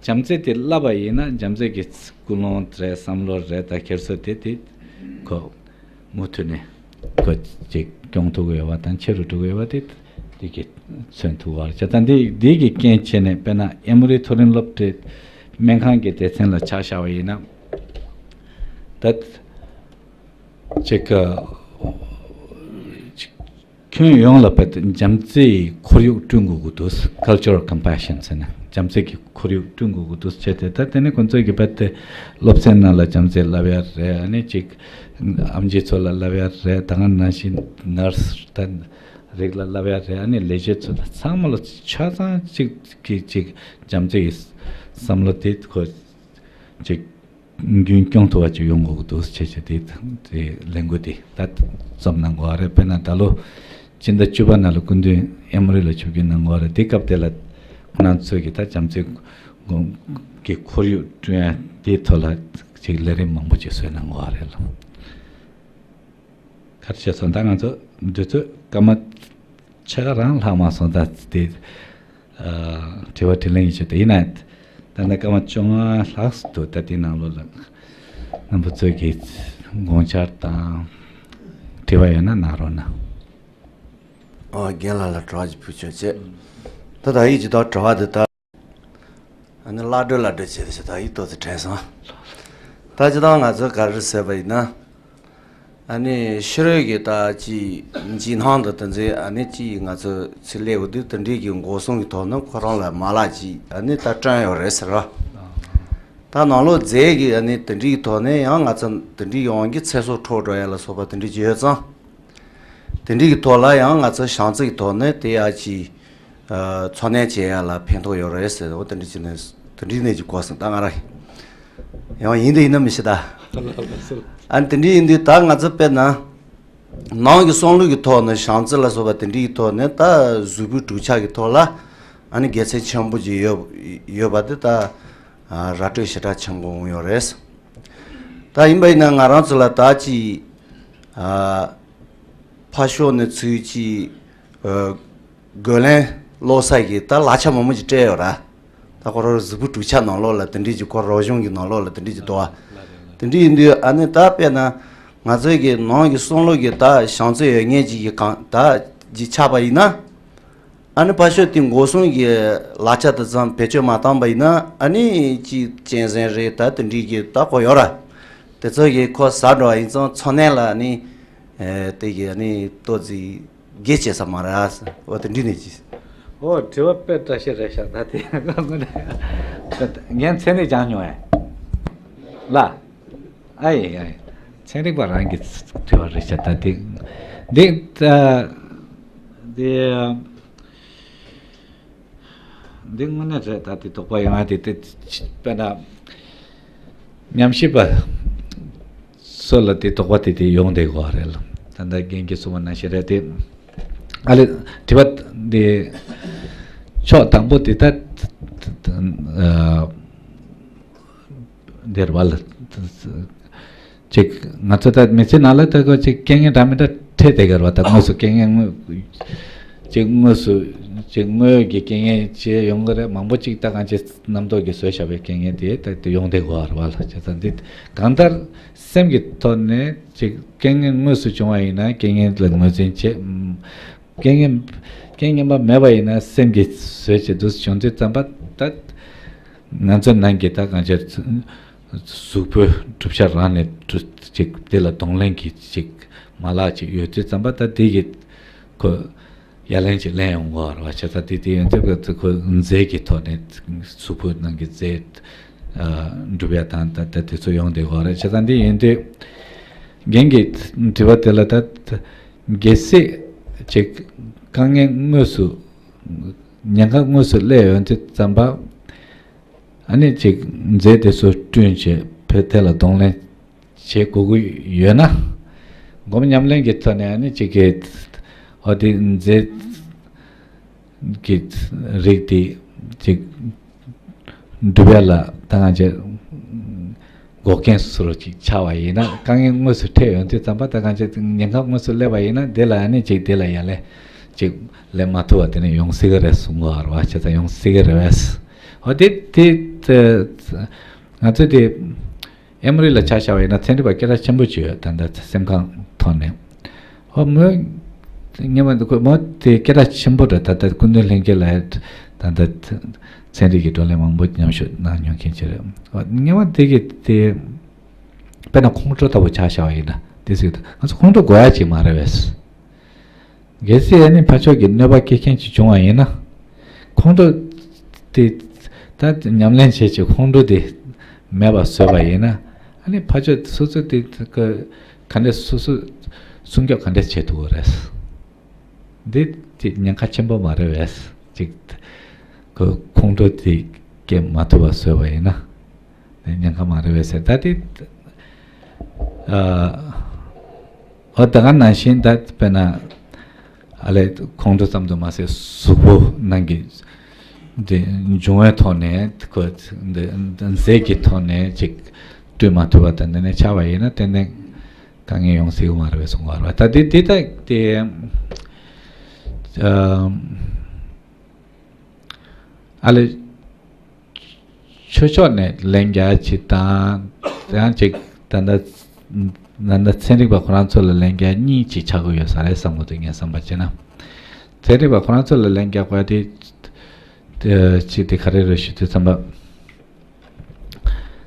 བྱམས་བརྩེ་དེ་བསླབ་པ་ཡིན་ན། བྱམས་བརྩེ་གི་ཀུན་སློང་རེད། བསམ་བློ་རེད། ད་ཁྱེར་སོ་དེ་དེ་ཁོ། མུ་མཐུད་ནས་ཁོ་ཅིག་སྐྱོང་ཐུབ་ཀྱི་ཡོད་པ་དང་ཆེ་རུ་འགྲོ་གི་ཡོད་པ་དེ་འདི་གིས་མཚོན་ཐུབ་པ་རེད། བྱས་ཙང་འདི་འདི་གི་རྐྱེན་བྱས་ནས། དཔེར་ན་ཨེ་མོ་རི་མཐོ་རིམ་སློབ་གྲྭའི་སྨན་ཁང་གི་སྡེ་ཚན་ལ་ཆ་བཞག་པ་ཡིན་ན། ད་ཅིག་ཅིག་ཁྱོན་ཡོངས་ལ་བར་དུ་བྱམས་བརྩེ་ཡི་ཁོར་ཡུག་བསྐྲུན་དགོས་ཀྱི་འདུག Culture of Compassion ཟེར་ན། བྱམས་བརྩེ་གི་ཁོར་ཡུག་བསྐྲུན་དགོས་ཀྱི་འདུག་བྱས་ཏེ། ད་དེ་ནས་ཁོང་ཚོས་ཀྱི་རྦད་དེ་སློབ་ཚན་ནང་ལ་བྱམས་བརྩེ་བསླབ་ཡ་རེད། ཨ་ནི་ཅིག་ཨེམ་ཆི་ཚོ་ལ་བསླབ་ཡ་རེད། ད་ག་ནང་བཞིན་ནར་སི་ད་རིགས་ལ་བསླབ་ཡ་རེད། ཨ་ནི་ལས་བྱེད་ཚོ་ལ་ཚང་མ་ལ་ཆ་ཚང་ཅིག་གི་ཅིག་བྱམས་བརྩེ་ཡི་བསམ་བློ་དེ་ཁོ་ཅིག་རྒྱུན་སྐྱོང་ཐུབ་པ་ཅིག་ཡོང་དགོས་ཀྱི་འདུག་ཅེས་བྱས་ཏེ། དེ་ལས་འགུལ་དེ་ད་རྩོམ་གནང་དགོས་པ་རེད། དཔེར་ན་ད་ལོ་སྤྱི་ཟླ་བཅུ་པ་ནང་ལ་སྐུ་མདུན་ཨེ་མོ་རི་ལ་ཆིབས་བསྒྱུར་གནང་དགོས་པ་རེད། དེ་སྐབས་དེ་ལ་ཁོང་རྣམ་ཚོས་ཀྱིས་ད་བྱམས་བརྩེ་གི་ཁོར་ཡུག་བསྐྲུན་ཡ་དེའི་ཐོག་ལ་ཅིག་ལས་རིམ་མང་པོ་ཅིག་བཟོས་གནང་དགོས་པ་རེད་ལ། ག་རེ་བྱས་སོང་། ད་ང་ཚོ་དུས་ཚོད་སྐར་མ་ཕྱེད་ཀ་རང་ལྷག་མ་སོང་། ད་དེ་ཨ་དྲི་བ་དྲིས་ལན་ཡིན་ཆོག་དེ་ཡིན་ན། ད་ནི་སྐར་མ་བཅོ་ལྔ་ལྷག་འདུག་ད་དེའི་ནང་ལོགས་ལ་རྣམ་པ་ཚོས་ཀྱི་དགོངས་འཆར་དང་དྲི་བ་ཡོད་ན་གནང་རོགས་གནང་། ཨོ། རྒན་ལགས་ལ་དྲི་བ་ཅིག་ཕུལ་ཆོག་བྱས། ད་ད་ཡིག་ཅིག་དང་དྲི་བ་འདི་ད། ཨ་ནི་བརླག་འགྲོ་བརླག་འགྲོ་བྱས་ཏེ་ད་ཡིག་ཏོག་ཙམ་དྲན་སོང་། ད་ཅི་ད་ང་ཚོ་ག་རེ་ཟེར་བ་ཡིན་ན། ཨ་ནི་ཕྱི་རོལ་གྱི་ད་ཅི་འཇིགས་སྣང་དང་དེ་ཚོ་ཨ་ནི་ཅི་ང་ཚོ་ཚུར་སླེབས་ཡོང་དུས་དེ་འདྲའི་གི་འགོག་སྲུང་གི་ཐོག་ནས་ཁོ་རང་ལ་མ་ལག་ཅིག་ཨ་ནི་ད་བསྐྲུན་ཡོད་རེད་ཟེར་རོ། ད་ནང་ལོགས་རྫས་ཀྱི་ཨ་ནི་དེ་འདྲའི་གི་ཐོག་ནས་ཡང་ང་ཚོ་དེ་འདྲའི་ཡོང་གི་ཚེ་སྲོག་འཕྲོག་འགྲོ་ཡ་ལ་སོགས་པ་དེ་འདྲའི་ཅིག་ཡོད་ཙང་། དེ་འདྲའི་གི་ཐོག་ལ་ཡང་ང་ཚོ་བྱམས་བརྩེ་གི་ཐོག་ནས་དེ་ཡ་ཅིག་ཨ་འཚོ་གནས་བྱེད་ཡ་ལ་ཕན་ཐོགས་ཡོད་རེད་ཟེར། འོ་དེ་འདྲ་ཅིག་ནས་དེ་འདྲའི་ནས་ཅིག་གོ་སོང་། ད་ང་རང་ཡང་ཡིན་དུ་ཡིན་ན་མི་ཤེས་ད། ཨ་ནི་དེ་འདྲའི་ཡིན་དུས་ད་ང་ཚོ་དཔེར་ན་ནང་གི་བསམ་བློ་གི་ཐོག་ནས་བྱམས་བརྩེ་ལ་སོགས་པ་དེ་འདྲའི་གི་ཐོག་ནས་ད་གཟུགས་པོའི་གྲུབ་ཆ་གི་ཐོག་ལ་ཨ་ནི་དགེ་མཚན་ཆེན་པོ་ཅིག་ཡོད་ཡོད་པ་དེ་ད་ ར་སྤྲོད་ཞེ་དྲག་ཆེན་པོ་འོང་ཡོད་རེད། ད་ཡིན་པ་ཡིན་ན་ང་རང་ཚོ་ལ་ད་ཅི་ཕར་ཕྱོགས་ནས་ཚུར་ཅི་རྒོལ་ལན་སློག་ས་གི་ད་ལག་ཆ་མང་པོ་ཅིག་སྤྲད་ཡོད་ར། ད་ཁོ་རང་གཟུགས་པོ་གྲུབ་ཆ་ནང་ལོགས་ལ་དེ་འདྲས་ཀྱི་ཁོ་རང་གཞུང་གི་ནང་ལོགས་ལ་དེ་འདྲས་ཀྱི་འདུག་བ། དེ་འདྲས་ཡིན་དུས་ཨ་ནི་ད་དཔེར་ན་ང་ཚོའི་གི་ནང་གི་བསམ་བློ་གི་ད་བྱང་ཚད་ཡོད་མཁན་ཅིག་གི་གང་ད་ཅིག་ཆགས་པ་ཡིན་ན། ཨ་ནི་ཕར་ཕྱོགས་དེ་འགོག་སྲུང་གི་ལག་ཆ་དེ་ཙམ་བེད་སྤྱོད་མ་བཏང་པ་ཡིན་ན་ཨ་ནི་ཅིག་གཅན་གཟན་རེད་ད་དེ་འདྲས་ཀྱི་ད་ཁོ་ཡོད་ར། དེ་ཚོ་གི་ཁོ་ཟ་འགྲོ་བ་ཡིན་ཙང་འཚོ་གནས་ལ་ཨ་ནི་དེ་གི་ཨ་ནི་ལྟོ་ཙི་དགེ་བྱེད་ས་མ་རེད་ཨ། འོ་དེ་འདྲས་ནས་ཅི། འོ་དྲི་བ་དཔེ་བཀྲ་ཤིས་རེད་ཤག་ད་དེ་ངས་ཚན་རིག་སྦྱངས་མྱོང་ཨེ། ལ། ཨ་ཡེ་ཨ་ཡེ། ཚན་རིག་པ་རང་གི་དྲི་བ་རེད་ཤག་ད་དེ། འདི་ད་འདི་འདི་དངོས་གནས་རེད་ད་དེ་དོགས་པ་ཡོང་ང་དེ་དེ་དཔེར་ན་ཉམས་ཞིབ་པ་སོགས་ལ་དེ་དོགས་པ་དེ་དེ་ཡོང་བསྡད་ཀྱི་ཡོད་རེད་ལ། ད་ལྟ་རྒན་གྱིས་གསུངས་པ་ནང་བཞིན་རེད་དེ། ཨ་ལེ་དྲི་བ་འདི་ཕྱོགས་དང་པོ་དེ་ད་ཨ། འདིར་བ་ལ། ཅིག་ང་ཚོ་ད་མི་ཚེ་ནང་ལ་ད་གོ་ཅིག་རྐྱེན་ངན་འདྲ་མི་འདྲ་འཕྲད་བསྡད་ཀྱི་རེད་བ། ད་དངོས་སུ་རྐྱེན་ངན་དངོས་ཅིག་དངོས་སུ་ཅིག་དངོས་ཀྱི་རྐྱེན་ངན་བྱས་ཡོང་གི་རེད། མང་པོ་ཅིག་ད་གང་ཅི་རྣམ་རྟོག་གིས་བཟོས་བཞག་པའི་རྐྱེན་ངན་དེ་ད་དེ་ཡོང་བསྡད་ཀྱི་ཡོད་རེད་བ་ལ། བྱས་ཙང་འདི་གང་ལྟར་སེམས་ཀྱི་ཐོག་ནས་ཅིག་རྐྱེན་ངན་དངོས་སུ་བྱུང་བ་ཡིན་ན་རྐྱེན་ངན་ལ་ངོས་འཛིན་བྱེད། རྐྱེན་ངན་རྐྱེན་ངན་པ་མེད་པ་ཡིན་ན་སེམས་ཀྱིས་བཟོས་བྱས་འདུག་བྱུང་དུས་ཙམ་པ་ད། ང་ཚོ་ནང་གི་ད་གང་ཅི་གཟུགས་པོའི་གྲུབ་ཆ་རང་ནས་གྲུབ་ཅིག་དེ་ལ་གདོང་ལེན་གྱི་ཅིག་མ་ལག་ཅིག་ཡོད་དུས་ཙམ་པ་ད་དེ་གི་ཁོ་ཡ་ལན་ཅིག་ལེན་ཡོང་གི་ཡོད་རེད་བ། བྱས་ཙང་དེ་དེ་ཡོང་དུས་ཁོ་རྫས་ཀྱི་ཐོག་ནས་གཟུགས་པོའི་ནང་གི་རྫས་འགྲུབ་ཡ་དང་ད་ད་དེ་ཚོ་ཡོང་བསྡད་ཀྱི་ཡོད་རེད། བྱས་ཙང་དེ་ཡིན་དུས་རྒན་གྱི་དྲི་བ་དེ་ལ་ད་གལ་སྲིད་ཅིག་དཀའ་ངལ་དངོས་སུ་ཉེན་ཁ་དངོས་སུ་སླེབས་ཡོང་དུས་ཙམ་པ། ཨ་ནི་ཅིག་རྫས་དེ་ཚོ་བསྐྲུན་བྱས་བོད་དེ་ལ་གདོང་ལེན་བྱེད་དགོས་ཀྱི་ཡོད་ན། སྒོམ་ཉམས་ལེན་གྱི་ཐོག་ནས་ཨ་ནི་ཅིག་གི་ཨོ་དེ་རྫས་ཀྱི་རིགས་དེ་ཅིག་འགྲུབ་ཡ་ལ་ད་ང་ཅིག་འགོག་རྐྱེན་བཟོ་འདྲ་ཅིག་ཆགས་པ་ཡིན་ན། དཀའ་ངལ་དངོས་སུ་འཕྲད་ཡོང་དུས་ཙམ་པ་ད་ང་ཅིག་ཉེན་ཁ་དངོས་སུ་སླེབས་པ་ཡིན་ན་དེ་ལ་ཨ་ནི་ཅིག་དེ་ལ་ཡ་ལན་ཅིག་ལེན་མ་ཐུབ་པ་དེ་ནི་ཡོང་སྲིད་ཀྱི་རེད་གསུང་གི་ཡོད་རེད་བ། བྱས་ཙང་ཡོང་སྲིད་ཀྱི་རེད་བས། འོ་དེ་དེ་ང་ཚོ་དེ་ཨེ་མོ་རི་ལ་ཆ་བཞག་པ་ཡིན་ན་ཚན་རིག་པ་སྐད་གྲགས་ཆེན་པོ་ཅིག་ཡོད། ད་ལྟ་སེམས་ཁམས་ཐོག་ནས། འོ་མོ་ངས་མ་འདུག་མོ་དེ་སྐད་གྲགས་ཆེན་པོ་རེད། ད་ལྟ་སྐུ་མདུན་ལྷན་རྒྱས་ལ་ད་ལྟ་ཚན་རིག་གི་བགྲོ་གླེང་མང་པོ་མཉམ་ཞུགས་གནང་མྱོང་མཁན་ཅིག་རེད། འོ་ངས་མ་དེ་གི་དེ་དཔེར་ན་ཁོང་ཁྲོ་ལྟ་བུ་ཆ་བཞག་པ་ཡིན་ན་དེ་ཟེར་གི་འདུག་ང་ཚོ་ཁོང་ཁྲོ་དགོས་ཡ་ཅིག་མ་རེད་བས། གལ་སྲིད་ཨ་ནི་ཕར་ཕྱོགས་ཀྱི་གནོད་པ་སྐྱེལ་མཁན་ཅིག་བྱུང་བ་ཡིན་ན། ཁོང་ཁྲོ་དེ་ད་ཉམས་ལེན་བྱས་ཀྱི་ཁོང་ཁྲོ་དེ་མེད་པ་བཟོས་པ་ཡིན་ན། ཨ་ནི་ཕར་ཕྱོགས་སོ་སོ་དེ་ག་ག་འདྲས་སོ་སོ་སྲུང་སྐྱོབ་ག་འདྲས་བྱེད་ཐུབ་ཀྱི་རེད། འདི་དེ་ཉེན་ཁ་ཆེན་པོ་མ་རེད་བས། ཅིག་ཁོ་ཁོང་ཁྲོ་དེ་སྐྱེ་མ་ཐུབ་པ་བཟོས་པ་ཡིན་ན། དེ་ཉེན་ཁ་མ་རེད་བས་ཟེར། ད་དེ་ཨ། འོ་ད་ག་ནང་བཞིན་ད་དཔེར་ན་ཨ་ལས་ཁོང་ཁྲོ་ཙམ་དུ་མ་ཟད་གཟུགས་པོ་ནང་གི་འདི་འབྱུང་བའི་ཐོག་ནས་ཁོ་འདི་རྫས་ཀྱི་ཐོག་ནས་ཅིག་བསྐྲུན་མ་ཐུབ་པ་དང་འདི་ནས་ཆགས་པ་ཡིན་ན་ཏན་ཏན་དཀའ་ངལ་ཡོང་སྲིད་ཀྱི་མ་རེད་པས་གསུང་གི་ཡོད་རེད་བ། ད་འདི་འདི་ད་དེ་ཨ་ཨ་ལས། ཆོས་ཕྱོགས་ནས་ལན་རྒྱག་ཅིག་དང་། ཡང་ཅིག་ད་ལྟ་ད་ལྟ་ཚན་རིག་པ་ཁོ་རང་ཚོ་ལ་ལན་རྒྱག་གཉིས་ཅིག་ཆགས་ཀྱི་ཡོད་ས་རེད་བསམ་གྱི་འདུག་ངས་བསམ་པ་བྱས་ན། ཚན་རིག་པ་ཁོ་རང་ཚོ་ལ་ལན་རྒྱག་དགོས་དེ་ཅིག་དེ་ག་རེ་རེད་ཞུ་དུས་ཙམ་པ།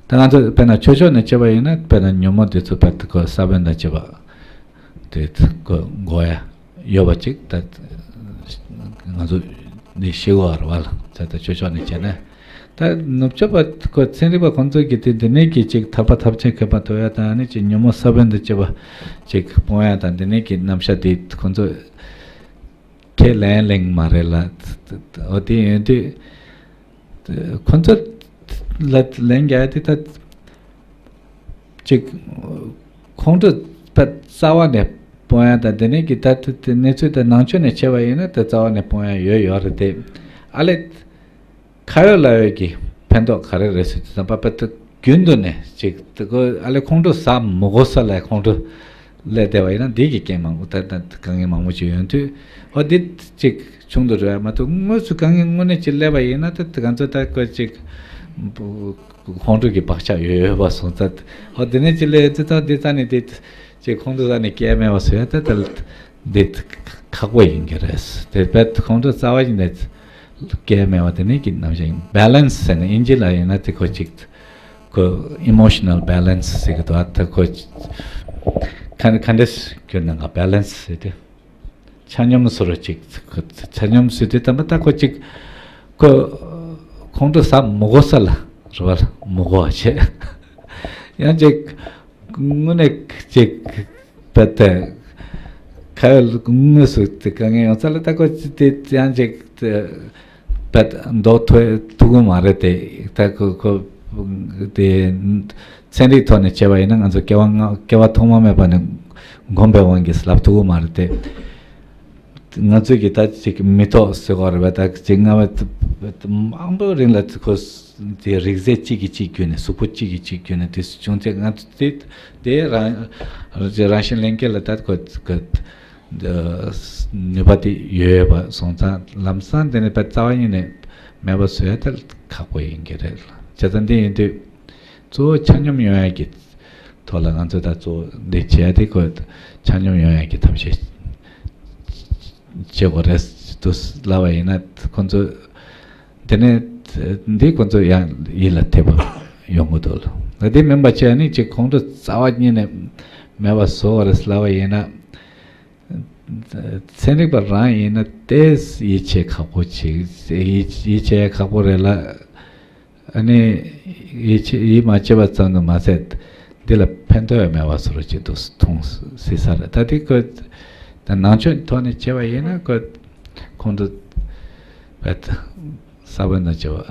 ད་ང་ཚོ་དཔེར་ན་ཆོས་ཕྱོགས་ནས་བྱས་པ་ཡིན་ན་དཔེར་ན་ཉོན་མོངས་དེ་ཚོ་དཔེ་ཁོ་ས་བོན་དང་བཅས་པ་དེ་ཁོ་དགོས་ཡ། ཡོད་པ་ཅིག་ད་ང་ཚོ་ནི་ཤེས་དགོས་པ་རེད་བ་ལ། ད་ལྟ་ཆོས་ཕྱོགས་ནས་བྱས་ན། ད་ནུབ་ཕྱོགས་པ་ཁོ་ཚན་རིག་པ་ཁོང་ཚོ་གིས་དེ་འདི་ནས་ཀྱི་ཅིག་ཐར་པ་ཐམས་ཅད་མཁྱེན་པ་ཐོབ་ཡ་དང་ནི་ཅིག་ཉོན་མོངས་ས་བོན་དུ་སྐྱེ་བ་ཅིག་སྤོང་ཡ་དང་འདི་ནས་ཀྱི་རྣམ་གཞག་དེ་ཁོང་ཚོ་ཁས་ལེན་ལེན་མ་རེད་ལ། འོ་དེ་ཡིན་དུས། ཁོ་ཚོ་ལ་ལན་རྒྱག་དེ་ད་ཅིག་ཁོང་ཁྲོ་པ་རྩ་བ་ནས་སྤོང་ཡ་དང་དེ་ནས་ཀྱི་ད་དེ་གནས་ཚུལ་དེ་ནང་ཆོས་ནས་བྱས་པ་ཡིན་ན་དེ་རྩ་བ་ནས་སྤོང་ཡ་ཡོད་ཡོད་རེད་དེ། ཨ་ལས་ཁ་ཡོད་ལག་ཡོད་ཀྱི་ ཕན་ཐོགས་ག་རེ་རེད་ཟེར་དུས་ཙམ་པ་པ་ད་རྒྱུན་དུ་ནས་ཅིག་ད་ཁོ་ཨ་ལས་ཁོང་ཁྲོ་ཟ་མི་དགོས་ས་ལ་ཁོང་ཁྲོ་སླེབས་བསྡད་པ་ཡིན་ན་འདི་གི་རྐྱེན་མང་པོ་ད་ད་དཀའ་ངལ་མང་པོ་ཅིག་ཡོང་དུས། ཨོ་འདི་ཅིག་ཆུང་དུ་རེད་མ་གཏོགས་དངོས་སུ་དཀའ་ངལ་དངོས་གནས་ཅིག་སླེབས་པ་ཡིན་ན་ད་ད་ག་ཚོད་ད་ཁོ་ཅིག་ཁོང་ཁྲོ་གི་བག་ཆགས་ཡོད་ཡོད་པ་སོང་ཙང་། ཨོ་འདི་ནས་ཅིག་སླེབས་དུས་ད་འདི་ཙ་ནས་འདི་ཅིག་ཁོང་ཁྲོ་ཟ་ནས་སྐྱེལ་མེད་པ་བཟོ་ཡ་ད་ད་འདི་ཁག་པོ་ཡིན་གྱི་རེད། དེ་བས་ཁོང་ཁྲོ་རྩ་བ་ཡིན་ནས་སྐྱེལ་མེད་པ་དེ་ནི་གི་རྣམ་གཞག་ཡིན། བེ་ལན་སི་ཟེར་ནས་དབྱིན་ཇི་ལ་ཡིན་ན་དེ་ཁོ་ཅིག་ཁོ་ཨི་མོ་ཤི་ནལ་བེ་ལན་སི་ཟེར་གི་འདུག་ད་ཁོ་ག་ག་འདྲས་སྐྱོར་ན་ང་བེ་ལན་སི་ཟེར་དེ་ཆ་སྙོམས་སུ་རུ་ཅིག་ཁོ་ཆ་སྙོམས་སུ་དེ་ད་མ་ད་ཁོ་ཅིག་ཁོ་ཁོང་ཁྲོ་ཟ་མི་དགོས་ས་ལ་རུ་བ་མི་དགོས་བ་བྱས། ཡང་ཅིག་དངོས་གནས་ཅིག་བད་དེ་ཁ་ཡོད་དངོས་སུ་དེ་དཀའ་ངལ་ཡོང་ས་ལ་ད་ཁོ་ཅི་དེ་ཡང་ཅིག་བད་མདོག་ཐོ་ཐུག་གི་མ་རེད་དེ། ད་ཁོ་ཁོ་དེ་ཚན་རིག་ཐོག་ནས་བྱས་པ་ཡིན་ན་ང་ཚོ་སྐྱེ་བ་སྔ་སྐྱེ་བ་ཐོག་མ་མེད་པ་ནས་གོམས་པའི་དབང་གིས་ལབ་ཐུབ་གི་མ་རེད་དེ། ང་ཚོས་ཀྱི་ད་ཅིག་མི་ཐོག་ཟེར་བ་རེད་པ། ད་ཅིག་སྔ་མ་མང་པོའི་རིང་ལ་ཁོ་དེ་རིགས་རྫས་གཅིག་གིས་གཅིག་བརྒྱུད་ནས་གཟུགས་པོ་གཅིག་གིས་གཅིག་བརྒྱུད་ནས་དེ་བྱུང་ཚེ་ང་ཚོ་དེ་དེ་རང་རང་བཞིན་ལྷན་སྐྱེས་ལ་ད་ཁོ་ཁོ་ནུས་པ་དེ་ཡོད་པ་སོང་ཙང་ལམ་སང་དེ་ནས་པ་རྩ་བ་ཉིད་ནས་མེད་པ་བཟོ་ཡ་ད་ཁག་པོ་ཡིན་གྱི་རེད། བྱས་ཙང་འདི་ཡིན་དུས། གཙོ་བོ་ཆ་སྙོམས་ཡོང་ཡ་གི་ཐོག་ལ་ང་ཚོ་ད་གཙོ་བོ་འདི་བྱས་ཏེ་ཁོ་ཆ་སྙོམས་ཡོང་ཡ་གི་ཐབས་ཤེས་བྱེད་དགོས་རེད་དུ་ལབ་པ་ཡིན་ན་ཁོ་ཚོ་དེ་ནས་འདི་ཁོ་ཚོ་ཡང་ཡིད་ལ་འཐད་པ་ཡོང་གི་འདུག་ལ། ད་དེ་མིན་པ་བྱས་ནི་ཅིག་ཁོང་ཚོ་རྩ་བ་ཉིད་ནས་མེད་པ་བཟོ་བ་རེད་ལབ་པ་ཡིན་ན། ཚན་རིག་པ་རང་ཡིན་ན་ཏོག་ཙམ་ཡིད་ཆེས་ཁག་པོ་ཅིག་ཡིད་ཡིད་ཆེས་ཁག་པོ་རེད་ལ། ཨ་ནི་ཡིད་ཆེས་ཡིད་མ་ཆེས་པ་ཙམ་དུ་མ་ཟད་འདི་ལ་ཕན་ཐོགས་མེད་པ་བཟོ་འདྲ་ཅིག་ཏུ་མཐོང་སྲིད་ས་རེད། ད་དེ་ཁོ་ད་ནང་ཆོས་ཐོག་ནས་བྱས་པ་ཡིན་ན་ཁོ་ཁོང་ཚོ་བས་ས་བོན་དང་བཅས་པ་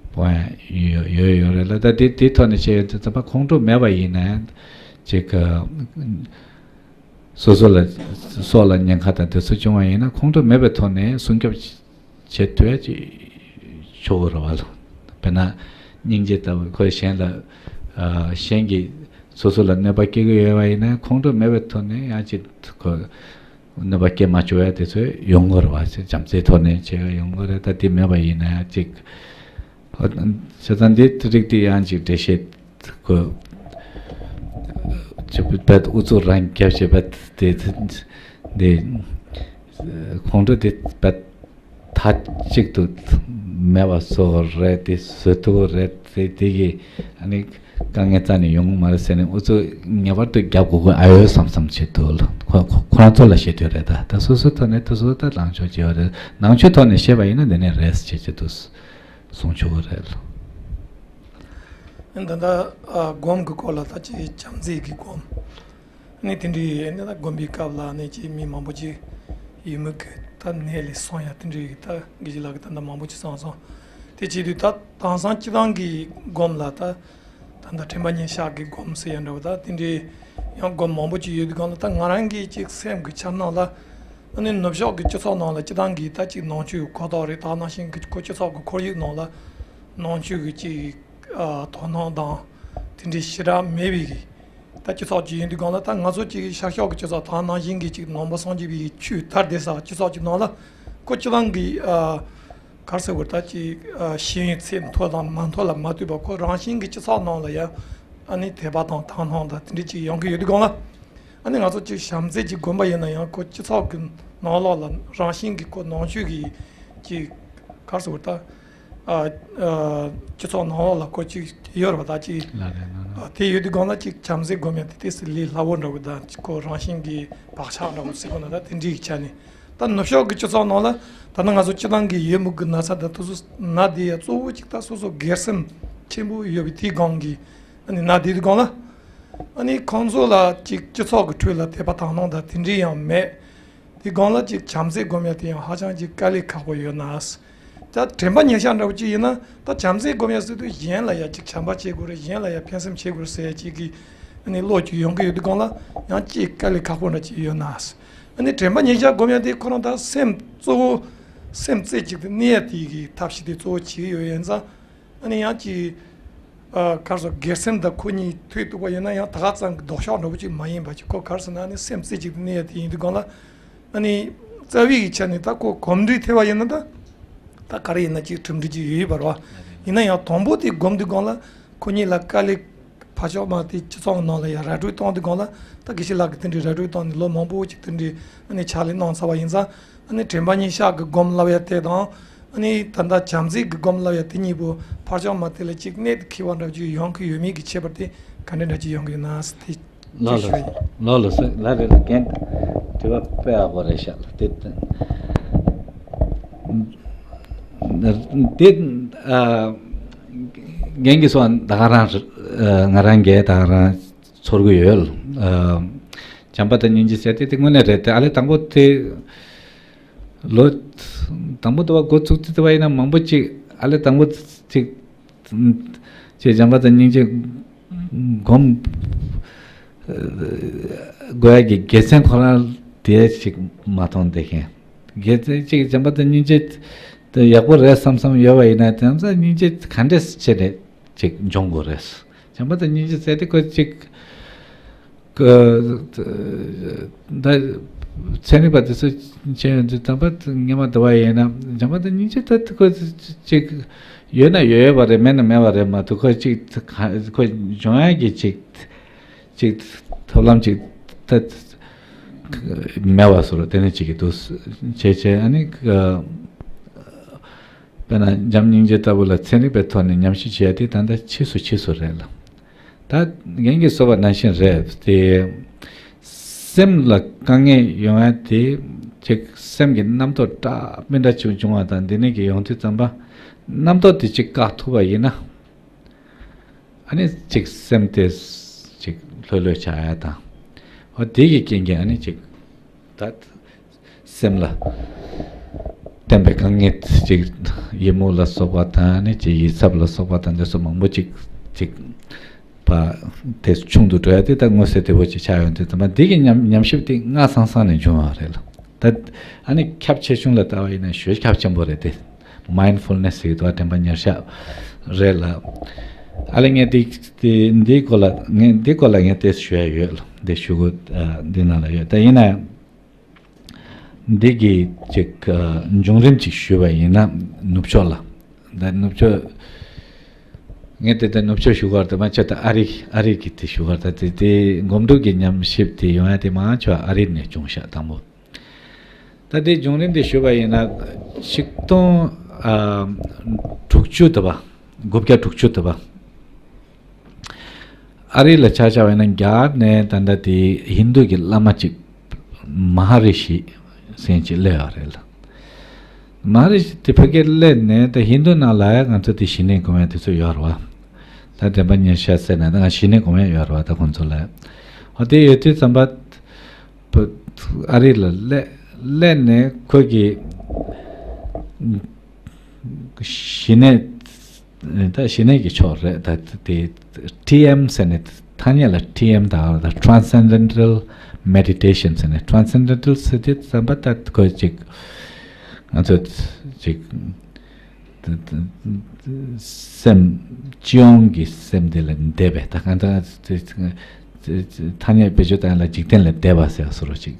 སྤོང་ཡ་ཡོད་ཡོད་ཡོད་རེད་ལ། ད་དེ་དེ་ཐོག་ནས་བྱས་ཡོད་དུས་ཙམ་པ་ཁོང་ཁྲོ་མེད་པ་ཡིན་ན་ཅིག་སོ་སོ་ལ་སྲོག་ལ་ཉེན་ཁ་དང་དེ་ཚོ་བྱུང་བ་ཡིན་ན་ཁོང་ཁྲོ་མེད་པའི་ཐོག་ནས་སྲུང་སྐྱོབ་བྱེད་ཐུབ་ཡ་ཅིག་ཆོག་གི་རེད་བ། དཔེར་ན་སྙིང་རྗེ་ལྟ་བུ་ཁོས་གཞན་ལ་ཨ་གཞན་གྱིས་སོ་སོ་ལ་གནོད་པ་སྐྱེལ་གྱི་ཡོད་པ་ཡིན་ན་ཁོང་ཁྲོ་མེད་པའི་ཐོག་ནས་ཡང་ཅིག་ཁོ་གནོད་པ་སྐྱེལ་མ་བཅུག་ཡ་དེ་ཚོ་ཡོང་གི་རེད་བ། བྱམས་བརྩེའི་ཐོག་ནས་བྱེད་ཡ་ཡོང་གི་རེད། ད་དེ་མེད་པ་ཡིན་ན་ཡང་ཅིག་བྱས་ཙང་འདི་རིགས་དེ་ཡང་ཅིག་འགྲེལ་བཤད་དགོས། ཅིག་བད་ཨུ་ཚུགས་རང་རྒྱབ་བྱས་བད་དེ་དེ་ཁོང་ཁྲོ་དེ་བད་མཐའ་གཅིག་ཏུ་མེད་པ་བཟོ་དགོས་རེད། དེ་བཟོ་ཐུབ་ཀྱི་རེད། དེ་དེ་གི་ཨ་ནི་དཀའ་ངལ་རྩ་ནས་ཡོང་གི་མ་རེད་ཟེར་ནས་ཨུ་ཚུགས་ངེས་པར་དུ་རྒྱབ་དགོས་ཀྱི་ཨ་ཡོད་བསམ་བསམ་བྱེད་འདུག་ལ། ཁོ་ཁོ་ཁོ་རང་ཚོ་ལ་བཤད་དུས་རེད། ད་ད་སོ་སོའི་ཐོག་ནས་དེ་ཚོ་ད་ལངས་ཕྱོགས་བྱས་པ་རེད། ནང་ཆོས་ཐོག་ནས་བཤད་པ་ཡིན་ན་འདི་ནས་རེད་བྱེད་ཀྱི་འདུག་གསུང་ཆོག་གི་རེད། ད་ལྟ་ཨ་སྒོམ་གྱི་སྐོར་ལ་ད་ཅིག་བྱམས་བརྩེ་གི་སྒོམ་ནི་དེ་འདྲའི་ནི་ད་སྒོམ་པའི་སྐབས་ལ་ནི་ཅིག་མི་མང་པོ་ཅིག་ཡུལ་མི་གི་ད་ནད་ལས་སོང་ཡ་དེ་འདྲའི་ད་དགེ་བཤེས་ལགས་ཀྱིས་ད་ལྟ་མང་པོ་ཅིག་གསུངས་སོང་། དེ་བྱེད་དུས་ད་དེང་སང་སྤྱི་བཏང་གི་སྒོམ་ལ་ད་ད་ལྟ་དྲན་པ་ཉེར་བཞག་གི་སྒོམ་ཟེར་ཡ་འདྲ་བོ་ད་དེ་འདྲའི་ཡང་སྒོམ་མང་པོ་ཅིག་ཡོད་དུས་སྒང་ལ་ད་ང་རང་གི་ཅིག་སེམས་ཀྱི་འཆར་སྣང་ལ་ཨ་ནི་ནུབ་ཕྱོགས་ཀྱི་སྤྱི་ཚོགས་ནང་ལ་སྤྱི་བཏང་གི་ད་ཅིག་ནང་ཆོས་གོ་རྟོགས་རེད། ད་ནང་བཞིན་གྱི་ཁོ་སྤྱི་ཚོགས་ཀྱི་ཁོར་ཡུག་ནང་ལ་ནང་ཆོས་ཀྱི་ཅིག་ཨ་དོ་སྣང་དང་དེ་འདྲའི་ཞེ་དྲག་མེད་པའི་གི་ད་སྤྱི་ཚོགས་ཅིག་ཡིན་དུས་སྒང་ལ་ད་ང་ཚོ་ཅིག་ཤར་ཕྱོགས་ཀྱི་སྤྱི་ཚོགས་ད་ནང་བཞིན་གྱི་ཅིག་ནང་པ་སངས་རྒྱས་པའི་ཆོས་དར་བསྡད་ས་སྤྱི་ཚོགས་ཀྱི་ནང་ལ་ཁོ་སྤྱི་བཏང་གི་ཨ་ག་རེ་ཟེར་དགོས་རེད། ད་ཅིག་ཨ་ཤེས་ཡོན་ཚད་མཐོ་དང་མ་མཐོ་ལ་མ་ལྟོས་པར་ཁོ་རང་བཞིན་གྱི་སྤྱི་ཚོགས་ནང་ལ་ཡང་ཨ་ནི་དད་པ་དང་དག་སྣང་དང་དེ་འདྲ་ཅིག་ཡོང་གི་ཡོད་དུས་སྒང་ལ་ཨ་ནི་ང་ཚོ་ཅིག་བྱམས་བརྩེ་ཅིག་སྒོམ་པ་ཡིན་ན་ཡང་ཁོ་སྤྱི་ཚོགས་ཀྱི་ནང་ལོགས་ལ་རང་བཞིན་གྱི་ཁོ་ནང་ཆོས་ཀྱི་ཅིག་ག་རེ་ཟེར་དགོས་རེད། ད་ཨ་ཨ་སྤྱི་ཚོགས་ནང་ལོགས་ལ་ཁོ་ཅིག་ཡོད་རེད་པ། ད་ཅིག་ལགས་རེད་ལགས་རེད། ཨ་དེ་ཡོད་དུས་སྒང་ལ་ཅིག་བྱམས་བརྩེ་སྒོམ་ཡ་དེ་ཏོག་ཙམ་ལས་སླ་བོ་འདྲ་བོ་དང་ཁོ་རང་བཞིན་གྱི་བག་ཆགས་འདྲ་བོ་ཟེར་དགོས་ན་ད་དེ་འདྲའི་ཆ་ནས། ད་ནུབ་ཕྱོགས་ཀྱི་སྤྱི་ཚོགས་ནང་ལ་ད་ནི་ང་ཚོ་སྤྱི་བཏང་གི་ཡོད་མུག་གི་ན་ཚ་དང་དེ་ཚོ་ན་བསྡད་ཡ་གཙོ་བོ་གཅིག་ད་སོ་སོ་སྒེར་སེམས་ཆེན་པོ་ཡོད་པའི་དེའི་སྒང་གི་ཨ་ནི་ན་བསྡད་དུས་སྒང་ལ་ཨ་ནི་ཁོང་ཚོ་ལ་ཅིག་སྤྱི་ཚོགས་ཀྱི་ཁྲོད་ལ་དད་པ་དག་སྣང་དང་དེ་འདྲའི་ཡང་མེད། དེའི་སྒང་ལ་ཅིག་བྱམས་བརྩེ་སྒོམ་ཡ་དེ་ཡང་ཧ་ཅང་ཅིག་དཀའ་ལས་ཁག་པོ་ཡོད་ན། ད་དྲན་པ་ཉེར་བཞག་འདྲ་བོ་ཅིག་ཡིན་ན་ད་བྱམས་བརྩེ་སྒོམ་ཡ་ཟེར་དུས་གཞན་ལ་ཡ་ཅིག་བྱམས་པ་བྱེད་དགོས་རེད། གཞན་ལ་ཡ་ཕན་སེམས་བྱེད་དགོས་རེད་ཟེར་ཡ་ཅིག་གི་ཨ་ནི་བློ་ཅིག་ཡོང་གི་ཡོད་དུས་སྒང་ལ་ཡང་ཅིག་དཀའ་ལས་ཁག་པོ་འདྲ་ཅིག་ཡོད་ན། ཨ་ནི་དྲན་པ་ཉེར་བཞག་སྒོམ་ཡ་དེ་ཁོ་རང་ད་སེམས་གཙོ་བོ་སེམས་རྩེ་གཅིག་ཏུ་གནས་ཡ་དེ་གི་ཐབས་ཤེས་དེ་གཙོ་བོ་བྱེད་ཀྱི་ཡོད། ཡིན་ཙང་ ཨ་ནི་ཡང་ཅིག་ཨ་ག་རེ་ཟེར། སྒེར་སེམས་དང་ཁོ་གཉིས་ཐུག་ཐུག་པ་ཡིན་ན་ཡང་ད་ག་ཙམ་གྱི་ལྡོག་ཕྱོགས་འདྲ་པོ་ཅིག་མ་ཡིན་པ་ཅིག་ཁོ་ག་རེ་ཟེར་ན་ཨ་ནི་སེམས་རྩེ་གཅིག་ཏུ་གནས་ཡ་དེ་ཡིན་དུས་སྒང་ལ། ཨ་ནི་རྩ་བའི་གི་ཆ་ནས་ད་ཁོ་གོམས་འདྲིས་ཐེབས་པ་ཡིན་ན་ད་ད་ག་རེ་ཡིན་ན་ཅིག་གྲུབ་འབྲས་ཅིག་ཡོད་ཡོད་པ་རེད་བ། ཡིན་ན་ཡང་དང་པོ་དེ་སྒོམ་དུས་སྒང་ལ་ཁོ་གཉིས་ལ་དཀའ་ལས། ཕར་ཕྱོགས་མ་དེ་སྤྱི་ཚོགས་ནང་ལ་ཡང་ར་སྤྲོད་གཏོང་དུས་སྒང་ལ་ད་དགེ་བཤེས་ལགས་ཀྱིས་དེ་འདྲའི་ར་སྤྲོད་བཏང་ནས་ལོ་མང་པོ་ཅིག་དེ་འདྲའི་ཨ་ནི་ཕྱག་ལས་གནང་ཚར་བ་ཡིན་ཙང་། ཨ་ནི་དྲན་པ་ཉེར་བཞག་གི་སྒོམ་ལབ་ཡ་དེ་དང་། ཨ་ནི་ད་ལྟ་བྱམས་བརྩེ་གི་སྒོམ་ལབ་ཡ་དེ་གཉིས་པོ་ཕར་ཕྱོགས་མ་དེ་ལ་ཅིག་གནད་དུ་འཁེལ་བ་འདྲ་ཅིག་ཡོང་གི་ཡོད་མེད་ཀྱི་ཁྱད་པར་དེ་ག་འདྲ་འདྲ་ཅིག་ཡོང་གི་ཡོད་ན་ཟེར་དེ། ལགས་ལགས་ཞུ་ཡིན། ལགས་ལགས་སོ། ལགས་རེད་ལགས། རྒན་དྲི་བ་དཔེ་ཡག་པོ་རེད་ཤག་ལགས། དེ་དེ་ཨ་རྒན་གྱིས་སོང་ད་ག་རང་ཨ་ང་རང་གིས་ད་ག་རང་ཚོར་གྱི་ཡོད། ཨ་བྱམས་པ་དང་སྙིང་རྗེ་ཟེར་དེ་དེ་དངོས་གནས་རེད། དེ་ཨ་ལས་དང་པོ་དེ་ལོ་དང་པོ་དེ་བ་འགོ་ཚུགས་དུས་དེ་བ་ཡིན་ན་མང་པོ་ཅིག་ཨ་ལས་དང་པོ་ཅིག་ཅེས་བྱམས་པ་དང་སྙིང་རྗེ་སྒོམ་དགོས་ཡ་གི་དགེ་མཚན་ཁོ་རང་དེ་ཞིག་མ་མཐོང་བསྡད་མཁན། དགེ་མཚན་ཅིག་བྱམས་པ་དང་སྙིང་རྗེ་དེ་ཡག་པོ་རེད་བསམ་བསམ་ཡོད་པ་ཡིན་ན་དེ་ཙམ་སྙིང་རྗེ་ག་འདྲས་བྱས་ནས་ཅིག་འབྱུང་དགོས་རེད། བྱམས་པ་དང་སྙིང་རྗེ་ཟེར་དེ་ཁོ་ཅིག་ཀ་ད་ཚན་རིག་པ་དེ་ཚོ་བྱས་ཡོང་དུས་དམ་པ་སྔོན་མ་དུ་བ་ཡིན་ན་བྱམས་པ་དང་སྙིང་རྗེ་ད་ཁོ་ཅིག་ཡོད་ན་ཡོད་ཡོད་པ་རེད། མེད་ན་མེད་པ་རེད་མ་གཏོགས་ཁོ་ཅིག་ཁོ་འབྱུང་ཡ་གི་ཅིག་ཅིག་ཐབས་ལམ་ཅིག་ད་མེད་པ་བཟོ་འདྲ་དེ་ནས་ཅིག་གི་འདུག་བྱས་བྱས་ཨ་ནི་དཔེར་ན་བྱམས་སྙིང་རྗེ་ལྟ་བུ་ལ་ཚན་རིག་པའི་ཐོག་ནས་ཉམས་ཞིབ་བྱས་ཏེ་ད་ལྟ་ཕྱིས་སུ་ཕྱིས་སུ་རེད་ལ། ད་རྒན་གྱིས་གསུངས་པ་ནང་བཞིན་རེད་དེ། སེམས་ལ་དཀའ་ངལ་ཡོང་ཡ་དེ་ཅིག་སེམས་ཀྱི་རྣམ་རྟོག་འདྲ་མི་འདྲ་ཅིག་བྱུང་བ་དང་འདི་ནས་ཀྱི་ཡོང་དུས་ཙམ་པ་རྣམ་རྟོག་དེ་ཅིག་བཀག་ཐུབ་པ་ཡིན་ན། ཨ་ནི་ཅིག་སེམས་དེ་ཅིག་ལྷོད་ལྷོད་ཆགས་ཡ་དང་། འོ་དེ་གི་རྐྱེན་གྱིས་ཨ་ནི་ཅིག་ད། སེམས་ལ་བརྟེན་པའི་དཀའ་ངལ་ཅིག་ཡི་མུག་ལ་སོགས་པ་དང་ནི་ཅིག་ཡིད་འཚབ་ལ་སོགས་པ་དང་དེ་ཚོ་མང་པོ་ཅིག་ཅིག་ཕ་དེ་ཆུང་དུ་འགྲོ་ཡ་དེ་ད་མངོན་གསལ་དོད་པོ་ཅིག་ཆགས་ཡོང་དུས་ད་མ་འདི་གི་ཉམས་ཉམས་ཞིབ་དེ་སྔ་སང་སང་ནས་བྱུང་བ་རེད་ལ། ད་ཨ་ནི་ཁྱབ་ཆེ་ཆུང་ལ་ལྟ་བ་ཡིན་ན་ཞོ་ཁྱབ་ཆེན་པོ་རེད་དེ། མའིན་ཌ་ཕུལ་ནེ་སི་ཟེར་གི་འདུག་དྲན་པ་ཉེར་བཞག་རེད་ལ། ཨ་ལས་ངས་འདི་འདི་འདིའི་སྐོར་ལ་ངས་འདིའི་སྐོར་ལ་ངས་དེ་ཞུ་ཡ་ཡོད་ལ་འདི་ཞུ་དགོས། འདི་ནང་ལ་ཡོད་ད་ཡིན་ན། འདི་གི་ཅིག་ཨ་འབྱུང་རིམ་ཅིག་ཞུས་པ་ཡིན་ན་ནུབ་ཕྱོགས་ལ། ད་ནུབ་ཕྱོགས། ངས་དེ་ལྟར་ནུབ་ཕྱོགས་ཞུ་གར་དུ་མ་ཆད་དུ་ཨ་རི་ཨ་རི་གི་དེ་ཞུ་གར་ད་དེ་དེ་སྒོམ་སྒྲུབ་ཀྱི་ཉམས་ཞིབ་དེ་ཡོང་ཡ་དེ་མང་ཆེ་བ་ཨ་རི་ནས་བྱུང་ཤག་དང་པོ། ད་དེ་འབྱུང་རིམ་དེ་ཞུས་པ་ཡིན་ན་ཆིག་སྟོང་ཨ་དྲུག་ཅུ་དུ་བ་དགུ་བརྒྱ་དྲུག་ཅུ་དུ་བ། ཨ་རི་ལ་ཆ་བཞག་པ་ཡིན་ན་རྒྱ་གར་ནས་ད་ལྟ་དེ་ཧིན་རྡུ་གི་བླ་མ་གཅིག་མ་ཧ་རི་ཤི་ཟེར་གཅིག་སླེབས་ཡོད་རེད་ལ། མ་ཧ་རི་ཤི་དེ་ཕ་གིར་སླེབས་ནས་ད་ཧིན་རྡུ་ནང་ལ་ང་ཚོ་དེ་ཞི་གནས་སྒོམ་ཡ་དེ་ཚོ་ཡོད་རེད་བ། ད་དྲན་པ་ཉེར་བཞག་ཟེར་ནས་ད་ང་ཞི་གནས་སྒོམ་ཡ་ཡོད་རེད་བ་ད་ཁོང་ཚོ་ལ། ཨ་དེ་ཡོད་དུས་ཙམ་པ་ཨ་རི་ལ་སླེབས་སླེབས་ནས་ཁོས་ཀྱི་ཞི་གནས། ད་ཞི་གནས་ཀྱི་ཕྱོགས་རེད་ད་དེ། ཊི་ཨེམ་ཟེར་ནས་ཐ་སྙད་ལ་ཊི་ཨེམ་དང་ད་Transcendental Meditation ཟེར་ནས་Transcendental ཟེར་དུས་ཙམ་པ་ད་ཁོས་ཅིག་ང་ཚོ་ཅིག་སེམས་སྤྱི་ཡོངས་ཀྱི་སེམས་དེ་ལ་འདས་པའི་ད་གང་ལྟར་ཐ་སྙད་བེད་སྤྱོད་བཏང་ཡ་ལ་འཇིག་རྟེན་ལས་འདས་པ་ཟེར་བ་སོགས་ཅིག་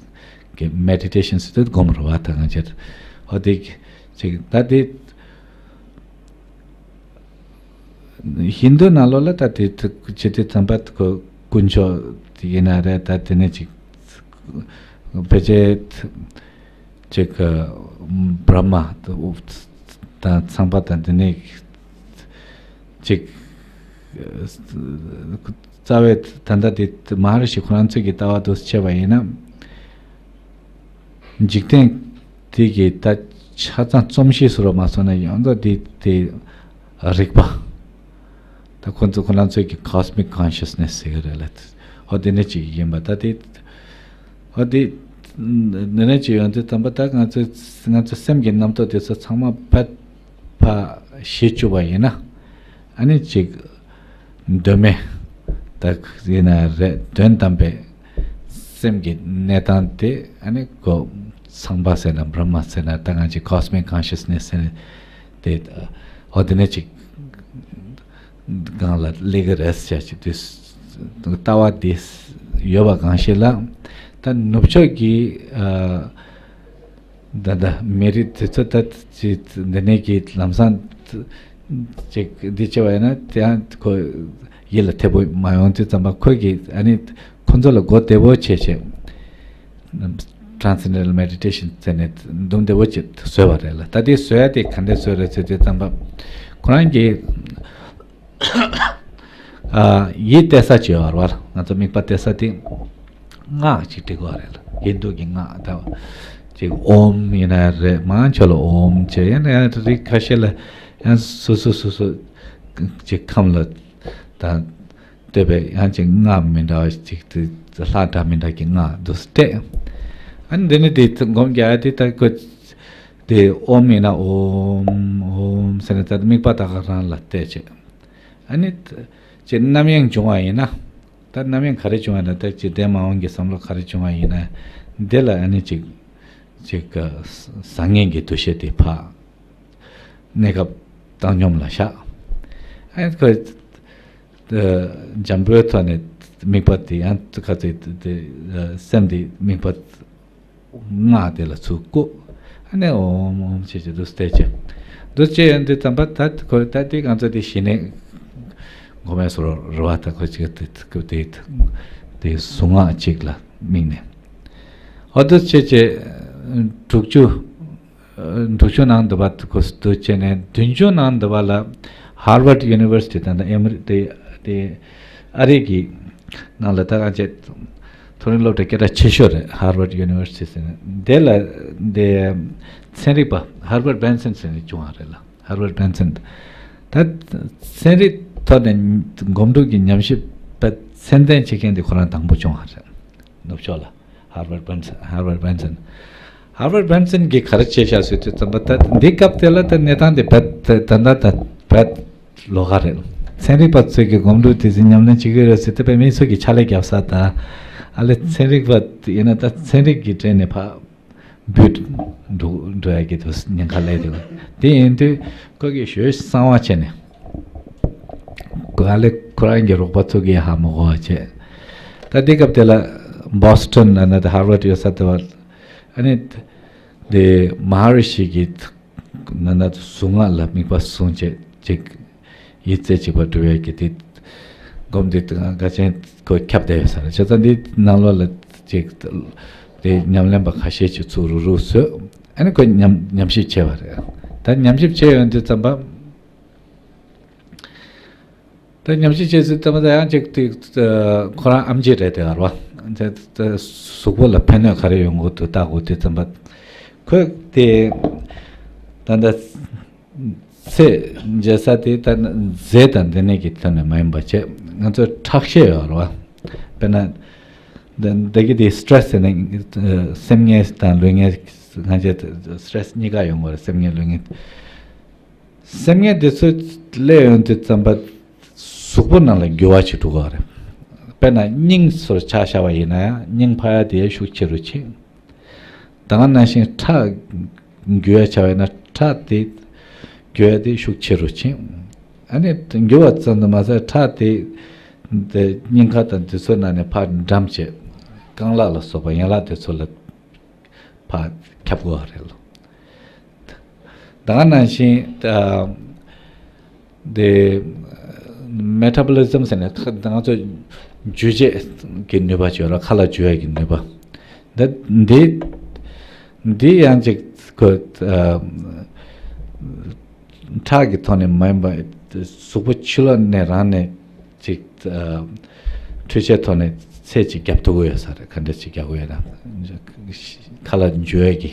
གི་Meditation ཟེར་དུས་སྒོམ་རེད་བ་ད་ང་ཚོས་འོ་དེ་ཅིག་ད་དེ། ཧིན་རྡུ་ནང་ལོགས་ལ་ད་དེ་ཅི་སྟེ་ཙམ་པ་དཀོན་མཆོག་ཡིན་ན་རེད་ད་དེ་ནས་ཅིག་ཕལ་ཆེར་ཅིག་བྷྲ་མ་དང་ཚངས་པ་དང་དེ་ནས་ཅིག་རྩ་བའི་ད་ལྟ་དེ་མ་ཧ་རི་ཤི་ཁོ་རང་ཚོའི་གི་ལྟ་བ་དུ་བྱས་པ་ཡིན་ན། འཇིག་རྟེན་དེ་གི་ད་ཆ་ཚང་རྩོམ་གཞི་བཟོ་འདྲ་མ་སོང་ན་ཡང་ད་དེ་དེ་རིག་པ། ད་ཁོ་ཚོ་ཁོ་རང་ཚོའི་གི་Cosmic Consciousness ཟེར་གི་རེད་ལ། ཧོ་དེ་ནས་ཅིག་ཡིན་པ་ད་དེ། ཧོ་དེ་འདི་ནས་ཅིག་ཡོང་དུས་ཙམ་པ་ད་ང་ཚོ་ང་ཚོ་སེམས་ཀྱི་རྣམ་རྟོག་དེ་ཚོ་ཚང་མ་ཕར་ཕར་ཞི་བཅུག་པ་ཡིན་ན། ཨ་ནི་ཅིག་གདོད་མའི་ད་ཡིན་ན་རེད་དོན་དམ་པའི་སེམས་ཀྱི་གནས་སྟངས་དེ་ཨ་ནི་གོ་ཚངས་པ་ཟེར་ན་བྷྲ་མ་ཟེར་ན་ད་ང་ཅིག་Cosmic Consciousness ཟེར་ན་དེ་ཨོ་དེ་ནས་ཅིག་ སྒང་ལ་སླེབས་ཀྱི་རེད་ཟེར་ཅིག་དེ་ལྟ་བ་དེ་ཡོད་པ་གང་ཞིག་ལ། ད་ནུབ་ཕྱོགས་ཀྱི་ཨ་ད་ད་མི་རིགས་དེ་ཚོ་ད་ཅིག་འདི་ནས་ཀྱི་ལམ་སང་ཅིག་འདི་བྱས་པ་ཡིན་ན། དེ་ཡང་ཁོ་ཡིད་ལ་འཐད་པོ་མ་ཡོང་དུས་ཙམ་པ། ཁོ་གིས་ཨ་ནི་ཁོ་ཚོ་ལ་གོ་བདེ་པོ་བྱས་བྱས། Transcendental Meditation ཟེར་ནས་འདུམ་བདེ་པོ་ཅིག་བཟོས་པ་རེད་ལ། ད་དེ་བཟོ་ཡ་དེ་ག་འདྲས་བཟོས་རེད་ཟེར་དུས་ཙམ་པ། ཁོ་རང་གིས་ཨ་ཡིད་གཏད་ས་ཅིག་ཡོད་རེད་བ། ང་ཚོ་དམིགས་པ་གཏད་ས་དེ་སྔགས་ཅིག་འབྲི་དགོས་རེད་ལ། ཧིན་དུ་གི་སྔགས་ད་ཅིག་ཨོམ་ཡིན་ན་རེད། མང་ཆེ་ལ་ཨོམ་བྱས། ཡང་ན་ཡང་རིགས་ཁ་ཤས་ལ་ཡང་སོ་སོ་སོ་སོ་ཅིག་ཁམས་ལ་ད་བསྟོད་པའི་ཡང་ཅིག་སྔགས་མི་འདྲ་བ་ཅིག་དེ་ལྷ་འདྲ་མི་འདྲ་གི་སྔགས་འདུག་སྟེ། ཨ་ནི་འདི་ནི་དེ་སྒོམ་རྒྱག་ཡ་དེ་ད་ཁོ་དེ་ཨོམ་ཡིན་ན་ཨོམ་ཨོམ་ཟེར་ནས་ད་དམིགས་པ་ད་ག་རང་ལ་གཏད་བྱས། ཨ་ནི་ཅིག་རྣམ་གཡེང་བྱུང་བ་ཡིན་ན། ད་རྣམ་གཡེང་ག་རེ་བྱུང་བ་ཡིན་ན། ད་ཅིག་འདས་མ་འོངས་ཀྱི་བསམ་བློ་ག་རེ་བྱུང་བ་ཡིན་ན། འདི་ལ་ཨ་ནི་ཅིག་ཅིག་བཟང་ངན་གྱི་འདུ་ཤེས་དེ་ཕར་གནས་སྐབས་བཏང་སྙོམས་ལ་བཞག་ཨ་ནི་ཁོ་འཇམ་པོའི་ཐོག་ནས་དམིགས་པ་དེ་ཡང་ཁ་ཚིག་དེ་སེམས་དེ་དམིགས་པ་སྔགས་དེ་ལ་ཚུར་བཀུག་ཨ་ནི་ཨོམ་ཨོམ་བྱས་བྱས་འདུག་སྟེ་བྱས། འདུག་བྱས་ཡོང་དུས་ཙམ་པ་ད་ཁོ་ད་དེ་ང་ཚོ་དེ་ཞི་གནས་སྒོམ་པའི་སོ་རུ་བ་ད་ཁོ་ཅིག་དེ་དེ་དེ་གཟུངས་སྔགས་གཅིག་ལ་དམིགས་ནས། ཨོ་འདུག་བྱས་བྱས་དྲུག་ཅུ། དྲུག་ཅུ་ནང་འདུག་པ་གོ་སུ་དུ་བྱས་ནས། བདུན་ཅུ་ནང་འདུག་པ་ལ་Harvard University ད་ལྟ་ཨེ་མི་རི་དེ་དེ་ཨ་རི་གི་ནང་ལ་ད་ག་བྱས་མཐོ་རིམ་སློབ་གྲྭ་སྐད་གྲགས་ཆེ་ཤོས་རེད། Harvard University ཟེར་ནས། དེ་ལ་དེ་ཚན་རིག་པ་Herbert Benson ཟེར་ནས་བྱུང་བ་རེད་ལ། Herbert Benson ད་ཚན་རིག་ཐོག་ནས་སྒོམ་སྒྲུབ་ཀྱི་ཉམས་ཞིབ་པ་ཚད་ལྡན་བྱེད་མཁན་དེ་ཁོ་རང་དང་པོ་བྱུང་བ་རེད། ནུབ་ཕྱོགས་ལ་Herbert Benson། Herbert Benson། Herbert Benson གྱིས་ག་རེ་བྱས་བཞག་ཟེར་དུས་ཙམ་པ། ད་འདི་སྐབས་དེ་ལ་ད་གནས་སྟངས་དེ་རྦད་ད་ད་ད་རྦད་ལོགས་ཀ་རེད། ཚན་རིག་པ་ཚོས་ཀྱི་སྒོམ་སྒྲུབ་དེ་ཚོ་ཉམས་ལེན་བྱེད་ཀྱི་ཡོད་རེད་ཟེར་དུས། དཔེ་མི་སྲིད་ཀྱི་ཕྱག་ལས་རྒྱབ་ས་དང་། ཨ་ལས་ཚན་རིག་པ་ཡིན་ན་ད་ཚན་རིག་གི་གྲས་ནས་ཕར་འབུད་འགྲོ་འགྲོ་ཡ་གི་དུ་ཉེན་ཁ་སླེབས་འདུག་དེ་ཡིན་དུས་ཁོ་གིས་ཞོལ་གསང་བ་བྱས་ནས། ག་ལེ་ཁོ་རང་གི་རོགས་པ་ཚོ་གིས་ཧ་མ་གོ་བ་བྱས། ད་དེ་སྐབས་དེ་ལ་Boston ན་ན་དེ་Harvard ཡོད་ས་དེ་བ། ཨ་ནི་དེ་Maharishi གི་ན་ན་གཟུངས་སྔགས་ལ་དམིགས་པ་བཟུང་བྱས་ཅིག་ཡིད་རྩེ་གཅིག་པ་སྒྲུབ་ཡས་ཀྱི་དེ་སྒོམ་དེ་དགའ་ཆེན་ཁོ་ཁྱབ་བསྡད་ཡོད་ས་རེད། བྱས་ཙང་འདི་ནང་ལོགས་ལ་ཅིག་དེ་ཉམས་ལེན་པ་ཁ་ཤས་ཅིག་ཚུར་རུག་རུག་བཟོས། ཨ་ནི་ཁོ་ཉམས་ཉམས་ཞིབ་བྱས་པ་རེད། ད་ཉམས་ཞིབ་བྱས་ཡོང་དུས་ཙམ་པ། ད་ཉམས་ཞིབ་བྱས་ཚུལ་ལྟ་བུ་ད་ཡང་ཅིག་དེ་ཁོ་རང་ཨེམ་ཆི་རེད་དེ་གར་བ། དེ་དེ་གཟུགས་པོ་ལ་ཕན་གནོད་ག་རེ་ཡོང་གི་འདུག་ལྟ་དགོས་དུས་ཙམ་པ། ཁོས་དེ་ད་ལྟ་ཚེ་འཇལ་ས་དེ་ད་རྫས་དང་འདི་ནས་ཀྱི་ཐོག་ནས་མ་ཡིན་པ་བྱས། ང་ཚོ་ཁྲག་ཤེད་ཡོད་རེད་བ། དཔེར་ན་འདི་འདི་གི་དེ་སི་ཊེ་རེ་སི་ཟེར་ནས་སེམས་ངལ་དང་ལུས་ངལ། ང་ཚོ་སི་ཊེ་རེ་སི་གཉིས་ཀ་ཡོང་གི་རེད། སེམས་ངལ་ལུས་ངལ། སེམས་ངལ་འདི་ཚོ་སླེབས་ཡོང་དུས་ཙམ་པ། གཟུགས་པོ་ནང་ལ་འགྱུར་བ་ཞིག་འགྲོ་གི་རེད། དཔེར་ན་སྙིང་ཚོར་ཆ་བཞག་པ་ཡིན་ན་ཡང་། སྙིང་འཕར་ཡ་དེ་ཤུགས་ཆེ་རུ་ཕྱིན། ད་ག་ནང་བཞིན་ཁྲག་འགྱུར་ཡ་ཆ་བ་ཡིན་ན། ཁྲག་དེ་འགྱུར་ཡ་དེ་ཤུགས་ཆེ་རུ་ཕྱིན། ཨ་ནི་འགྱུར་བ་ཙམ་དུ་མ་ཟད། ཁྲག་དེ་དེ་སྙིང་ཁ་དང་དེ་ཚོའི་ནང་ནས་ཕར་འགྲམས་བྱས། རྐང་ལག་ལ་སོགས་པ་ཡན་ལག་དེ་ཚོ་ལ་ཕར་ཁྱབ་དགོས་པ་རེད་ལོ། ད་ག་ནང་བཞིན་ཨ་དེ་མེ་ཊ་བོ་ལི་ཟམ་ཟེར་ནས་ད་ང་ཚོ་འཇུ་བྱེད་ཀྱི་ནུས་པ་ཅིག་ཡོད་རེད། ཁ་ལག་འཇུ་ཡ་གི་ནུས་པ། འདི་འདི་འདི་ཡང་ཅིག་ཁོ་ཨ་ཁྲག་གི་ཐོག་ནས་མ་ཡིན་པ། གཟུགས་པོ་ཕྱི་ལོགས་ནས་རང་ནས་ཅིག་ཨ་འཕྲུལ་ཆས་ཐོག་ནས་ཚད་ཅིག་རྒྱབ་ཐུབ་ཀྱི་ཡོད་ས་རེད། ག་འདྲ་ཅིག་རྒྱག་གི་ཡོད་ན། ཁ་ལག་འཇུ་ཡས་ཀྱི་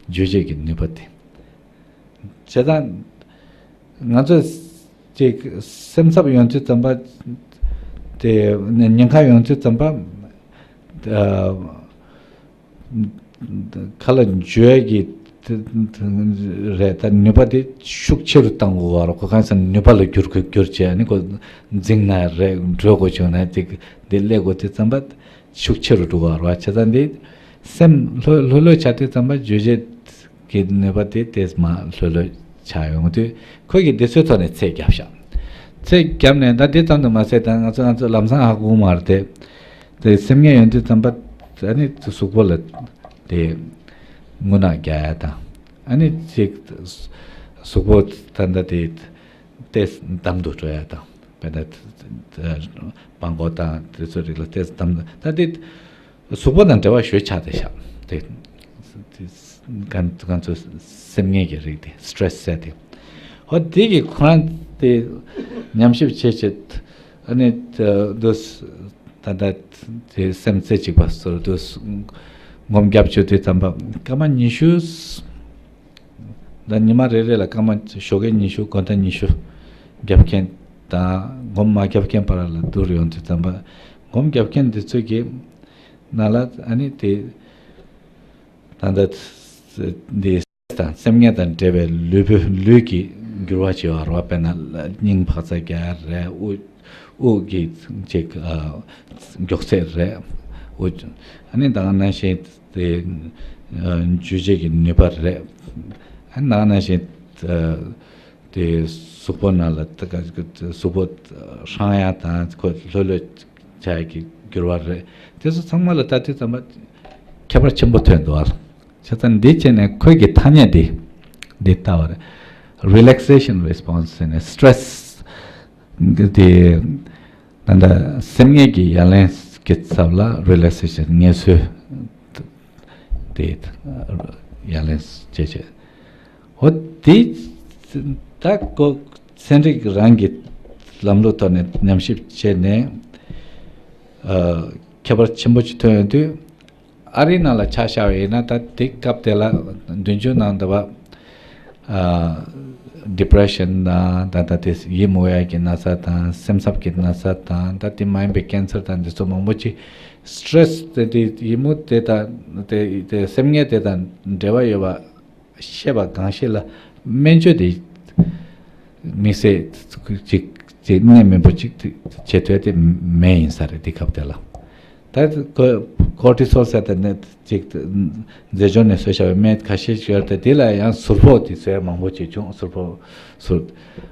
འཇུ་བྱེད་ཀྱི་ནུས་པ་དེ། བྱས་ཙང་ང་ཚོ་ཅིག་སེམས་འཚབ་ཡོང་དུས་ཙམ་པ། དེ་ཉེན་ཁ་ཡོང་དུས་ཙམ་པ། ཨ་ཁ་ལག་འཇུ་ཡས་ཀྱི་རེད། ད་ནུས་པ་དེ་ཤུགས་ཆེ་རུ་བཏང་དགོས་པ་རེད། ཁོ་གང་ཟེར་ན་ནུས་པ་ལ་འགྱུར་དགོས། འགྱུར་བྱས་ནི་ཁོ་འཛིང་ན་རེད། འགྲོ་དགོས་བྱུང་ན་དེ་དེ་སླེབས་དགོས་དུས་ཙམ་པ་ཤུགས་ཆེ་རུ་འགྲོ་གི་རེད་བ། བྱས་ཙང་འདི་སེམས་ལྷོད་ལྷོད་ལྷོད་ཆགས་དུས་ཙམ་པ་འཇུ་བྱེད་ཀྱི་ནུས་པ་དེ་དེ་མར་ལྷོད་ལྷོད་ཆགས་ཡོང་དུས། ཁོ་གིས་འདི་ཚོའི་ཐོག་ནས་ཚད་བརྒྱབ་ཤག་ཚད་བརྒྱབ་ནས་ད་དེ་ཙམ་དུ་མ་ཟད། ད་ང་ཚོ་ང་ཚོ་ལམ་སང་ཧ་གོ་མ་རེད་དེ། དེ་སེམས་ངལ་ཡོང་དུས་ཙམ་པ་ཨ་ནི་གཟུགས་པོ་ལ་དེ་རྔུལ་ནག་རྒྱག་ཡ་དང་། ཨ་ནི་ཅིག་གཟུགས་པོ་ད་ལྟ་དེ་ཏོག་ཙམ་འདམ་དུ་འགྲོ་ཡ་དང་། དཔེར་ན་སྦྲང་སྒོ་དང་དེ་ཚོའི་རིགས་ལ་ཏོག་ཙམ་འདམ་དུ། ད་དེ་གཟུགས་པོ་དང་འབྲེལ་བ་ཞེ་པོ་ཆགས་བསྡད་ཤག་དེ་ང་ང་ཚོ་སེམས་ངལ་གྱི་རིགས་དེ་སི་ཊེ་རེ་སི་ཟེར་དེ། ཧོ་དེ་གི་ཁོ་རང་དེ་ཉམས་ཞིབ་བྱེད་བྱེད། ཨ་ནི་དུ་ད་ལྟ་དེ་སེམས་རྩེ་གཅིག་པ་ཚོར་དུ་སྒོམ་རྒྱབ་བཅུག་དུས་ཙམ་པ་སྐར་མ་ཉི་ཤུ། ད་ཉི་མ་རེ་རེ་ལ་སྐར་མ་ཞོགས་ཀས་ཉི་ཤུ། དགོང་དག་ཉི་ཤུ་རྒྱབ་མཁན་དང་སྒོམ་མ་རྒྱབ་མཁན་བར་ལ་བསྡུར་ཡོང་དུས་ཙམ་པ། སྒོམ་རྒྱབ་མཁན་འདི་ཚོ་གི་ནང་ལ་ཨ་ནི་དེ་ད་ལྟ་འདི་དང་སེམས་ངལ་དང་འབྲེལ་བའི་ལུས་པོ་ལུས་ཀྱི་འགྱུར་བ་བྱེད་པ་རེད་པ། དཔེར་ན་སྙིང་འཕར་རྩ་རྒྱག་རེད། དབུགས་དབུགས་ཀྱི་ཅིག་ཨ་མགྱོགས་ཚད་རེད། དབུགས་ཨ་ནི་ད་ག་ནང་བཞིན་དེ་ཨ་འཇུ་བྱེད་ཀྱི་ནུས་པ་རེད། ཨ་ནི་ད་ག་ནང་བཞིན་ཨ་དེ་གཟུགས་པོ་ནང་ལ་ད་ག་གཟུགས་པོ་ཧྲང་ཡ་དང་ཁོ་ལྷོད་ལྷོད་བྱ་ཡ་གི་འགྱུར་བ་རེད། དེ་ཚོ་ཚང་མ་ལ་ལྟ་དུས་ཙམ་པ་ཁྱད་པར་ཆེན་པོ་ཐོན་འདུག་ཨ། བྱས་ཙང་འདི་བྱས་ནས་ཁོས་ཀྱི་ཐ་སྙད་འདི་འདི་ལྟ་བ་རེད། རི་ལེག་སེ་ཤན་རི་སི་པོན་སི་ཟེར་ནས། སི་ཊེ་རེ་སི་འདི་ད་ལྟ་སེམས་ངལ་གྱི་ཡ་ལན་གྱི་ཚབ་ལ་རི་ལེག་སེ་ཤན་ངལ་གསོ་དེ་ཡ་ལན་བྱེད་བྱེད། འོ་དེ་ད་ཀོ་ཚན་རིག་རང་གི་ལམ་ལུགས་ཐོག་ནས་ཉམས་ཞིབ་བྱས་ནས་ཨ་ཁྱད་པར་ཆེན་པོ་ཅིག་ཐོན་ཡོང་དུས། ཨ་རིའི་ནང་ལ་ཆ་བཞག་པ་ཡིན་ན། ད་དེ་སྐབས་དེ་ལ་བདུན་ཅུ་ནང་དུ་བ་ཨ་ཌི་པི་རེ་ཤན་དང་ད་ལྟ་དེ་ཡིད་མུག་ཡ་གི་ན་ཚ་དང་སེམས་འཚབ་ཀྱི་ན་ཚ་དང་། ད་དེ་མ་ཡིན་པའི་ཀེན་སར་དང་འདི་ཚོ་མང་པོ་ཅིག་སི་ཊེ་རེ་སི་དེ་དེ་ཡིད་མུག་དེ་དང་དེ་དེ་སེམས་ངལ་དེ་དང་འབྲེལ་བ་ཡོད་པ་ཤེས་པ་གང་ཞིག་ལ་སྨན་བཅོས་དེ་དམིགས་བསལ་ཅིག་ཅིག་གནད་མེད་པོ་ཅིག་བྱེད་ཐུབ་དེ་མེད་ཡིན་ས་རེད། དེ་སྐབས་དེ་ལ་ད་ཀོ་ཀོར་ཊི་སོལ་ཟེར་དེ་ནས་ཅིག་རྫས་སྦྱོར་ནས་བཟོས་བཞག་པའི་སྨན་ཁ་ཤས་ཤིག་ཡོད་རེད། དེ་ལ་ཡང་ཟུར་ཕོག་དེ་བཟོས་མང་པོ་ཅིག་བྱུང་། ཟུར་ཕོག་ཟུར།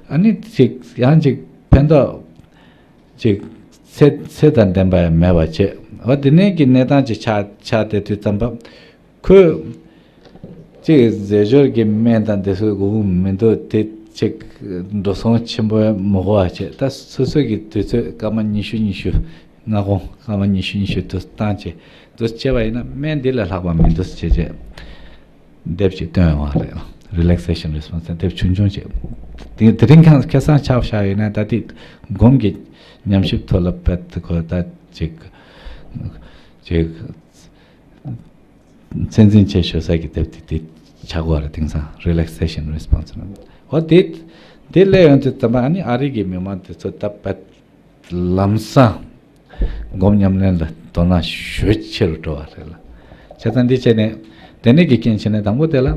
ཨ་ནི་ཅིག་ཡང་ཅིག་ཕན་ཐོགས་ཅིག་ཚེ་ཚེ་དང་ལྡན་པ་ཡང་མེད་པ་བྱས། འོ་དེ་ནས་ཀྱི་གནས་སྟངས་ཅིག་ཆགས་ཆགས་བསྡད་དུས་ཙམ་པ། ཁོས་ཅིག་རྫས་སྦྱོར་གྱི་སྨན་དང་དེ་ཚོ་དགོས་མི་འདུག་དེ་ཅིག་འགྲོ་སོང་ཆེན་པོ་མི་དགོས་པ་བྱས། ད་སོ་སོ་གི་དུས་ཚོད་སྐར་མ་ཉི་ཤུ་ཉི་ཤུ། སྔ་དགོང་སྐར་མ་ཉི་ཤུ་ཉི་ཤུ་དུ་བཏང་བྱས་དུ་བྱས་པ་ཡིན་ན་སྨན་འདི་ལས་ལྷག་པ་མི་འདུག་ཟེར་བྱས་དེབ་ཅིག་བཏོན་ཡོང་བ་རེད། རི་ལེག་སེ་ཤན་རི་སི་པོན་སི་དེབ་ཆུང་ཆུང་ཅིག་དེ་དེ་རིང་ཁ་ཁ་སང་ཆགས་བཞག་ཡོད་ན། ད་དེ་སྒོམ་གྱི་ཉམས་ཞིབ་ཐོག་ལ་བེད་དེ་ཁོ་ད་ཅིག་ཅིག་ཚད་འཛིན་བྱེད་ཤོག་ས་གི་དེབ་དེ་དེ་ཆགས་ཀྱི་ཡོད་རེད། དེང་སང་རི་ལེག་སེ་ཤན་རི་སི་པོན་སི་ནང་། འོ་དེ་དེ་སླེབས་ཡོང་དུས་ཙམ་པ་ཨ་ནི་ཨ་རི་གི་མི་མང་དེ་ཚོ་ད་བེད་ལམ་སང་སྒོམ་ཉམས་ལེན་ལ་དོ་སྣང་ཞེ་ཆེ་རུ་འགྲོ་བ་རེད་ལ། བྱས་ཙང་འདི་བྱས་ནས་དེ་ནས་ཀྱི་རྐྱེན་བྱས་ནས་དང་པོ་དེ་ལ་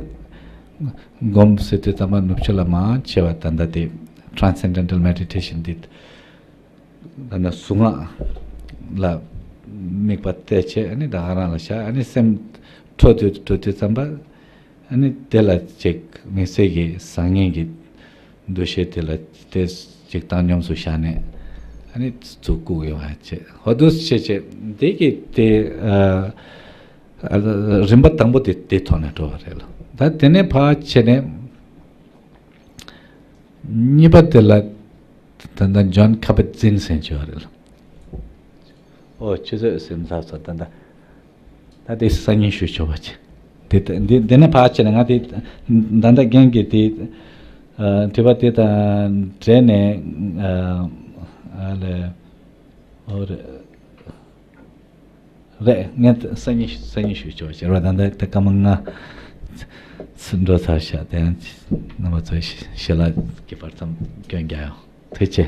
སྒོམ་ཟེར་དུས་ཙམ་པ་ནུབ་ཕྱོགས་ལ་མང་ཆེ་བ་ད་ལྟ་དེ་ཊེ་རན་སེན་ཌེན་ཊལ་མེ་ཌི་ཊེ་ཤན་འདི་ད་ནི་གཟུངས་སྔགས་ལ་དམིགས་པ་གཏད་བྱས། ཨ་ནི་ད་ག་རང་ལ་བཞག་ཨ་ནི་སེམས་འཕྲོ་དུ་འགྲོ་དུས་ཙམ་པ། ཨ་ནི་དེ་ལ་ཅིག་དམིགས་བསལ་གྱི་བཟང་ངན་གྱི་འདུ་ཤེས་དེ་ལ་དེ་ཅིག་བཏང་སྙོམས་སུ་བཞག་ནས། ཨ་ནི་ཚུར་བཀུག་ཡོང་བ་བྱས། ཧོ་འདུག་བྱས་བྱས་དེ་གི་དེ་ཨ་ཨ་རིམ་པ་དང་པོ་དེ་དེ་ཐོག་ནས་འགྲོ་བ་རེད་ལ། ད་དེ་ནས་ཕར་བྱས་ནས་གཉིས་པ་དེ་ལ་ད་ལྟ་ཇོན་ཁ་པ་ཛིན་ཟེར་བྱས་པ་རེད་ལ། ཨོ་ཆུ་ཚོད་ཟིན་ཚར་སོང་། ད་ལྟ་ད་དེ་སང་ཉིན་ཞུ་ཆོག་པ་བྱེད། དེ་ད་འདི་འདི་ནས་ཕར་བྱས་ནས་ང་དེ་ད་ལྟ་རྒན་གྱི་དེ་ཨ་དྲི་བ་དེ་དང་འབྲེལ་ནས་ཨ་ཨ་ལས་ཨོ་རེད། རེད། ངས་སང་ཉིན་སང་ཉིན་ཞུ་ཆོག་པ་བྱེད་རོགས། ད་ལྟ་ད་སྐར་མ་ལྔ་འགྲོ་ཚར་ཤག་དེ་ཡང་རྣམ་པ་ཚོས་ཞལ་ལག་གི་བར་མཚམས་སྐྱོན་རྒྱག་ཡོང་། ཐུགས་རྗེ་ཆེ།